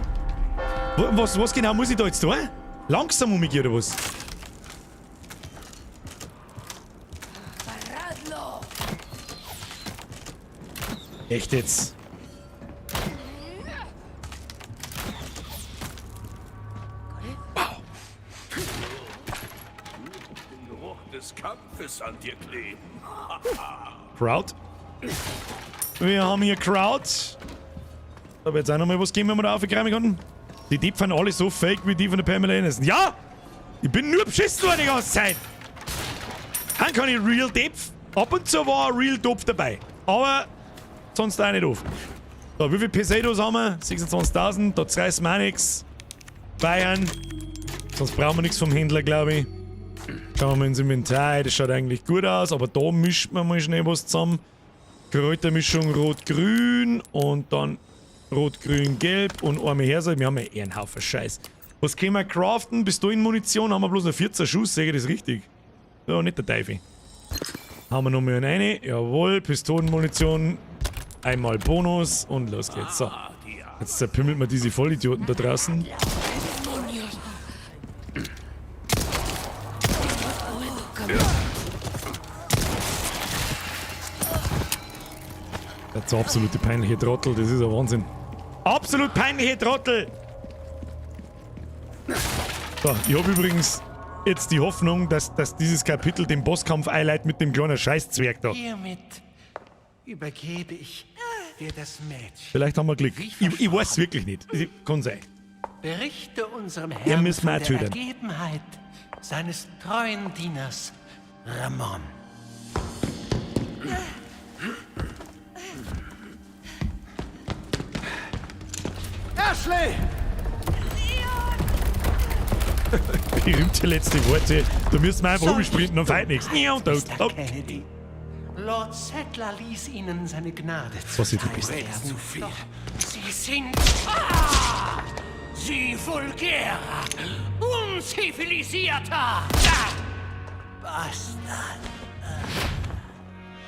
Was genau muss ich da jetzt tun? Langsam um mich gehen, oder was? Echt jetzt? Wow. Den Geruch des Kampfes an dir kleben. Crowd. Wir haben hier Crowd. Da wird jetzt auch nochmal was geben, wenn wir da aufgreifen können. Die Depp sind alle so fake wie die von der Pamela Anderson. Ja! Ich bin nur beschissen worden die ganze Zeit. Dann kann ich Real Depth. Ab und zu war ein Real Dopf dabei. Aber sonst auch nicht oft. So, wie viel Pesetos haben wir? 26.000. Da zerreißen wir auch nix. Bayern. Sonst brauchen wir nichts vom Händler, glaub ich. Schauen wir mal ins Inventar. Das schaut eigentlich gut aus. Aber da mischt man mal schnell was zusammen. Kräutermischung rot-grün und dann rot-grün-gelb und einmal her. Wir haben ja eh einen Haufen Scheiß. Was können wir craften? Pistolenmunition haben wir bloß noch 14 Schuss, sehe ich das richtig? Ja, nicht der Teufel. Haben wir noch mal eine? Jawohl, Pistolenmunition. Einmal Bonus und los geht's. So. Jetzt zerpimmelt man diese Vollidioten da draußen. Das ist absolute peinliche Trottel, das ist ein Wahnsinn. Absolut peinliche Trottel! So, ich hab übrigens jetzt die Hoffnung, dass dieses Kapitel den Bosskampf einleitet mit dem kleinen Scheißzwerg da. Hiermit übergebe ich dir das Mädchen. Vielleicht haben wir Glück. Ich weiß es wirklich nicht. Kann sein. Berichte unserem Er Herrn müssen von wir der töten. Ergebenheit seines treuen Dieners Ramon. Ashley! Berühmte letzte Worte. Da müssen wir einfach umsprinten und feiert nichts. Ja, und tot. Mister Kennedy. Lord Saddler ließ Ihnen seine Gnade Was du bist. zuteil werden. Doch Sie sind... Ah! Sie vulgärer, Unzivilisierter! Bastard.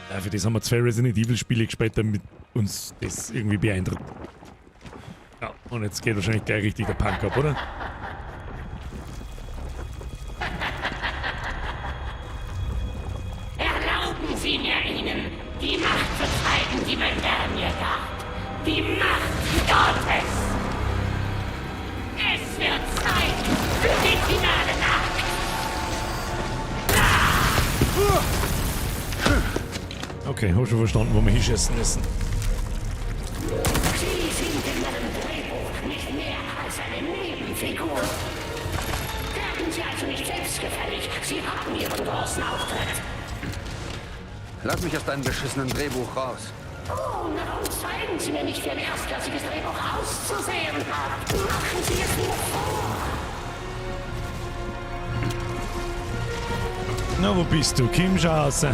Ja, für das haben wir 2 Resident Evil Spiele gespielt, damit uns das irgendwie beeindruckt. Ja, und jetzt geht wahrscheinlich gleich richtig der Punk ab, oder? Erlauben Sie mir, Ihnen die Macht zu zeigen, die mein Herr mir gab. Die Macht Gottes! Es wird Zeit für den finalen Akt! Okay, hab schon verstanden, wo wir hinschießen müssen. Sie sind in meinem Drehbuch nicht mehr als eine Nebenfigur. Werden Sie also nicht selbstgefällig. Sie haben Ihren großen Auftritt. Lass mich aus deinem beschissenen Drehbuch raus. Oh, na warum zeigen Sie mir nicht, wie ein erstklassiges Drehbuch auszusehen hat? Machen Sie es mir vor. Na, wo bist du? Komm schon raus.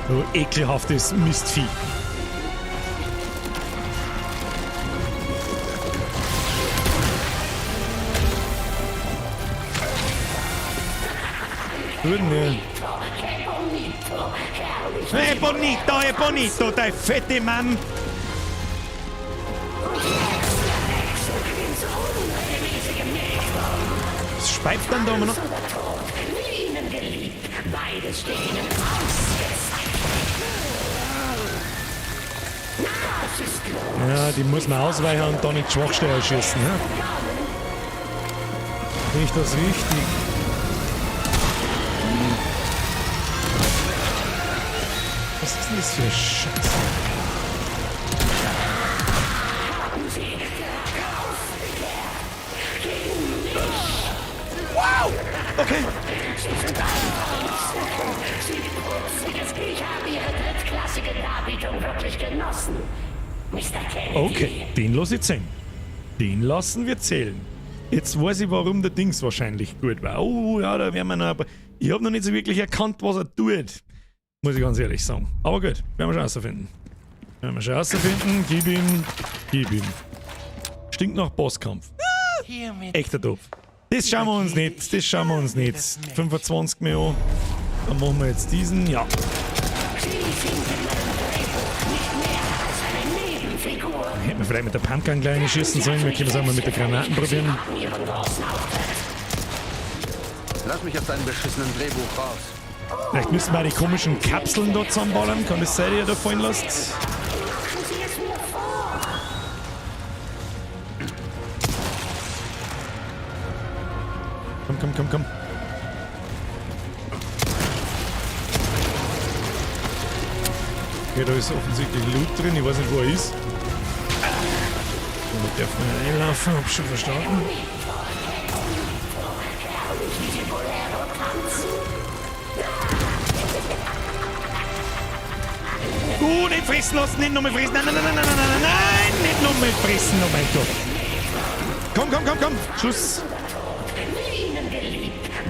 Du ekelhaftes Mistvieh. Gut, ne? Hey, bonito, hey, bonito, dein fette Mann. Was speibt dann da immer noch? Beides steht Ihnen ausgezeichnet. Ja, die muss man ausweichen und dann in die Schwachstelle schießen. Ne? Nicht das richtig. Was ist denn das für Scheiße? Wow! Okay. Sie sind einfach entzückend. Sie putziges. Ich habe Ihre drittklassige Darbietung wirklich genossen. Mr. Kennedy. Okay, den lass ich zählen. Den lassen wir zählen. Jetzt weiß ich, warum der Dings wahrscheinlich gut war. Oh ja, da werden wir noch. Aber ich hab noch nicht so wirklich erkannt, was er tut. Muss ich ganz ehrlich sagen. Aber gut, werden wir schon rausfinden. Werden wir schon rausfinden. Gib ihm. Gib ihm. Stinkt nach Bosskampf. Echter doof. Das schauen wir uns nicht. Das schauen wir uns nicht. 25 Millionen. Dann machen wir jetzt diesen. Ja. Hätten wir vielleicht mit der Pumpgun gleich schießen sollen. Wir können es auch mal mit der Granaten probieren. Lass mich aus deinem beschissenen Drehbuch raus. Vielleicht müssen wir auch die komischen Kapseln da zusammenballern. Kann das sein, die ihr da fallen lasst? Komm, komm, komm, komm. Okay, da ist offensichtlich Loot drin. Ich weiß nicht, wo er ist. Da darf man nicht reinlaufen, hab schon verstanden. Nicht fressen lassen, nicht nochmal fressen. Nein, nein, nein, nein, nein, nein, nein, nein, nicht nochmal fressen, oh mein Gott. Komm, komm, komm, komm, Schluss.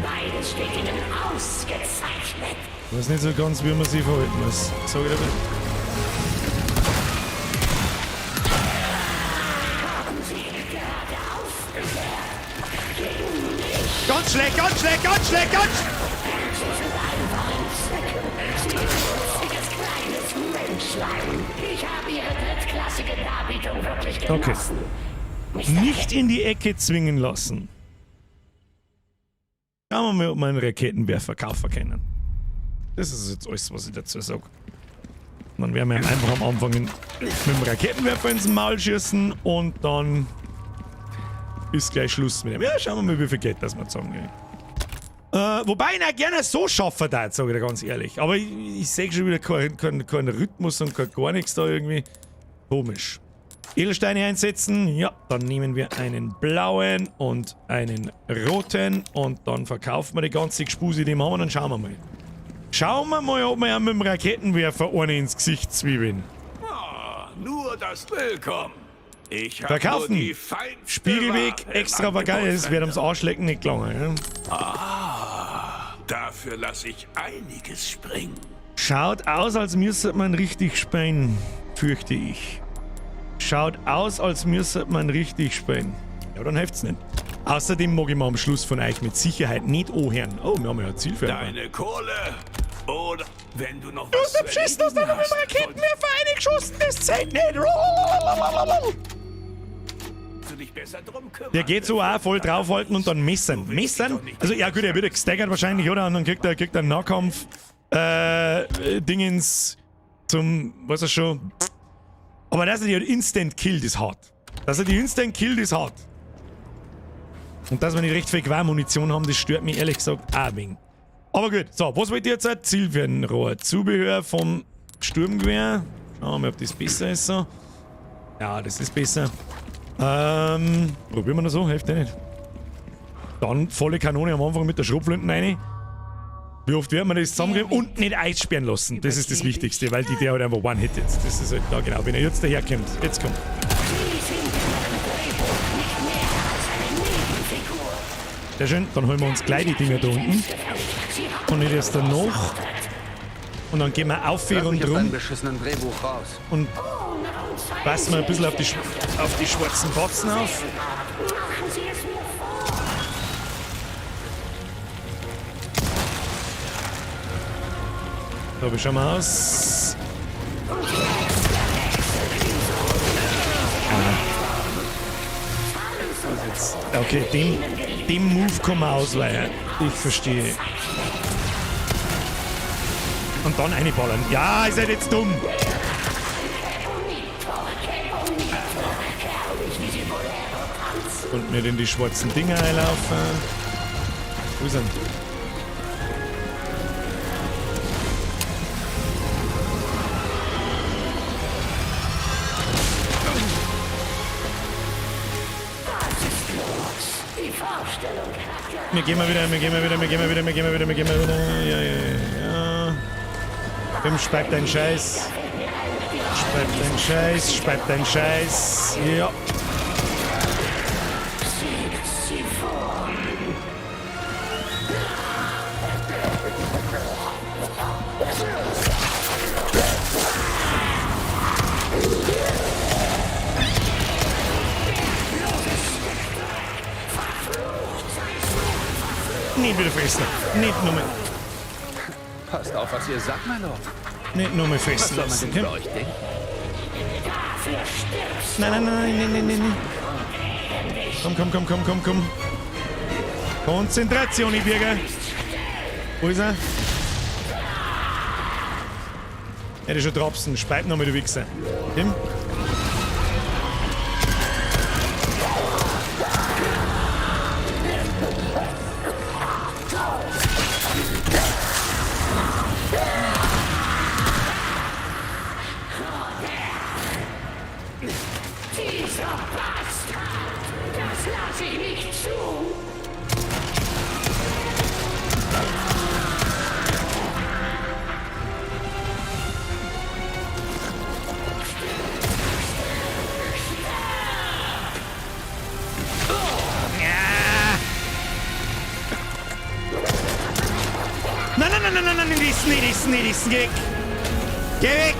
Beides steht Ihnen ausgezeichnet. Ich weiß nicht so ganz, wie man sich verhalten muss. Sag ich dir. Ganz schlecht, ganz schlecht, ganz schlecht, ganz schlecht. Sie sind einfach entzückend. Sie putziges kleines Menschlein. Ich habe Ihre drittklassige Darbietung wirklich Okay. genossen. Nicht in die Ecke zwingen lassen. Schauen wir mal, ob wir einen Raketenwerfer kaufen können. Das ist jetzt alles, was ich dazu sag. Und dann werden wir ihm einfach am Anfang mit dem Raketenwerfer ins Maul schießen und dann ist gleich Schluss mit dem. Ja, schauen wir mal, wie viel Geld das wir zusammen kriegen. Wobei ich ihn auch gerne so schaffen darf, sag ich dir ganz ehrlich. Aber ich sehe schon wieder keinen Rhythmus und kein gar nichts da irgendwie. Komisch. Edelsteine einsetzen. Ja, dann nehmen wir einen blauen und einen roten und dann verkaufen wir die ganze Gespuse, die wir haben, und dann schauen wir mal. Schauen wir mal, ob wir mit dem Raketenwerfer eine ins Gesicht zwiebeln. Oh, nur das Willkommen. Ich hab Verkaufen. nur die feinste Spiegelweg, Ware im extravagant, es wird ums Arschlecken nicht gelangen. Ja? Ah, dafür lass ich einiges springen. Schaut aus, als müsste man richtig spielen, fürchte ich. Schaut aus, als müsste man richtig spielen. Ja, dann hilft's nicht. Außerdem mag ich mir am Schluss von euch mit Sicherheit nicht anhören. Oh, wir haben ja ein Ziel für Deine Kohle oder wenn du noch Du was hast zu beschissen, hast erledigen einfach mit dem Raketenwerfer reingeschossen, das zählt nicht. solltest du dich besser drum kümmern. Der geht so auch voll draufhalten und dann messern. Messern? Also, ja gut, er wird ja gestaggert wahrscheinlich, oder? Und dann kriegt er einen Nahkampf. Dingens zum, was er schon. Aber dass er die halt instant killt, ist hart. Dass er die instant killt, ist hart. Und dass wir nicht recht viel Gewehrmunition haben, das stört mich ehrlich gesagt auch ein wenig. Aber gut, so, was wollt ihr jetzt? Zielfernrohr, Zubehör vom Sturmgewehr. Schauen wir mal, ob das besser ist so. Ja, das ist besser. Probieren wir noch so, hilft ja nicht. Dann volle Kanone am Anfang mit der Schrotflinten rein. Wie oft werden wir das zusammenkriegen? Und nicht einsperren lassen. Das ist das Wichtigste, weil die der halt einfach one-hittet. Das ist halt, da genau, wenn er jetzt daherkommt. Jetzt kommt. Sehr schön, dann holen wir uns gleich die Dinger da unten. Und nicht erst danach. Und dann gehen wir auf Lass und mich aus rum. deinem beschissenen Drehbuch raus. Und passen wir ein bisschen auf die schwarzen Batzen auf. So, wie schauen wir aus? Ah. Jetzt. Okay, dem Move kann man ausweichen. Ich verstehe. Und dann einballern. Ja, ihr seid jetzt dumm. Und nicht in die schwarzen Dinger einlaufen. Wo ist er? Wir gehen mal wieder, wir gehen mal wieder, wir gehen mal wieder, wir gehen mal wieder, wir gehen mal wieder. Ja, ja, ja, ja. Wem speibt dein Scheiß? Speibt dein Scheiß, speibt dein Scheiß. Ja. Nicht wieder fressen. Nicht nur mehr. Passt auf, was ihr sagt, mein Lord. Nicht nur mehr fressen Was soll man lassen. denn über euch denken? Nein, nein, nein, nein, nein, nein, nein. Komm, komm, komm, komm, komm, komm. Konzentration, ich Birger. Wo ist er? Er ist schon draußen. Speit noch mal, du Wichser. Tim? Dieser Bastard! Das lasse ich nicht zu! Nein, nein, nein, nein, nein, nein, nicht essen, nicht essen, nicht essen, geh weg! Geh weg!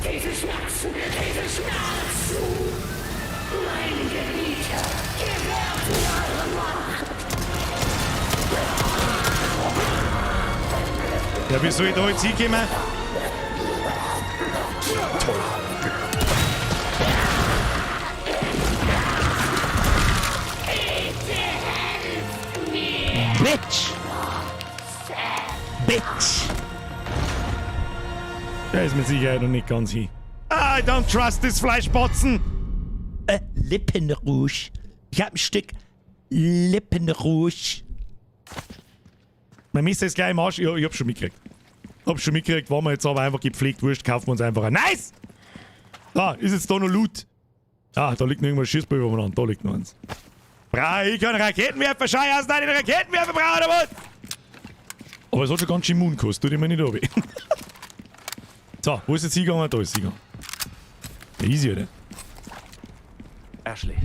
Diese Schmerzen, diese Schmerzen! Mein Gebieter, gewährt mir eure Macht! Ja, wie soll ich da jetzt hinkommen? Toll. Bitch! Bitch! Der ist mit Sicherheit noch nicht ganz hin. I don't trust this Fleischbotzen! Lippenrouge. Ich hab ein Stück Lippenrouge. Mein Messer ist gleich im Arsch. Ja, ich hab schon mitgekriegt. Hab schon mitgekriegt, waren wir jetzt aber einfach gepflegt, wurscht, kaufen wir uns einfach ein. Nice! Da, ist jetzt da noch Loot. Ah, da liegt noch irgendwas Schießpulver umeinander. Da liegt noch eins. Brauch ich keinen Raketenwerfer, schau aus, nein, den Raketenwerfer brauch oder was? Aber es hat schon ganz schön Mund gekostet, tut immer nicht runter. So, wo ist jetzt hingegangen? Da ist hingegangen. Easy, oder? Ashley.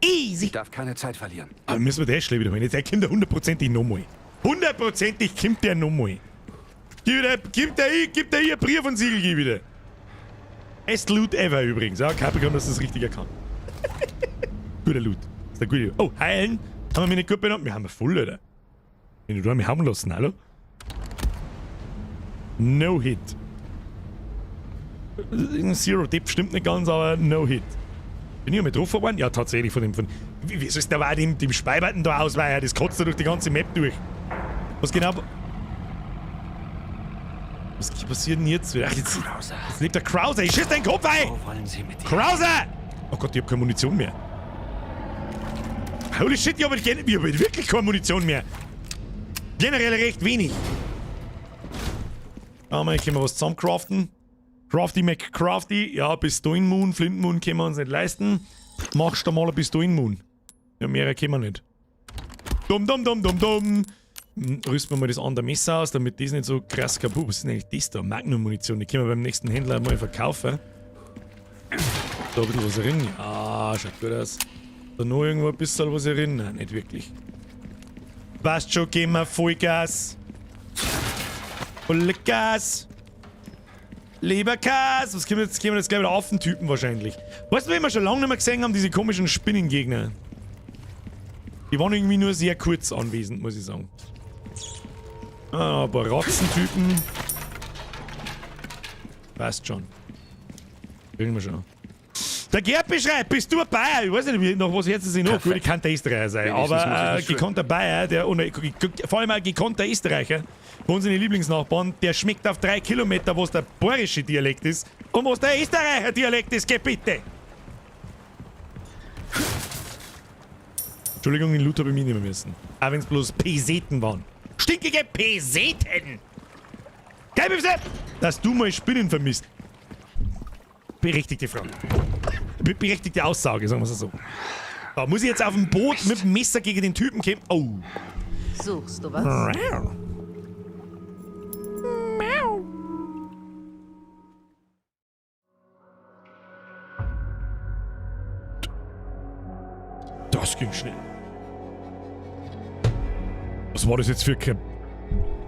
Easy. Ich darf keine Zeit verlieren. Aber müssen wir den Ashley wiederholen. Jetzt, der kommt ja hundertprozentig nochmal. Hundertprozentig kommt der nochmal. Gib dir hier Brief und Siegel, gib wieder. Best Loot ever übrigens. Ja, Capricorn, dass das richtig erkannt. Guter Loot. Das ist der gute. Oh, heilen. Haben wir mich nicht gut benannt? Wir haben voll, Alter. Wenn du da mich haben lassen, hallo? No Hit. Zero Depth stimmt nicht ganz, aber No Hit. Bin ich mal getroffen worden? Ja, tatsächlich von dem. Von, wie soll's da war dem Speiberten da ausweichen? Das kotzt da durch die ganze Map durch. Was genau. Was passiert denn jetzt? Ach, jetzt lebt der Krauser. Ich schieß deinen Kopf ein! Wo wollen Sie mit dir? Krauser! Oh Gott, ich hab keine Munition mehr. Holy shit, ich hab wirklich keine Munition mehr. Generell recht wenig. Aber hier können wir was zusammencraften. Crafty McCrafty. Ja, Pistolenmoon, Flintmoon können wir uns nicht leisten. Machst du mal ein Pistolenmoon. Ja, mehrere können wir nicht. Dumm, dumm, dumm, dumm, dumm. Rüsten wir mal das andere Messer aus, damit das nicht so krass kaputt ist. Was ist denn eigentlich das da? Magnum-Munition. Die können wir beim nächsten Händler mal verkaufen. Da ein bisschen was drin. Ah, schaut gut aus. Da noch irgendwo ein bisschen was drin? Nein, nicht wirklich. Passt schon, geben wir Vollgas. Vollgas. Leberkas. Was können wir jetzt? Können wir jetzt gleich wieder Affentypen wahrscheinlich. Weißt du, wie wir schon lange nicht mehr gesehen haben, diese komischen Spinnengegner? Die waren irgendwie nur sehr kurz anwesend, muss ich sagen. Ah, ein paar Ratzentypen. Passt schon. Kriegen wir schon. Der Gerd beschreibt, bist du ein Bayer? Ich weiß nicht, nach was jetzt ist noch. Gut, ich kann der Österreicher sein, aber gekonnter Bayer, der, und, vor allem ein gekonnter Österreicher, bei unseren Lieblingsnachbarn, der schmeckt auf 3 Kilometer, was der bayerische Dialekt ist und was der Österreicher Dialekt ist, geh bitte! Entschuldigung, den Loot habe ich mitnehmen müssen. Auch wenn es bloß Peseten waren. Stinkige Peseten! Geil, dass du mal Spinnen vermisst. Berechtigte Frage. Berechtigte Aussage, sagen wir es so. Da muss ich jetzt auf dem Boot mit dem Messer gegen den Typen kämpfen. Oh. Suchst du was? Das ging schnell. Was war das jetzt für kein...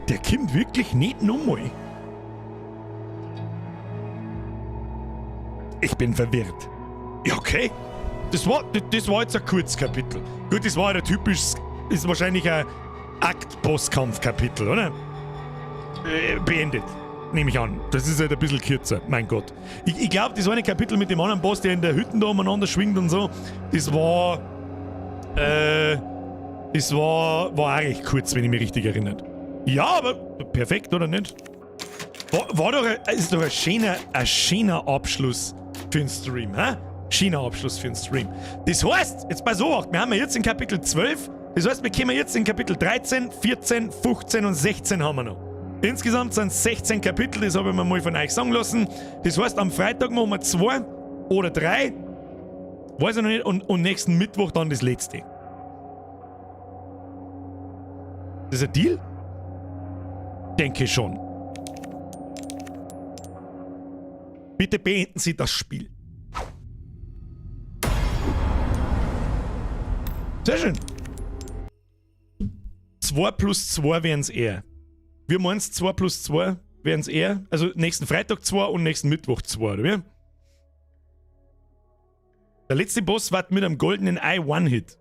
Der kommt wirklich nicht nochmal. Ich bin verwirrt. Ja, okay. Das war jetzt ein Kurzkapitel. Gut, das war ja typisch... Ist wahrscheinlich ein Akt-Bosskampf-Kapitel, oder? Beendet. Nehme ich an. Das ist halt ein bisschen kürzer. Mein Gott. Ich glaube, das eine Kapitel mit dem anderen Boss, der in der Hütte da umeinander schwingt und so, das war... Das war auch recht kurz, wenn ich mich richtig erinnere. Ja, aber perfekt, oder nicht? War doch, ist doch ein schöner Abschluss für den Stream, hä? Schöner Abschluss für den Stream. Das heißt, jetzt pass auf, wir haben ja jetzt in Kapitel 12, das heißt, wir kommen jetzt in Kapitel 13, 14, 15 und 16 haben wir noch. Insgesamt sind es 16 Kapitel, das habe ich mir mal von euch sagen lassen. Das heißt, am Freitag machen wir 2 oder 3, weiß ich noch nicht, und nächsten Mittwoch dann das letzte. Das ist ein Deal? Denke schon. Bitte beenden Sie das Spiel. Sehr schön. 2 plus 2 wären's eher. Wir meinen's 2 plus 2 wären's eher. Also nächsten Freitag 2 und nächsten Mittwoch 2, oder wie? Der letzte Boss war mit einem goldenen Ei One-Hit.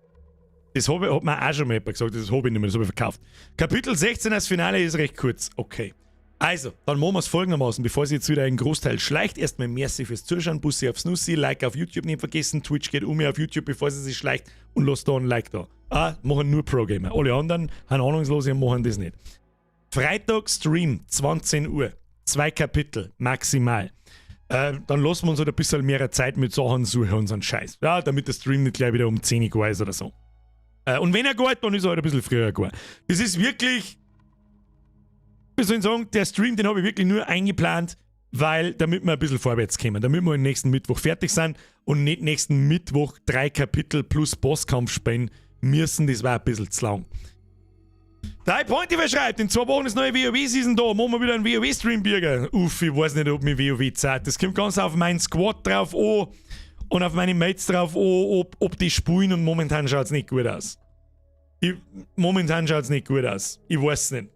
Das hat mir auch schon mal jemand gesagt, das habe ich nicht mehr, das habe ich verkauft. Kapitel 16 als Finale ist recht kurz. Okay. Also, dann machen wir es folgendermaßen, bevor sie jetzt wieder einen Großteil schleicht. Erstmal merci fürs Zuschauen, Bussi aufs Nussi, Like auf YouTube nicht vergessen, Twitch geht um auf YouTube, bevor sie sich schleicht und lasst da ein Like da. Ah, machen nur Pro-Gamer. Alle anderen sind Ahnungslose und machen das nicht. Freitag Stream, 20 Uhr. 2 Kapitel, maximal. Dann lassen wir uns halt ein bisschen mehr Zeit mit Sachen suchen und so einen Scheiß. Ja, damit der Stream nicht gleich wieder um 10 Uhr ist oder so. Und wenn er geht, dann ist er halt ein bisschen früher gegangen. Das ist wirklich, wie soll ich sagen, der Stream, den habe ich wirklich nur eingeplant, weil, damit wir ein bisschen vorwärts kommen, damit wir nächsten Mittwoch fertig sind und nicht nächsten Mittwoch 3 Kapitel plus Bosskampf spielen müssen, das war ein bisschen zu lang. 3 Pointy verschreibt, in 2 Wochen ist neue WoW-Season da, machen wir wieder einen WoW-Stream, Birger. Uff, ich weiß nicht, ob mir WoW zahlt. Das kommt ganz auf meinen Squad drauf an und auf meine Mates drauf an, ob die spielen, und momentan schaut es nicht gut aus. Momentan schaut es nicht gut aus. Ich weiß es nicht.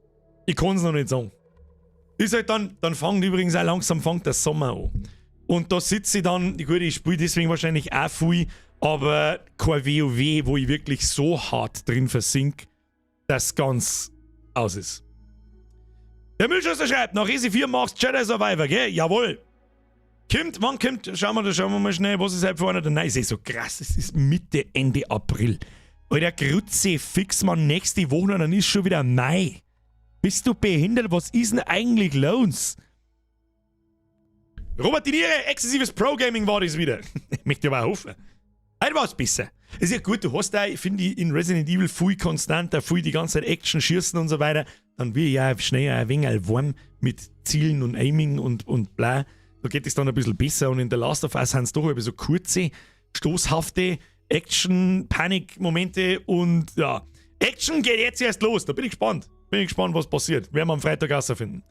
Ich kann es noch nicht sagen. Ist halt dann fängt übrigens auch langsam fängt der Sommer an. Und da sitze ich dann, gut, ich spiele deswegen wahrscheinlich auch viel, aber kein WoW, wo ich wirklich so hart drin versink, dass ganz aus ist. Der Müllschuster schreibt, nach Resi 4 machst Jedi Survivor, gell? Jawohl. Kommt, wann kommt, schauen wir mal schnell, was ist halt für einer der. Nein, ist eh so krass, es ist Mitte, Ende April. Alter, Grütze, fix mal nächste Woche, dann ist schon wieder Mai. Bist du behindert? Was ist denn eigentlich los? Robert Diniere, exzessives Pro-Gaming war das wieder. Möchte ich aber auch hoffen. Heute war es besser. Ist ja gut, du hast da, finde ich, in Resident Evil viel konstanter, viel die ganze Zeit Action, Schießen und so weiter. Dann will ich ja schnell ein wenig warm mit Zielen und Aiming und bla. Da geht es dann ein bisschen besser. Und in The Last of Us sind es doch ein so kurze, stoßhafte Action-Panik-Momente und ja. Action geht jetzt erst los. Da bin ich gespannt. Bin ich gespannt, was passiert. Werden wir am Freitag rausfinden.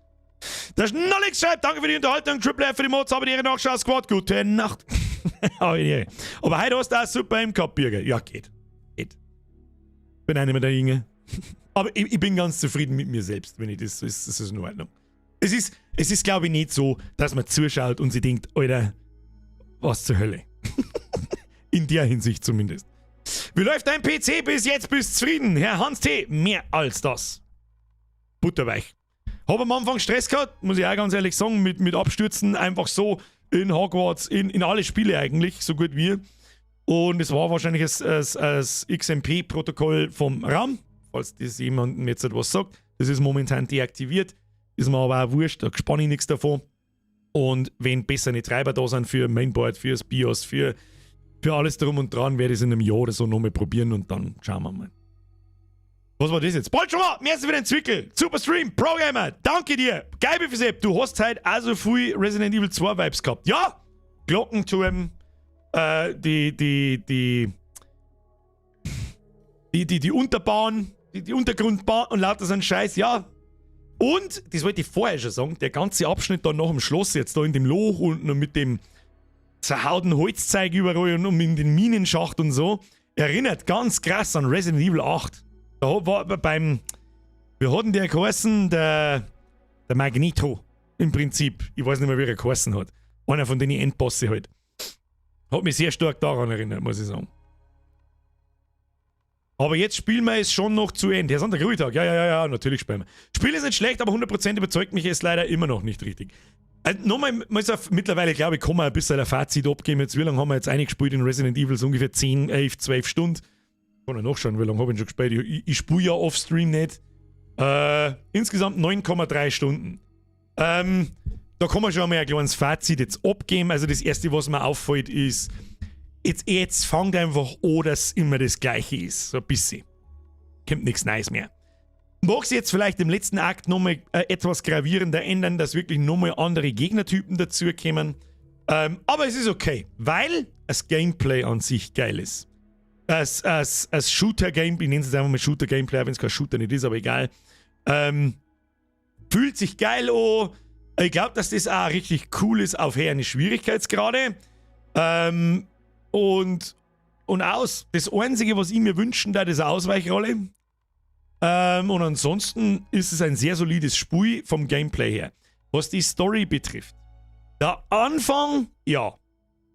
Der Schnollig schreibt, danke für die Unterhaltung, Triple F für die Mods, habe die Ehre Nachschau, Squad, gute Nacht. Aber heute hast du auch super im gehabt, Birger. Ja, geht. Geht. Bin auch nicht mehr der Junge. Aber ich bin ganz zufrieden mit mir selbst, wenn ich das so ist, das ist in Ordnung. Es ist glaube ich, nicht so, dass man zuschaut und sich denkt, Alter, was zur Hölle. In der Hinsicht zumindest. Wie läuft dein PC bis jetzt? Bist zufrieden? Herr Hans T., mehr als das. Butterweich. Hab am Anfang Stress gehabt, muss ich auch ganz ehrlich sagen, mit Abstürzen, einfach so in Hogwarts, in alle Spiele eigentlich, so gut wie. Und es war wahrscheinlich das XMP-Protokoll vom RAM, falls das jemandem jetzt etwas sagt. Das ist momentan deaktiviert, ist mir aber auch wurscht, da spanne ich nichts davon. Und wenn bessere Treiber da sind für Mainboard, fürs BIOS, für alles drum und dran, werde ich es in einem Jahr oder so nochmal probieren und dann schauen wir mal. Was war das jetzt? Bald schon mal! Merci für den Zwickel! Super Stream, Pro-Gamer! Danke dir! Geil, Sepp, du hast halt also viel Resident Evil 2 Vibes gehabt. Ja! Glockenturm, die Unterbahn, die Untergrundbahn und lauter so ein Scheiß, ja. Und, das wollte ich vorher schon sagen, der ganze Abschnitt da nach dem Schloss, jetzt da in dem Loch unten und mit dem zerhauten Holzzeug überall und in den Minenschacht und so, erinnert ganz krass an Resident Evil 8. Da war beim, wir hatten der geheißen, der Magneto im Prinzip. Ich weiß nicht mehr, wie er geheißen hat. Einer von den Endbosse halt. Hat mich sehr stark daran erinnert, muss ich sagen. Aber jetzt spielen wir es schon noch zu Ende. Herr Sonntag, Ruhetag. Ja, natürlich spielen wir. Spiel ist nicht schlecht, aber 100% überzeugt mich es leider immer noch nicht richtig. Also nochmal, mittlerweile glaube ich, kann man ein bisschen ein Fazit abgeben. Jetzt, wie lange haben wir jetzt eingespielt in Resident Evil? So ungefähr 10, 11, 12 Stunden. Kann ich nachschauen, wie lange habe ich schon gespielt. Ich spiele ja offstream nicht. Insgesamt 9,3 Stunden. Da kann man schon mal ein kleines Fazit jetzt abgeben. Also das erste, was mir auffällt, ist, jetzt fängt einfach an, dass immer das Gleiche ist. So ein bisschen. Kommt nichts Neues mehr. Mag sich jetzt vielleicht im letzten Akt nochmal etwas gravierender ändern, dass wirklich nochmal andere Gegnertypen dazukommen. Aber es ist okay, weil das Gameplay an sich geil ist. Als Shooter-Gameplay, ich nenne es jetzt einfach mal Shooter-Gameplay, wenn es kein Shooter nicht ist, aber egal. Fühlt sich geil an. Ich glaube, dass das auch richtig cool ist auf höheren Schwierigkeitsgrade. Und aus. Das Einzige, was ich mir wünschen darf, ist eine Ausweichrolle. Und ansonsten ist es ein sehr solides Spiel vom Gameplay her. Was die Story betrifft. Der Anfang, ja.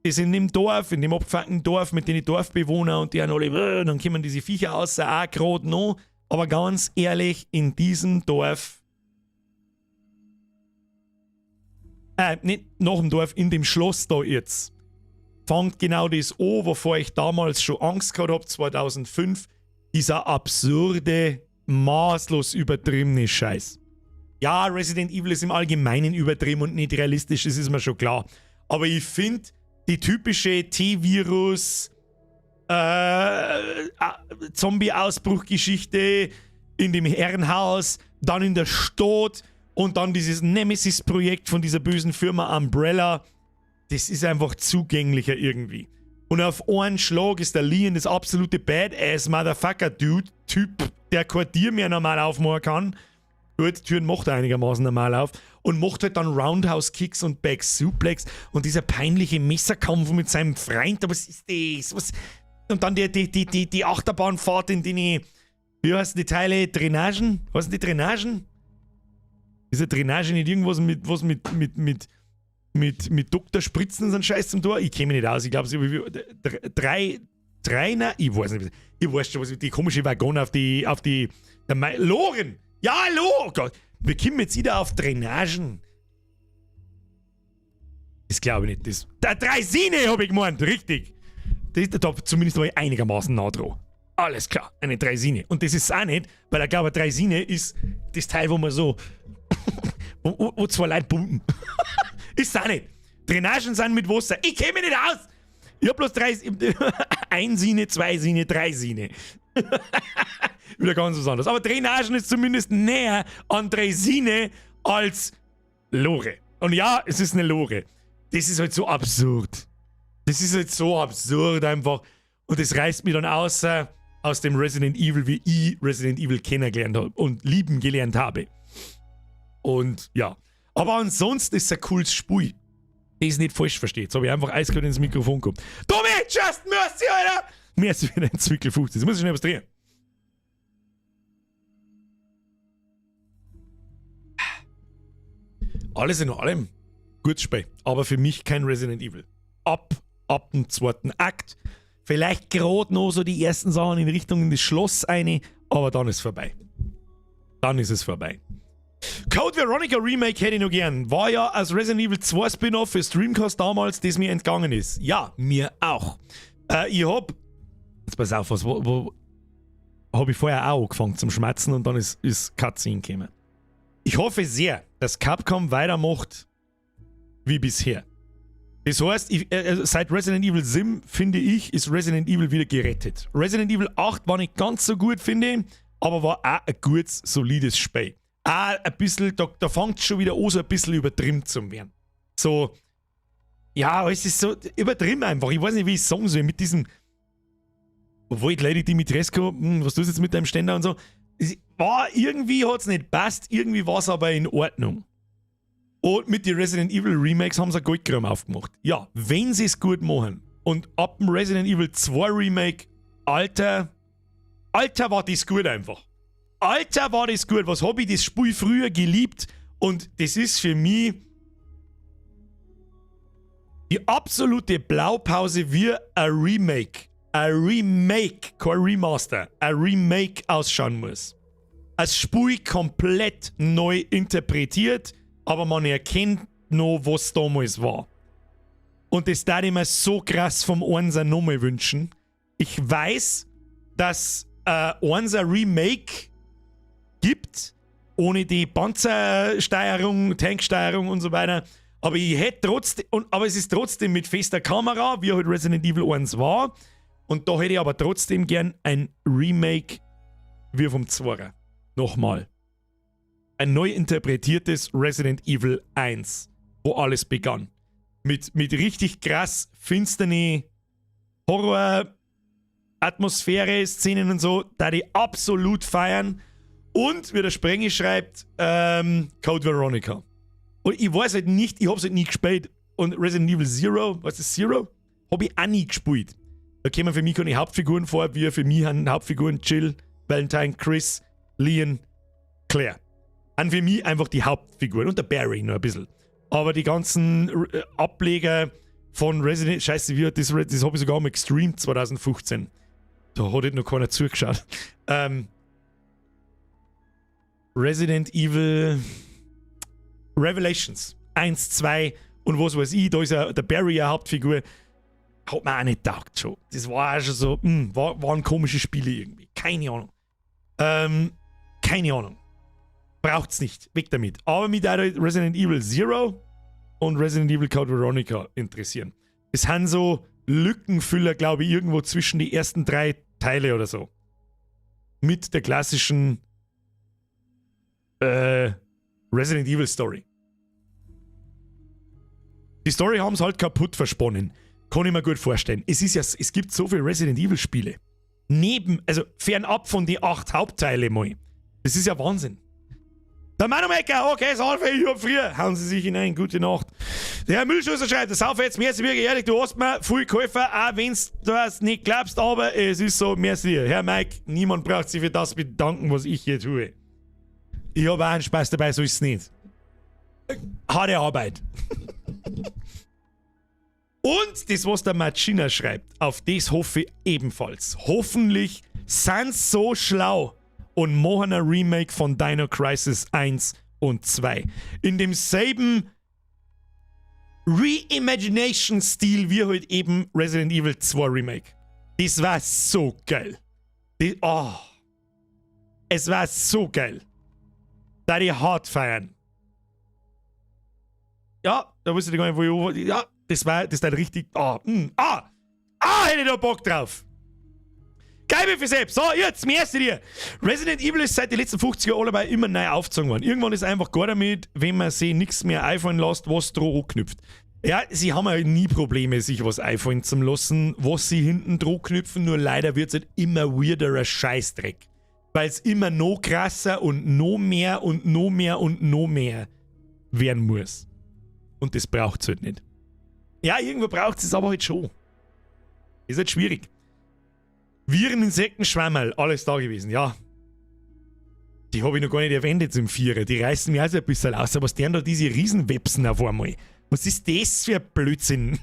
Die sind im Dorf, in dem abgefuckten Dorf mit den Dorfbewohnern und die haben alle, dann kommen diese Viecher aus, auch gerade noch. Aber ganz ehrlich, in diesem Dorf, nicht nach dem Dorf, in dem Schloss da jetzt, fängt genau das an, wovor ich damals schon Angst gehabt habe, 2005, dieser absurde, maßlos übertriebene Scheiß. Ja, Resident Evil ist im Allgemeinen übertrieben und nicht realistisch, das ist mir schon klar. Aber ich finde, die typische T-Virus, Zombie-Ausbruch-Geschichte in dem Herrenhaus, dann in der Stadt und dann dieses Nemesis-Projekt von dieser bösen Firma Umbrella, das ist einfach zugänglicher irgendwie. Und auf einen Schlag ist der Leon das absolute Badass-Motherfucker-Dude-Typ, der kein Tier mehr normal aufmachen kann. Gut, Türen macht er einigermaßen normal auf und macht halt dann Roundhouse-Kicks und Back-Suplex und dieser peinliche Messerkampf mit seinem Freund, aber was ist das? Was? Und dann die Achterbahnfahrt in den, wie heißen die Teile? Drainagen? Was sind die Drainagen? Ist eine Drainage nicht irgendwas mit, was mit Doktorspritzen und so ein Scheiß zum Tor? Ich kenne mich nicht aus. Ich glaube, so wie drei Trainer, ich weiß nicht, ich weiß schon, was die komische Waggon auf die, der Loren! Ja, hallo! Oh Gott, wir kommen jetzt wieder auf Drainagen. Das glaube ich nicht. Das, der Draisine habe ich gemeint, richtig. Das ist da zumindest war ich einigermaßen nah dran. Alles klar, eine Draisine. Und das ist auch nicht, weil ich glaube, eine Draisine ist das Teil, wo man so, wo zwei Leute pumpen. Ist auch nicht. Drainagen sind mit Wasser. Ich kenne mich nicht aus! Ich hab bloß drei, ein Sine, zwei Sine, drei Sine. Wieder ganz was anderes. Aber Drainagen ist zumindest näher an Draisine als Lore. Und ja, es ist eine Lore. Das ist halt so absurd. Das ist halt so absurd einfach. Und das reißt mich dann außer aus dem Resident Evil, wie ich Resident Evil kennengelernt habe und lieben gelernt habe. Und ja. Aber ansonsten ist es ein cooles Spiel. Das nicht falsch versteht. Jetzt habe ich einfach eiskalt ins Mikrofon gekommen. Tommy, just mercy, Alter! Merci für den Zwickel 50. Jetzt muss ich schnell was drehen. Alles in allem, gutes Spiel. Aber für mich kein Resident Evil. Ab dem zweiten Akt. Vielleicht gerade noch so die ersten Sachen in Richtung in das Schloss eine, aber dann ist es vorbei. Dann ist es vorbei. Code Veronica Remake hätte ich noch gern. War ja als Resident Evil 2 Spin-Off für Dreamcast damals, das mir entgangen ist. Ja, mir auch. Ich hab. Jetzt pass auf, was wo, hab ich vorher auch angefangen zum Schmatzen und dann ist Cutscene gekommen. Ich hoffe sehr, dass Capcom weitermacht wie bisher. Das heißt, seit Resident Evil Sim, finde ich, ist Resident Evil wieder gerettet. Resident Evil 8 war nicht ganz so gut, finde ich, aber war auch ein gutes, solides Spiel. Auch ein bisschen, da fängt es schon wieder an, so ein bisschen übertrieben zu werden. So, ja, es ist so übertrieben einfach. Ich weiß nicht, wie ich es sagen soll, mit diesem, obwohl die Lady Dimitrescu, was tust du jetzt mit deinem Ständer und so. Es war, irgendwie hat es nicht passt, irgendwie war es aber in Ordnung. Und mit den Resident Evil Remakes haben sie ein Goldgraben aufgemacht. Ja, wenn sie es gut machen. Und ab dem Resident Evil 2 Remake, Alter, war das gut einfach. Alter, war das gut. Was hab ich das Spiel früher geliebt? Und das ist für mich die absolute Blaupause wie ein Remake. Ein Remake, kein Remaster. Ein Remake ausschauen muss. Ein Spiel komplett neu interpretiert, aber man erkennt noch, was damals war. Und das darf ich mir so krass vom 1er nochmal wünschen. Ich weiß, dass 1er Remake gibt, ohne die Panzersteuerung, Tanksteuerung und so weiter. Aber ich hätte trotzdem, aber es ist trotzdem mit fester Kamera, wie halt Resident Evil 1 war. Und da hätte ich aber trotzdem gern ein Remake wie vom 2er. Nochmal. Ein neu interpretiertes Resident Evil 1, wo alles begann. Mit richtig krass finsterne Horror-Atmosphäre, Szenen und so, da die absolut feiern. Und, wie der Sprengi schreibt, Code Veronica. Und ich weiß halt nicht, ich hab's halt nie gespielt. Und Resident Evil Zero, was ist Zero? Hab ich auch nie gespielt. Da kämen für mich keine Hauptfiguren vor, wie für mich haben Hauptfiguren Jill, Valentine, Chris, Leon, Claire. An für mich einfach die Hauptfiguren und der Barry noch ein bisschen. Aber die ganzen Ableger von Resident... Scheiße, wie, das habe ich sogar mal gestreamt 2015. Da hat halt noch keiner zugeschaut. Resident Evil Revelations 1, 2 und was weiß ich, da ist ja der Barry eine Hauptfigur. Hat mir auch nicht taugt schon. Das war auch schon so, waren komische Spiele irgendwie. Keine Ahnung. Keine Ahnung. Braucht's nicht. Weg damit. Aber mich da Resident Evil Zero und Resident Evil Code Veronica interessieren. Es sind so Lückenfüller, glaube ich, irgendwo zwischen die ersten 3 Teile oder so. Mit der klassischen Resident Evil Story. Die Story haben sie halt kaputt versponnen. Kann ich mir gut vorstellen. Es ist ja, es gibt so viele Resident Evil Spiele. Neben, also fernab von die 8 Hauptteile mal. Das ist ja Wahnsinn. Der Manomecker, okay, Salve, ich hab früher. Hauen Sie sich hinein, gute Nacht. Der Herr Müllschusser schreibt, das Saufe jetzt, merci wirklich ehrlich, du hast mir viel geholfen, auch wenn du das nicht glaubst, aber es ist so, merci. Herr Mike, niemand braucht sich für das bedanken, was ich hier tue. Ich habe auch einen Spaß dabei, so ist es nicht. Harte Arbeit. Und das, was der Machina schreibt, auf das hoffe ich ebenfalls. Hoffentlich sind so schlau und machen ein Remake von Dino Crisis 1 und 2. In demselben Reimagination-Stil wie halt eben Resident Evil 2 Remake. Das war so geil. Das, oh. Es war so geil. Da die hart feiern. Ja, da wusste ich gar nicht, wo ich. Ja, das war, das war richtig. Ah, ah, ah, hätte ich da Bock drauf. Geil für selbst. So, jetzt, mir erste dir. Resident Evil ist seit den letzten 50 Jahren allebei immer neu aufgezogen worden. Irgendwann ist einfach gar damit, wenn man sich nichts mehr einfallen lässt, was dran anknüpft. Ja, sie haben ja nie Probleme, sich was einfallen zu lassen, was sie hinten dran knüpfen, nur leider wird es halt immer weirderer Scheißdreck. Weil es immer noch krasser und noch mehr und noch mehr und noch mehr werden muss. Und das braucht es halt nicht. Ja, irgendwo braucht es aber halt schon. Ist halt schwierig. Viren, Insekten, Schwammerl, alles da gewesen, ja. Die habe ich noch gar nicht erwähnt jetzt im Vierer. Die reißen mir also ein bisschen aus. Aber was deren da diese Riesenwebsen auf einmal? Was ist das für ein Blödsinn?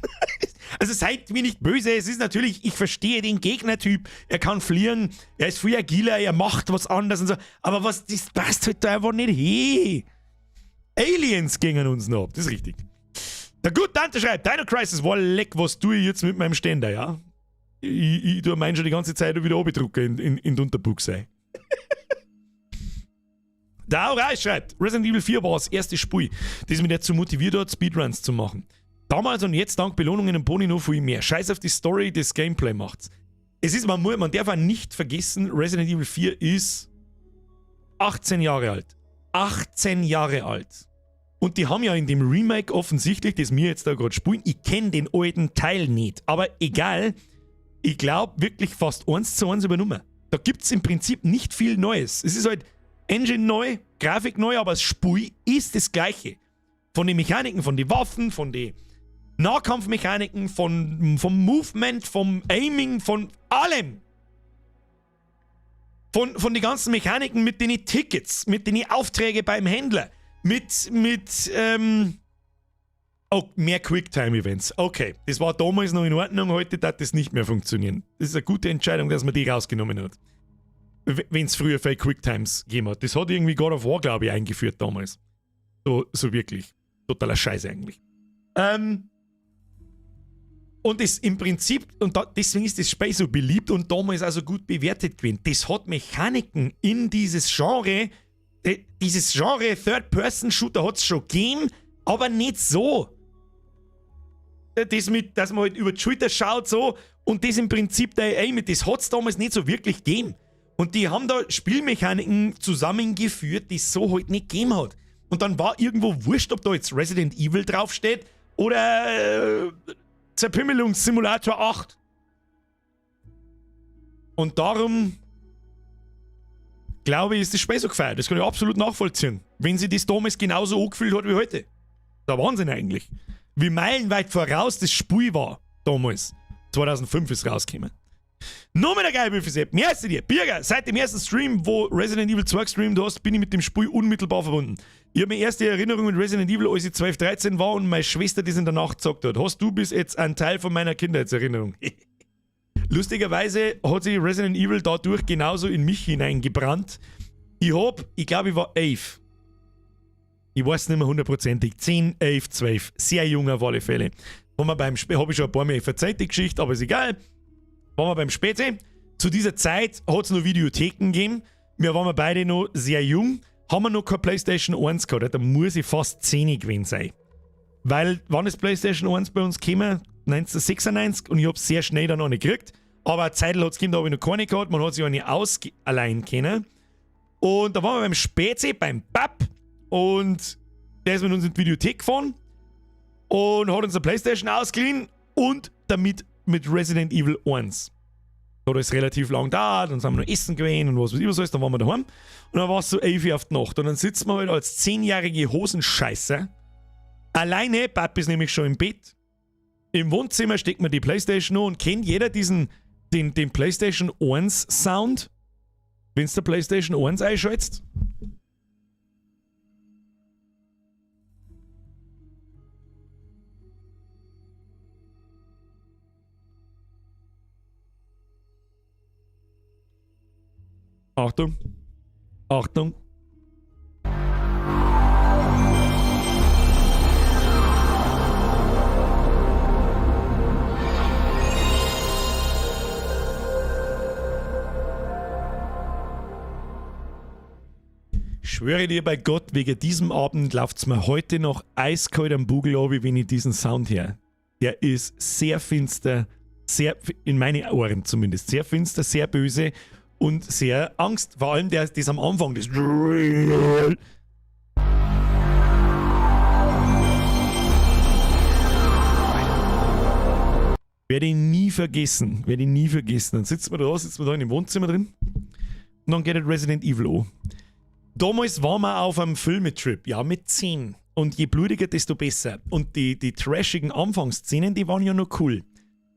Also seid mir nicht böse, es ist natürlich, ich verstehe den Gegnertyp. Er kann fliehen, er ist viel agiler, er macht was anderes und so. Aber was, das passt halt da einfach nicht hin. Aliens gingen uns noch ab, das ist richtig. Der gut Dante schreibt, Dino Crisis war leck, was tue ich jetzt mit meinem Ständer, ja? Ich tue meinen schon die ganze Zeit wieder abdrucken in die Unterbuchse. Der Aureis schreibt, Resident Evil 4 war das erste Spiel, das mich dazu motiviert hat, Speedruns zu machen. Damals und jetzt dank Belohnungen und Boni noch viel mehr. Scheiß auf die Story, das Gameplay macht's. Es ist, man darf auch nicht vergessen, Resident Evil 4 ist 18 Jahre alt. 18 Jahre alt. Und die haben ja in dem Remake offensichtlich, das wir jetzt da gerade spielen, ich kenne den alten Teil nicht, aber egal, ich glaube wirklich fast 1:1 übernommen. Da gibt's im Prinzip nicht viel Neues. Es ist halt Engine neu, Grafik neu, aber das Spiel ist das gleiche. Von den Mechaniken, von den Waffen, von den Nahkampfmechaniken, vom Movement, vom Aiming, von allem. Von den ganzen Mechaniken mit den Tickets, mit den Aufträgen beim Händler, mit oh, mehr Quicktime-Events. Okay, das war damals noch in Ordnung, heute darf das nicht mehr funktionieren. Das ist eine gute Entscheidung, dass man die rausgenommen hat. Wenn es früher für Quicktimes gegeben hat. Das hat irgendwie God of War, glaube ich, eingeführt damals. So wirklich. Totaler Scheiß eigentlich. Und das im Prinzip, und da, deswegen ist das Spiel so beliebt und damals auch so gut bewertet gewesen. Das hat Mechaniken in dieses Genre, dieses Genre Third-Person-Shooter hat es schon gegeben, aber nicht so. Das mit, dass man halt über die Schulter schaut so und das im Prinzip der Aim, das hat es damals nicht so wirklich gegeben. Und die haben da Spielmechaniken zusammengeführt, die es so halt nicht gegeben hat. Und dann war irgendwo wurscht, ob da jetzt Resident Evil draufsteht oder Zerpimmelungssimulator 8. Und darum glaube ich, ist das Spiel so gefeiert. Das kann ich absolut nachvollziehen. Wenn sie das damals genauso angefühlt hat wie heute. Der Wahnsinn eigentlich. Wie meilenweit voraus das Spiel war damals. 2005 ist rausgekommen. Nur mit der Geilbüffel-Sepp. Merci dir. Birger, seit dem ersten Stream, wo Resident Evil 2 gestreamt hast, bin ich mit dem Spiel unmittelbar verbunden. Ich habe meine erste Erinnerung mit Resident Evil, als ich 12, 13 war und meine Schwester das in der Nacht gesagt hat. Hast du bis jetzt einen Teil von meiner Kindheitserinnerung? Lustigerweise hat sich Resident Evil dadurch genauso in mich hineingebrannt. Ich glaube, ich war 11. Ich weiß nicht mehr hundertprozentig. 10, 11, 12. Sehr jung auf alle Fälle. Habe ich schon ein paar Mal verzeiht, die Geschichte, aber ist egal. Waren wir beim Späte. Zu dieser Zeit hat es noch Videotheken gegeben. Wir waren beide noch sehr jung. Haben wir noch keine PlayStation 1 gehabt. Da muss ich fast 10 gewesen sein. Weil, wann ist PlayStation 1 bei uns gekommen? 1996 und ich hab's sehr schnell dann noch nicht gekriegt. Aber eine Zeit hat es gegeben, da habe ich noch keine gehabt. Man hat sich auch nicht allein kennen. Und da waren wir beim Spätzee, beim Bab. Und der ist mit uns in die Videothek gefahren und hat uns eine PlayStation ausgeliehen und damit mit Resident Evil 1. Da hat es relativ lang gedauert, dann sind wir noch essen gewesen und was weiß ich was alles, dann waren wir daheim. Und dann war es so 11 Uhr auf die Nacht. Und dann sitzen wir halt als 10-jährige Hosenscheißer alleine, Pap ist nämlich schon im Bett. Im Wohnzimmer steckt man die PlayStation an und kennt jeder diesen, den PlayStation 1 Sound? Wenn's der PlayStation 1 einschaltest? Achtung. Achtung. Ich schwöre dir bei Gott, wegen diesem Abend läuft's mir heute noch eiskalt am Bugel runter, wenn ich diesen Sound höre. Der ist sehr finster, sehr, in meine Ohren zumindest, sehr finster, sehr böse und sehr Angst. Vor allem der, das am Anfang, das werde ich nie vergessen, werde ich nie vergessen. Dann sitzen wir da, sitzen wir da in dem Wohnzimmer drin und dann geht halt Resident Evil an. Damals waren wir auf einem Filmetrip, ja, mit 10. Und je blutiger, desto besser. Und die trashigen Anfangsszenen, die waren ja noch cool.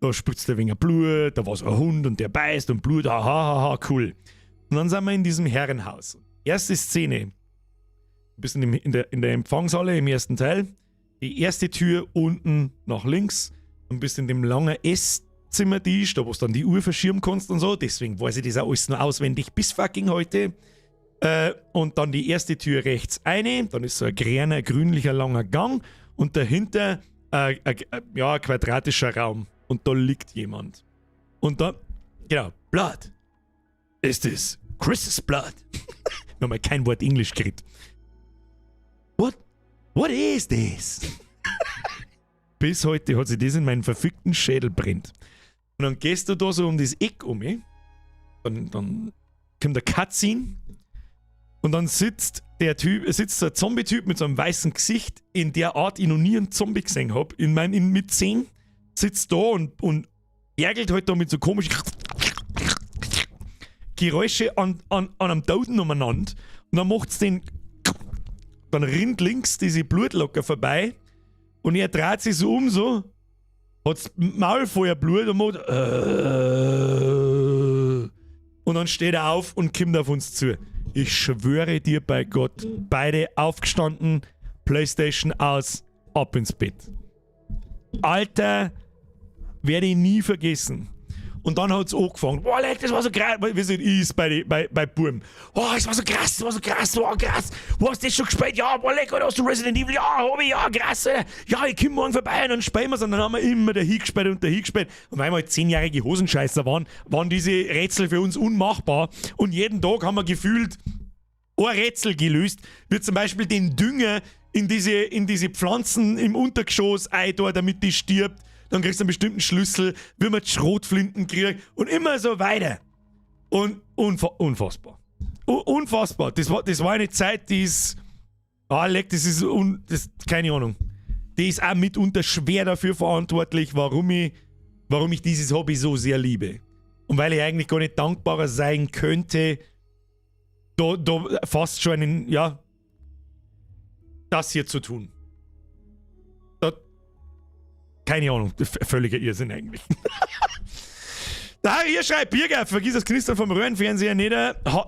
Da spritzt ein wenig Blut, da war so ein Hund und der beißt und Blut, ha, ha, ha, cool. Und dann sind wir in diesem Herrenhaus. Erste Szene, du bist in der Empfangshalle im ersten Teil. Die erste Tür unten nach links und bist in dem langen Esszimmertisch, da wo du dann die Uhr verschirmen kannst und so. Deswegen weiß ich das auch alles noch auswendig bis fucking heute. Und dann die erste Tür rechts eine, dann ist so ein grüner, grünlicher, langer Gang und dahinter ja, ein quadratischer Raum. Und da liegt jemand. Und da, genau, Blood. Ist es Chris's Blood? Nochmal kein Wort Englisch geredet. What? What is this? Bis heute hat sich das in meinen verfickten Schädel brennt. Und dann gehst du da so um das Eck um, dann kommt der Cutscene und dann sitzt der Typ, sitzt so ein Zombie-Typ mit so einem weißen Gesicht, in der Art ich noch nie einen Zombie gesehen hab, mit 10, sitzt da und ärgelt halt da mit so komischen Geräusche an einem Toten umeinander. Und dann macht's den, dann rinnt links diese Blutlocker vorbei und er dreht sich so um, so, hat's Maul voller Blut und macht, und dann steht er auf und kommt auf uns zu. Ich schwöre dir bei Gott, beide aufgestanden, Playstation aus, ab ins Bett. Alter, werde ich nie vergessen. Und dann hat's angefangen. Boah, leck, das war so krass. Wie es ist bei Burm. Oh, das war so krass, das war so krass, oh, krass. Wo hast du das schon gespielt? Ja, boah, leck, oder hast du Resident Evil? Ja, hab ich, ja, krass, Alter. Ja, ich komm morgen vorbei und dann spielen wir's. Und dann haben wir immer dahin gespielt und dahin gespielt. Und weil wir halt 10-jährige Hosenscheißer waren, waren diese Rätsel für uns unmachbar. Und jeden Tag haben wir gefühlt ein Rätsel gelöst, wie zum Beispiel den Dünger in diese Pflanzen im Untergeschoss ein, damit die stirbt. Dann kriegst du einen bestimmten Schlüssel, wie man die Schrotflinten kriegt und immer so weiter. Und unfassbar. Unfassbar. Das war eine Zeit, die ist... Ah, leck, das ist... das, keine Ahnung. Die ist auch mitunter schwer dafür verantwortlich, warum ich dieses Hobby so sehr liebe. Und weil ich eigentlich gar nicht dankbarer sein könnte, da fast schon einen, ja, das hier zu tun. Da, keine Ahnung, völliger Irrsinn eigentlich. Da hier schreibt Birger, vergiss das Knistern vom Röhrenfernseher nicht.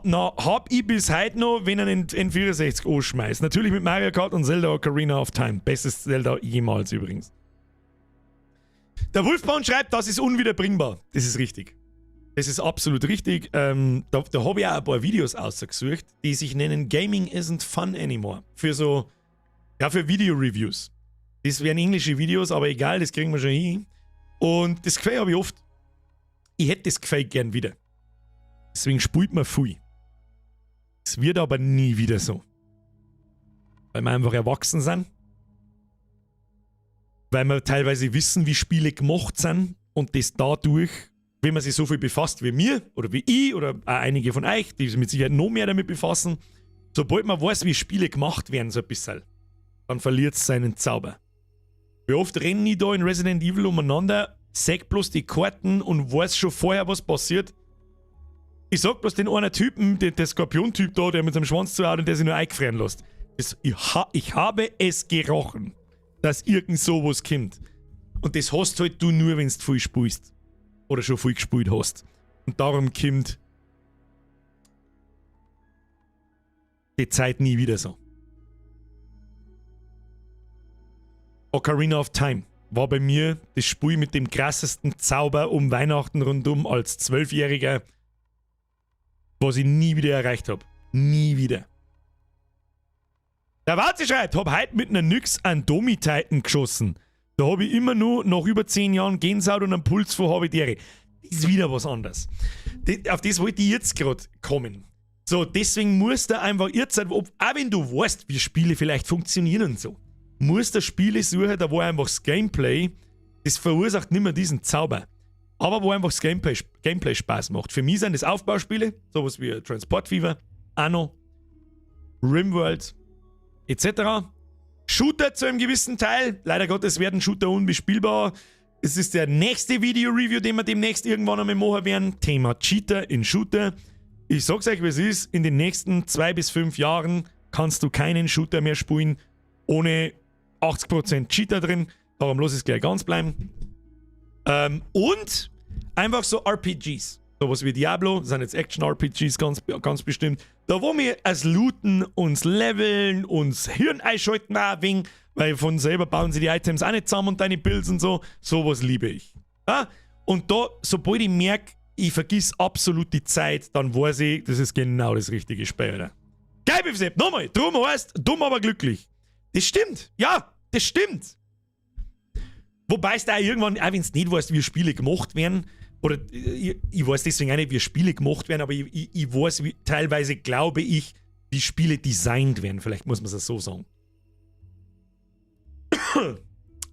Na, hab ich bis heute noch, wenn er den N64 anschmeißt. Natürlich mit Mario Kart und Zelda Ocarina of Time. Bestes Zelda jemals übrigens. Der Wolfbahn schreibt, das ist unwiederbringbar. Das ist richtig. Das ist absolut richtig. Da hab ich auch ein paar Videos ausgesucht, die sich nennen Gaming isn't fun anymore. Für so, ja, für Video-Reviews. Das wären englische Videos, aber egal, das kriegen wir schon hin. Und das Gefühl habe ich oft. Ich hätte das Gefühl gern wieder. Deswegen spielt man viel. Es wird aber nie wieder so. Weil wir einfach erwachsen sind. Weil wir teilweise wissen, wie Spiele gemacht sind und das dadurch, wenn man sich so viel befasst wie mir oder wie ich oder auch einige von euch, die sich mit Sicherheit noch mehr damit befassen, sobald man weiß, wie Spiele gemacht werden, so ein bisschen, dann verliert es seinen Zauber. Wie oft renne ich da in Resident Evil umeinander, seh bloß die Karten und weiß schon vorher, was passiert. Ich sag bloß den einen Typen, der Skorpion-Typ da, der mit seinem Schwanz zuhaut und der sich nur eingefrieren lässt. Ich habe es gerochen, dass irgend sowas kommt. Und das hast halt du nur, wenn du viel spielst. Oder schon viel gespielt hast. Und darum kommt die Zeit nie wieder so. Ocarina of Time war bei mir das Spiel mit dem krassesten Zauber um Weihnachten rundum als 12-Jähriger. Was ich nie wieder erreicht habe. Nie wieder. Der Wazi schreibt, hab heute mit einer Nyx an Domi Titan geschossen. Da hab ich immer nur nach über 10 Jahren Gänsehaut und einen Puls von Habidere. Das ist wieder was anderes. Auf das wollte ich jetzt gerade kommen. So, deswegen musst du einfach jetzt, auch wenn du weißt, wie Spiele vielleicht funktionieren und so, musst du Spiele suchen, da wo einfach das Gameplay, das verursacht nicht mehr diesen Zauber, aber wo einfach das Gameplay Spaß macht. Für mich sind das Aufbauspiele, sowas wie Transport Fever, Anno, Rimworld, etc. Shooter zu einem gewissen Teil. Leider Gottes werden Shooter unbespielbar. Es ist der nächste Video-Review, den wir demnächst irgendwann einmal machen werden. Thema Cheater in Shooter. Ich sag's euch, wie es ist. In den nächsten 2 bis 5 Jahren kannst du keinen Shooter mehr spielen ohne 80% Cheater drin. Darum lass es gleich ganz bleiben. Und einfach so RPGs. Sowas wie Diablo, sind jetzt Action-RPGs ganz, ganz bestimmt. Da wo wir es looten, uns leveln, uns Hirn einschalten auch ein wenig, weil von selber bauen sie die Items auch nicht zusammen und deine Builds und so. Sowas liebe ich. Ja? Und da, sobald ich merke, ich vergiss absolut die Zeit, dann weiß ich, das ist genau das richtige Spiel, oder? Geil, Bifsepp, nochmal, drum heißt, dumm, aber glücklich. Das stimmt, ja, das stimmt. Wobei es da irgendwann, auch wenn du nicht weißt, wie Spiele gemacht werden, oder ich weiß deswegen auch nicht, wie Spiele gemacht werden, aber ich weiß, wie, teilweise glaube ich, wie Spiele designt werden. Vielleicht muss man es so sagen.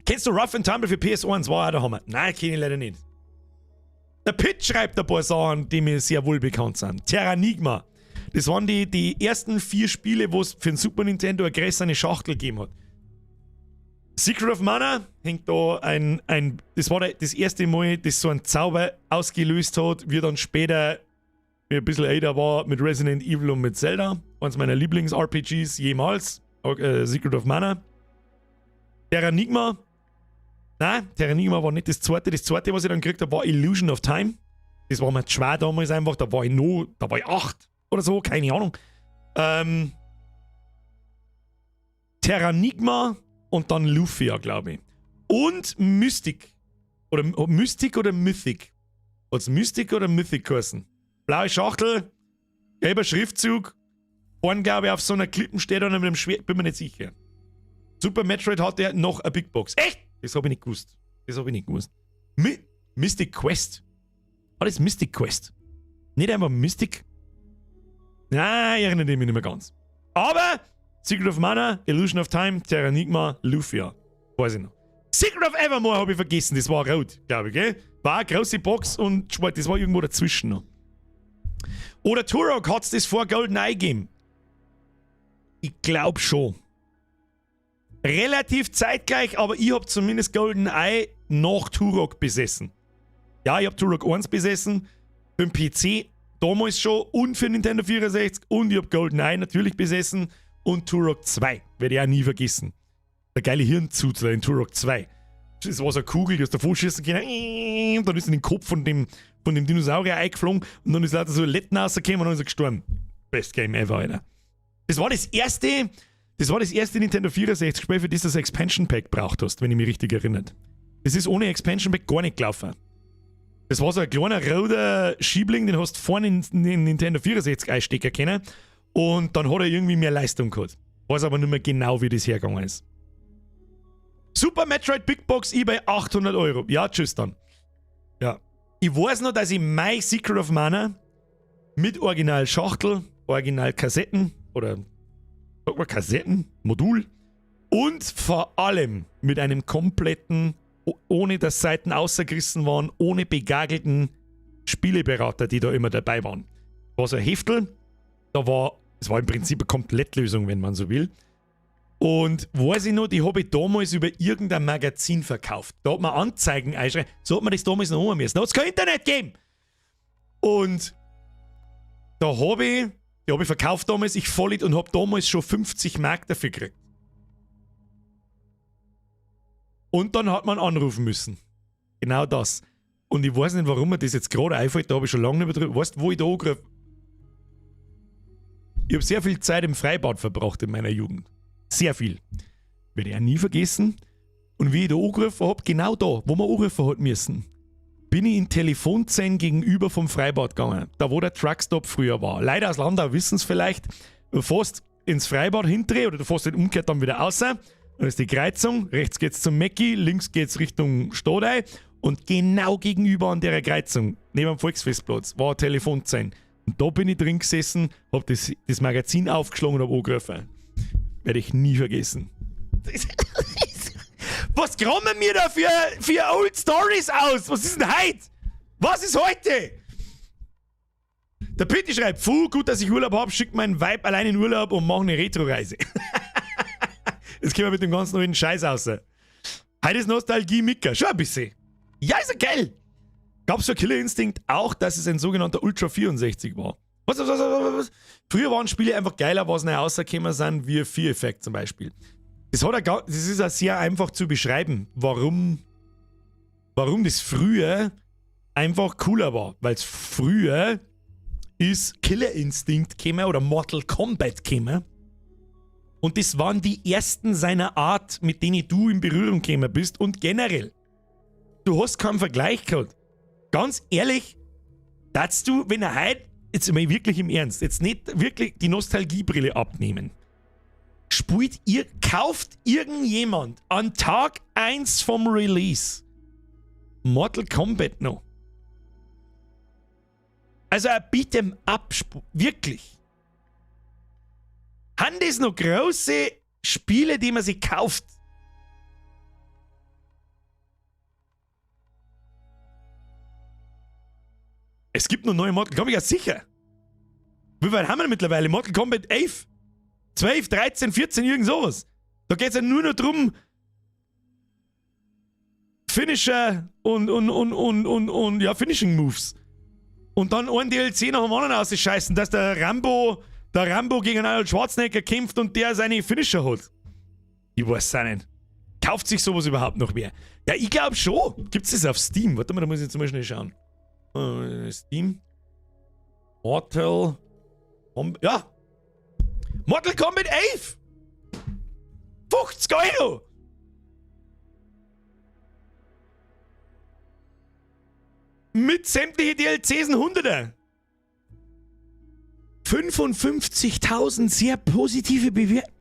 Kennst du Rough and Tumble für PS1? War auch der Hammer. Nein, kenn ich leider nicht. Der Pitt schreibt ein paar Sachen, die mir sehr wohl bekannt sind. Terranigma. Das waren die ersten 4 Spiele, wo es für den Super Nintendo eine größere Schachtel gegeben hat. Secret of Mana hängt da das war das erste Mal, das so ein Zauber ausgelöst hat, wie dann später, wie ein bisschen älter war, mit Resident Evil und mit Zelda. Eins meiner Lieblings-R P Gs jemals. Secret of Mana. Terranigma. Nein, Terranigma war nicht das zweite. Das zweite, was ich dann gekriegt habe, war Illusion of Time. Das war mir zu schwer damals einfach. Da war ich noch, da war ich 8 oder so, keine Ahnung. Terranigma und dann Lufia, glaube ich. Und Mystic. Oder Mystic oder Mythic? Hat's Mystic oder Mythic geheißen? Blaue Schachtel, gelber Schriftzug. Vorne, glaube ich, auf so einer Klippe steht er mit dem Schwert, bin mir nicht sicher. Super Metroid hatte er noch eine Big Box. Echt? Das hab ich nicht gewusst. Das hab ich nicht gewusst. Mystic Quest. War das Mystic Quest? Nicht einfach Mystic? Nein, ich erinnere mich nicht mehr ganz. Aber Secret of Mana, Illusion of Time, Terranigma, Lufia. Weiß ich noch. Secret of Evermore hab ich vergessen, das war rot, glaub ich, gell? War eine große Box und das war irgendwo dazwischen noch. Oder Turok hat's das vor GoldenEye gegeben? Ich glaub schon. Relativ zeitgleich, aber ich hab zumindest GoldenEye nach Turok besessen. Ja, ich hab Turok 1 besessen, für den PC damals schon und für Nintendo 64 und ich hab GoldenEye natürlich besessen und Turok 2, werde ich auch nie vergessen. Der geile Hirnzuzler in Turok 2. Das war so eine Kugel, die hast du davor schießen können, und dann ist in den Kopf von dem Dinosaurier eingeflogen und dann ist lauter so Letten rausgekommen und dann ist er gestorben. Best Game ever, Alter. Das war das erste, das war das erste Nintendo 64 Spiel, für das du das Expansion Pack braucht hast, wenn ich mich richtig erinnere. Das ist ohne Expansion Pack gar nicht gelaufen. Das war so ein kleiner roter Schiebling, den hast du vorne in den Nintendo 64 einstecken können und dann hat er irgendwie mehr Leistung gehabt. Weiß aber nicht mehr genau, wie das hergegangen ist. Super Metroid Big Box eBay 800 Euro. Ja, tschüss dann. Ja. Ich weiß noch, dass ich mein Secret of Mana mit Original Schachtel, Original Kassetten oder sag mal Kassetten, Modul und vor allem mit einem kompletten, ohne dass Seiten ausgerissen waren, ohne begagelten Spieleberater, die da immer dabei waren. War so ein Heftel, es war im Prinzip eine Komplettlösung, wenn man so will. Und weiß ich noch, die hab ich damals über irgendein Magazin verkauft. Da hat man Anzeigen einschreiben. So hat man das damals noch machen müssen. Da hat's kein Internet gegeben. Und da hab ich, die hab ich verkauft damals, ich Vollidiot, und hab damals schon 50 Mark dafür gekriegt. Und dann hat man anrufen müssen. Genau das. Und ich weiß nicht, warum mir das jetzt gerade einfällt, da hab ich schon lange nicht mehr drüber. Weißt du, wo ich da angerufen? Ich hab sehr viel Zeit im Freibad verbracht in meiner Jugend. Sehr viel. Werde ich auch nie vergessen. Und wie ich da angerufen hab, genau da, wo man anrufen hat müssen, Bin ich in Telefonzellen gegenüber vom Freibad gegangen. Da wo der Truckstop früher war. Leider aus Landau wissen es vielleicht. Du fährst ins Freibad hinterher oder du fährst den umgekehrt dann wieder raus. Dann ist die Kreuzung. Rechts geht's zum Mecki, links geht's Richtung Stodei. Und genau gegenüber an der Kreuzung, neben dem Volksfestplatz, war ein Telefonzellen. Und da bin ich drin gesessen, hab das, das Magazin aufgeschlagen und hab angerufen. Werde ich nie vergessen. Was kramen mir da für Old Stories aus? Was ist denn heute? Was ist heute? Der Pitti schreibt, Puh, gut, dass ich Urlaub hab, schick mein Weib allein in Urlaub und mach eine Retro-Reise. Jetzt kommen wir mit dem ganzen neuen Scheiß raus. Heute ist Nostalgie Mika. Schon ein bisschen. Ja, ist ja geil. Gab's für Killer Instinct auch, dass es ein sogenannter Ultra 64 war? Was, was, was, was, was? Früher waren Spiele einfach geiler, was neu rausgekommen sind, wie Fear Effect zum Beispiel. Das, hat auch, das ist auch sehr einfach zu beschreiben, warum, warum das früher einfach cooler war. Weil es früher ist Killer Instinct gekommen oder Mortal Kombat gekommen. Und das waren die ersten seiner Art, mit denen du in Berührung gekommen bist und generell. Du hast keinen Vergleich gehabt. Ganz ehrlich, darfst du, wenn er heute, jetzt mal wirklich im Ernst, jetzt nicht wirklich die Nostalgiebrille abnehmen. Spielt ihr, kauft irgendjemand an Tag 1 vom Release Mortal Kombat noch? Also ein Beat'em Up, wirklich. Haben das noch große Spiele, die man sich kauft? Es gibt noch neue Mortal Kombat, ja sicher. Wie weit haben wir mittlerweile? Mortal Kombat 11, 12, 13, 14, irgend sowas. Da geht es ja nur noch drum, Finisher und ja, Finishing Moves. Und dann ein DLC nach dem anderen ausscheißen, dass der Rambo gegen Arnold Schwarzenegger kämpft und der seine Finisher hat. Ich weiß es auch nicht. Kauft sich sowas überhaupt noch mehr? Ja, ich glaube schon. Gibt es das auf Steam? Warte mal, da muss ich jetzt mal schnell schauen. Steam. Mortal Kombat. Ja. Mortal Kombat 11! 50 Euro! Mit sämtlichen DLCs ein Hunderter. 55.000 sehr positive Bewertungen.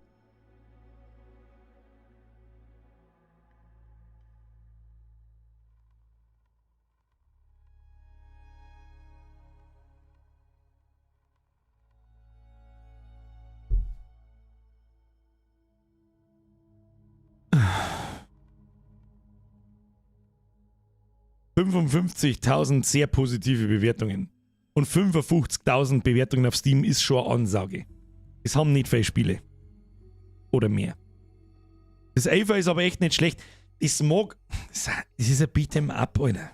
...55.000 sehr positive Bewertungen. Und 55.000 Bewertungen auf Steam ist schon eine Ansage. Das haben nicht viele Spiele. Oder mehr. Das Ava ist aber echt nicht schlecht. Das mag... Das ist ein Beat'em Up, Alter.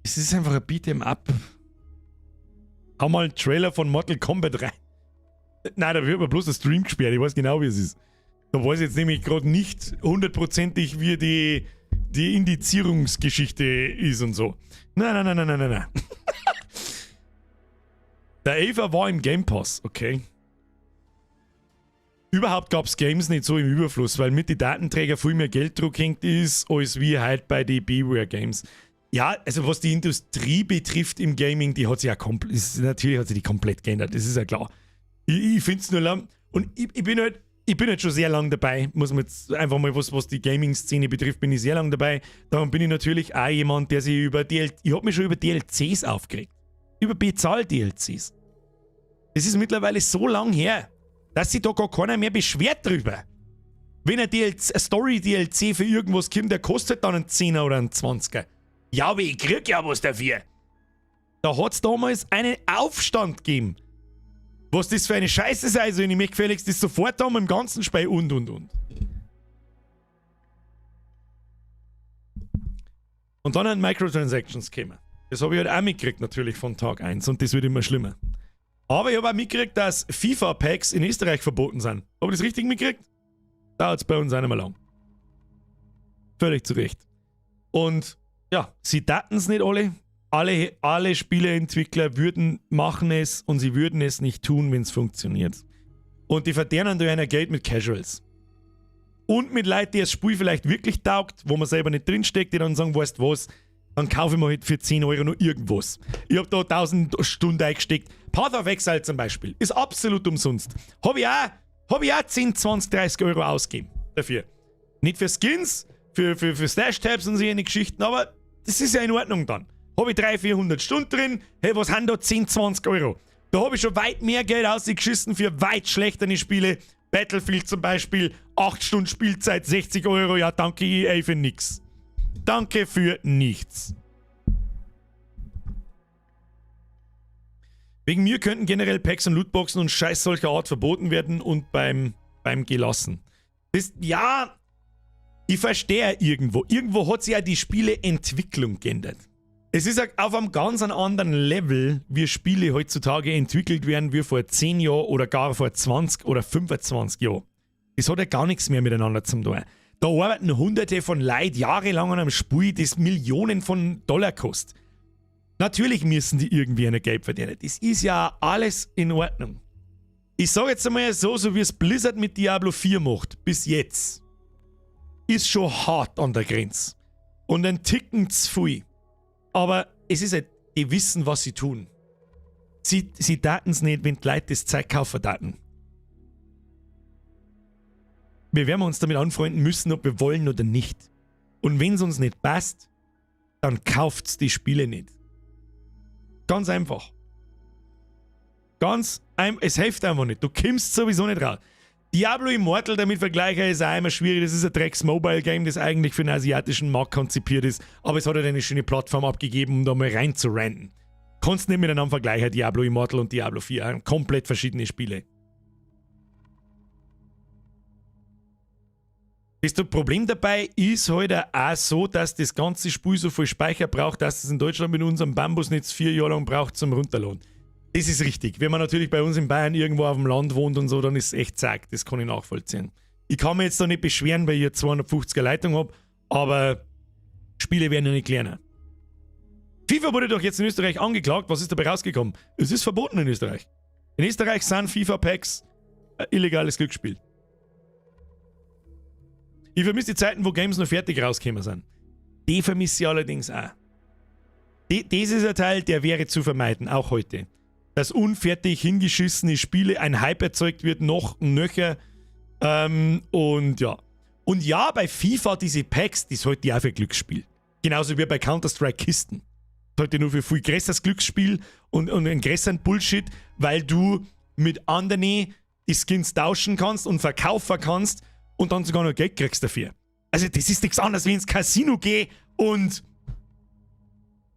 Es ist einfach ein Beat'em Up. Hau mal einen Trailer von Mortal Kombat rein. Nein, da wird mir bloß der Stream gesperrt. Ich weiß genau, wie es ist. Da weiß ich jetzt nämlich gerade nicht hundertprozentig, wie die Indizierungsgeschichte ist und so. Nein, nein, nein, nein, nein, nein, nein. Der Ava war im Game Pass, okay. Überhaupt gab es Games nicht so im Überfluss, weil mit den Datenträger viel mehr Gelddruck hängt ist, als wie halt bei den Beware Games. Ja, also was die Industrie betrifft im Gaming, die hat sich ja komplett, natürlich hat sich die komplett geändert, das ist ja klar. Ich finde es nur lang, und ich bin halt schon sehr lang dabei, muss man jetzt einfach mal, was die Gaming-Szene betrifft, bin ich sehr lang dabei. Darum bin ich natürlich auch jemand, der sich über DLC, ich hab mich schon über DLCs aufgeregt. Über Bezahl-DLCs. Das ist mittlerweile so lang her, dass sich da gar keiner mehr beschwert drüber. Wenn ein Story-DLC für irgendwas kommt, der kostet dann einen 10er oder einen 20er. Ja, aber ich krieg ja was dafür. Da hat's damals einen Aufstand gegeben. Was das für eine Scheiße sei, also ich möchte gefälligst das sofort haben im ganzen Spiel und und. Und dann sind Microtransactions gekommen. Das habe ich halt auch mitgekriegt natürlich von Tag 1 und das wird immer schlimmer. Aber ich habe auch mitgekriegt, dass FIFA-Packs in Österreich verboten sind. Habe ich das richtig mitgekriegt? Dauert es bei uns auch nicht mehr lang. Völlig zu Recht. Und ja, sie daten es nicht alle. Alle Spieleentwickler würden machen es und sie würden es nicht tun, wenn es funktioniert. Und die verdienen durch ein Geld mit Casuals. Und mit Leuten, die das Spiel vielleicht wirklich taugt, wo man selber nicht drinsteckt, die dann sagen, weißt du was, Dann kaufe ich mir halt für 10 Euro noch irgendwas. Ich hab da 1000 Stunden eingesteckt. Path of Exile zum Beispiel ist absolut umsonst. Hab ich auch 10, 20, 30 Euro ausgegeben dafür. Nicht für Skins, für Stash-Tabs und solche Geschichten, aber das ist ja in Ordnung dann. Hab ich 300, 400 Stunden drin, hey, was haben da 10, 20 Euro? Da hab ich schon weit mehr Geld ausgeschissen für weit schlechtere Spiele. Battlefield zum Beispiel, 8 Stunden Spielzeit, 60 Euro, ja danke EA für nix. Danke für nichts. Wegen mir könnten generell Packs und Lootboxen und Scheiß solcher Art verboten werden und beim gelassen. Das, ja, ich verstehe irgendwo. Irgendwo hat sich ja die Spieleentwicklung geändert. Es ist auf einem ganz anderen Level, wie Spiele heutzutage entwickelt werden, wie vor 10 Jahren oder gar vor 20 oder 25 Jahren. Das hat ja gar nichts mehr miteinander zu tun. Da arbeiten Hunderte von Leuten jahrelang an einem Spiel, das Millionen von Dollar kostet. Natürlich müssen die irgendwie ein Geld verdienen. Das ist ja alles in Ordnung. Ich sage jetzt einmal so, wie es Blizzard mit Diablo 4 macht, bis jetzt, ist schon hart an der Grenze. Und ein Ticken zu viel. Aber es ist halt, die wissen, was sie tun. Sie taten es nicht, wenn die Leute das Zeug kaufen taten. Wir werden uns damit anfreunden müssen, ob wir wollen oder nicht. Und wenn es uns nicht passt, dann kauft's die Spiele nicht. Ganz einfach. Es hilft einfach nicht. Du kommst sowieso nicht raus. Diablo Immortal damit vergleichen ist auch immer schwierig. Das ist ein Drecks-Mobile-Game, das eigentlich für den asiatischen Markt konzipiert ist. Aber es hat halt eine schöne Plattform abgegeben, um da mal reinzuranten. Kannst nicht miteinander vergleichen, Diablo Immortal und Diablo 4. Komplett verschiedene Spiele. Das Problem dabei ist halt auch so, dass das ganze Spiel so viel Speicher braucht, dass es in Deutschland mit unserem Bambusnetz 4 Jahre lang braucht zum Runterladen. Das ist richtig. Wenn man natürlich bei uns in Bayern irgendwo auf dem Land wohnt und so, dann ist es echt zack. Das kann ich nachvollziehen. Ich kann mich jetzt da nicht beschweren, weil ich 250er Leitung habe, aber Spiele werden ja nicht kleiner. FIFA wurde doch jetzt in Österreich angeklagt. Was ist dabei rausgekommen? Es ist verboten in Österreich. In Österreich sind FIFA-Packs illegales Glücksspiel. Ich vermisse die Zeiten, wo Games noch fertig rausgekommen sind. Die vermisse ich allerdings auch. Das ist ein Teil, der wäre zu vermeiden, auch heute. Dass unfertig hingeschissene Spiele, ein Hype erzeugt wird, noch nöcher. Und ja. Und ja, bei FIFA diese Packs, das halte ich auch für Glücksspiel. Genauso wie bei Counter-Strike Kisten. Das halte ich nur für viel größeres Glücksspiel und einen größeren Bullshit, weil du mit anderen die Skins tauschen kannst und verkaufen kannst und dann sogar noch Geld kriegst dafür. Also das ist nichts anderes, wie ins Casino geh und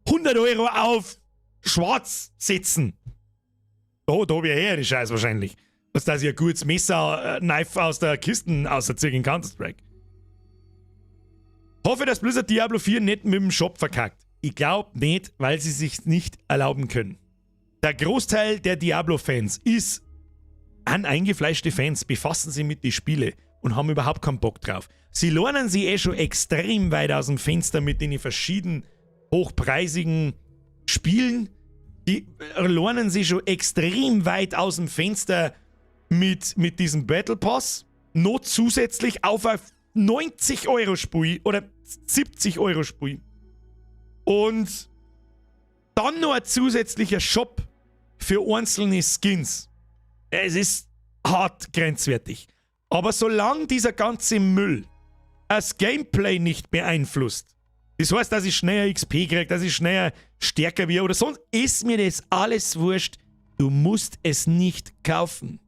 100 Euro auf schwarz setzen. Da hab ich ja die Scheiß wahrscheinlich. Was dass ich ein gutes Messer, Knife aus der Kiste auserziehe in Counter-Strike. Hoffe, dass Blizzard Diablo 4 nicht mit dem Shop verkackt. Ich glaub nicht, weil sie sich nicht erlauben können. Der Großteil der Diablo-Fans ist an eingefleischte Fans, befassen sich mit den Spielen und haben überhaupt keinen Bock drauf. Sie lernen sie eh schon extrem weit aus dem Fenster mit den verschiedenen hochpreisigen Spielen. Die lernen sie schon extrem weit aus dem Fenster mit diesem Battle Pass. Noch zusätzlich auf ein 90 Euro Spiel oder 70 Euro Spiel. Und dann noch ein zusätzlicher Shop für einzelne Skins. Es ist hart grenzwertig. Aber solange dieser ganze Müll das Gameplay nicht beeinflusst, das heißt, dass ich schneller XP kriege, dass ich schneller stärker werde oder sonst, ist mir das alles wurscht. Du musst es nicht kaufen.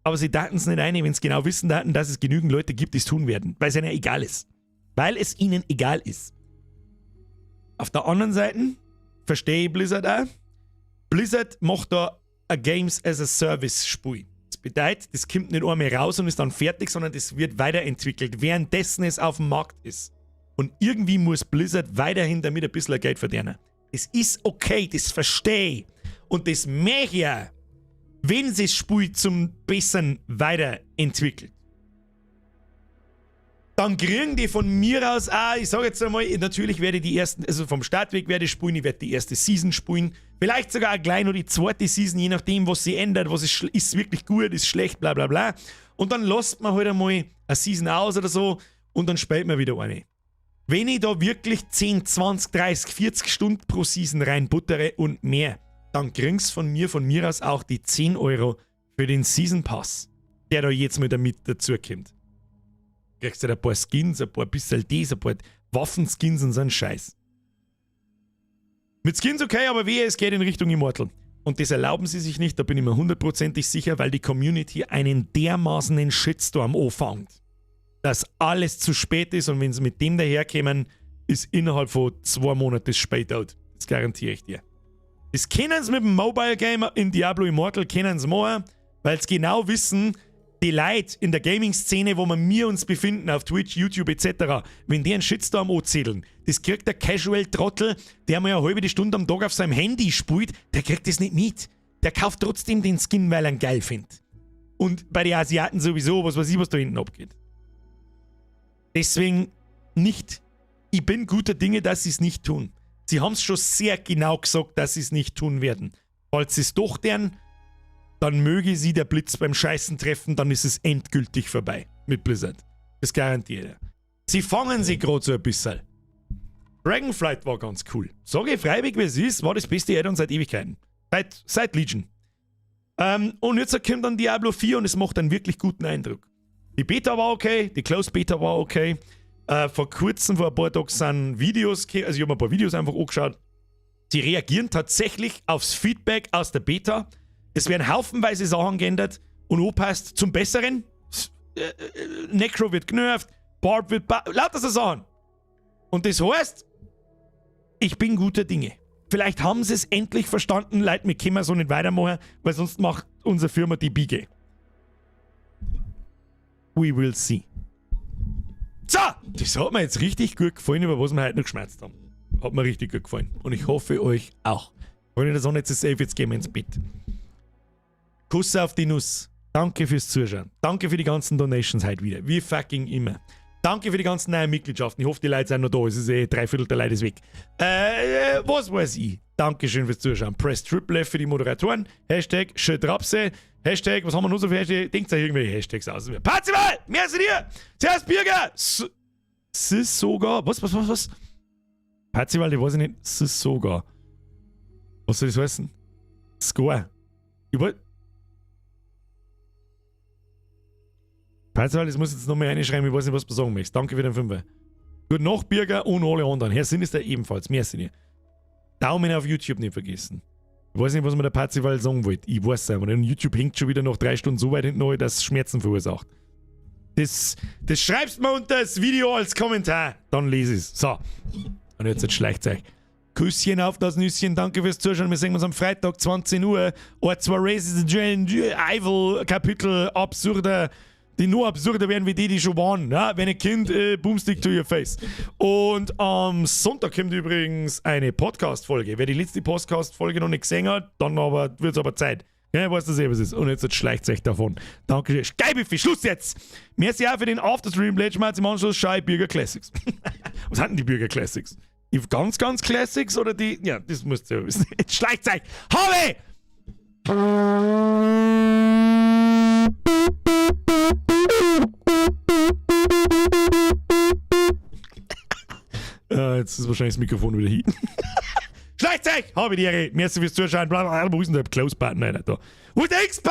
Aber sie daten es nicht ein, wenn sie genau wissen daten, dass es genügend Leute gibt, die es tun werden, weil es ihnen egal ist. Weil es ihnen egal ist. Auf der anderen Seite verstehe ich Blizzard auch. Blizzard macht da ein Games as a Service Spiel. Das bedeutet, das kommt nicht einmal raus und ist dann fertig, sondern das wird weiterentwickelt, währenddessen es auf dem Markt ist. Und irgendwie muss Blizzard weiterhin damit ein bisschen Geld verdienen. Das ist okay, das verstehe ich. Und das möchte ich auch, wenn sich das Spiel zum Besseren weiterentwickelt. Dann kriegen die von mir aus auch, ich sag jetzt einmal, natürlich werde ich die ersten, also vom Startweg werde ich spielen, ich werde die erste Season spielen, vielleicht sogar auch gleich noch die zweite Season, je nachdem, was sie ändert, was ist, ist wirklich gut, ist schlecht, bla bla bla. Und dann lässt man halt einmal eine Season aus oder so und dann spielt man wieder eine. Wenn ich da wirklich 10, 20, 30, 40 Stunden pro Season reinbuttere und mehr, dann kriegst von mir aus auch die 10 Euro für den Season Pass, der da jetzt mal damit dazukommt. Kriegst du halt ein paar Skins, ein paar bisschen das, ein paar Waffenskins und so einen Scheiß. Mit Skins okay, aber wehe, es geht in Richtung Immortal. Und das erlauben sie sich nicht, da bin ich mir hundertprozentig sicher, weil die Community einen dermaßenen Shitstorm anfängt, dass alles zu spät ist, und wenn sie mit dem daherkommen, ist innerhalb von 2 Monaten das Spiel tot. Das garantiere ich dir. Das können sie mit dem Mobile Game in Diablo Immortal können sie machen, weil sie genau wissen, die Leute in der Gaming-Szene, wo wir uns befinden, auf Twitch, YouTube etc., wenn die einen Shitstorm anzetteln, das kriegt der Casual-Trottel, der mal eine halbe Stunde am Tag auf seinem Handy spielt, der kriegt das nicht mit. Der kauft trotzdem den Skin, weil er ihn geil findet. Und bei den Asiaten sowieso, was weiß ich, was da hinten abgeht. Deswegen nicht. Ich bin guter Dinge, dass sie es nicht tun. Sie haben es schon sehr genau gesagt, dass sie es nicht tun werden. Falls sie es doch tun, dann möge sie der Blitz beim Scheißen treffen, dann ist es endgültig vorbei mit Blizzard. Das garantiere ich. Sie fangen sich gerade so ein bisschen. Dragonflight war ganz cool. Sage ich freiwillig, wie es ist, war das beste Add-on seit Ewigkeiten. Seit Legion. Und jetzt kommt dann Diablo 4 und es macht einen wirklich guten Eindruck. Die Beta war okay, die Closed Beta war okay. Vor kurzem, vor ein paar Tagen, sind Videos, also ich habe mir ein paar Videos einfach angeschaut. Sie reagieren tatsächlich aufs Feedback aus der Beta. Es werden haufenweise Sachen geändert und angepasst zum Besseren. Necro wird generft, Barb wird lauter so Sachen. Und das heißt, ich bin guter Dinge. Vielleicht haben sie es endlich verstanden, Leute, wir können so nicht weitermachen, weil sonst macht unsere Firma die Biege. We will see. So, das hat mir jetzt richtig gut gefallen, über was wir heute noch geschwätzt haben. Hat mir richtig gut gefallen. Und ich hoffe, euch auch. Freunde der Sonne, jetzt ist 11, jetzt gehen wir ins Bett. Kuss auf die Nuss. Danke fürs Zuschauen. Danke für die ganzen Donations heute wieder. Wie fucking immer. Danke für die ganzen neuen Mitgliedschaften. Ich hoffe, die Leute sind noch da. Es ist eh dreiviertel der Leute ist weg. Was weiß ich. Dankeschön fürs Zuschauen. Press Triple F für die Moderatoren. #Schötrapse. Hashtag, was haben wir noch so für Hashtags? Denkt euch irgendwelche Hashtags aus. Parzival! Merci dir! Servus, Birger! Sogar. Was, was, was, was? Parzival, ich weiß nicht. Sogar. Was soll das heißen? Score. Ich wollte. Parzival, das muss ich jetzt nochmal reinschreiben, ich weiß nicht, was du sagen möchtest. Danke für den Fünfer. Gute Nacht, Birger und alle anderen. Herr Sinister ebenfalls. Merci dir. Daumen auf YouTube nicht vergessen. Ich weiß nicht, was mir der Parzival sagen wollte. Ich weiß es aber. Und YouTube hängt schon wieder nach 3 Stunden so weit hinten, dass es Schmerzen verursacht. Das schreibst mir unter das Video als Kommentar. Dann lese ich es. So. Und jetzt schleicht euch. Küsschen auf das Nüsschen. Danke fürs Zuschauen. Wir sehen uns am Freitag, 20 Uhr. Ort 2 Races, Evil Kapitel absurder, die nur absurder werden wie die, die schon waren. Ja, wenn ein Kind, Boomstick to your face. Und am Sonntag kommt übrigens eine Podcast-Folge. Wer die letzte Podcast-Folge noch nicht gesehen hat, dann aber wird es aber Zeit. Ja, weiß das eh, was ist. Und jetzt schleicht euch davon. Danke. Geil, Schluss jetzt! Merci auch für den Afterstream, Pledge im Anschluss Schei Bürger Classics. Was hatten die Bürger Classics? Die ganz, ganz Classics oder die. Ja, das müsst ihr ja wissen. Jetzt schleicht euch! Habe! Jetzt ist wahrscheinlich das Mikrofon wieder hin. Schleicht euch! Habe die Ehre. Merci fürs Zuschauen. Blablabla. Wo ist denn der Close-Button? Nein, da. Wo ist der X-Button?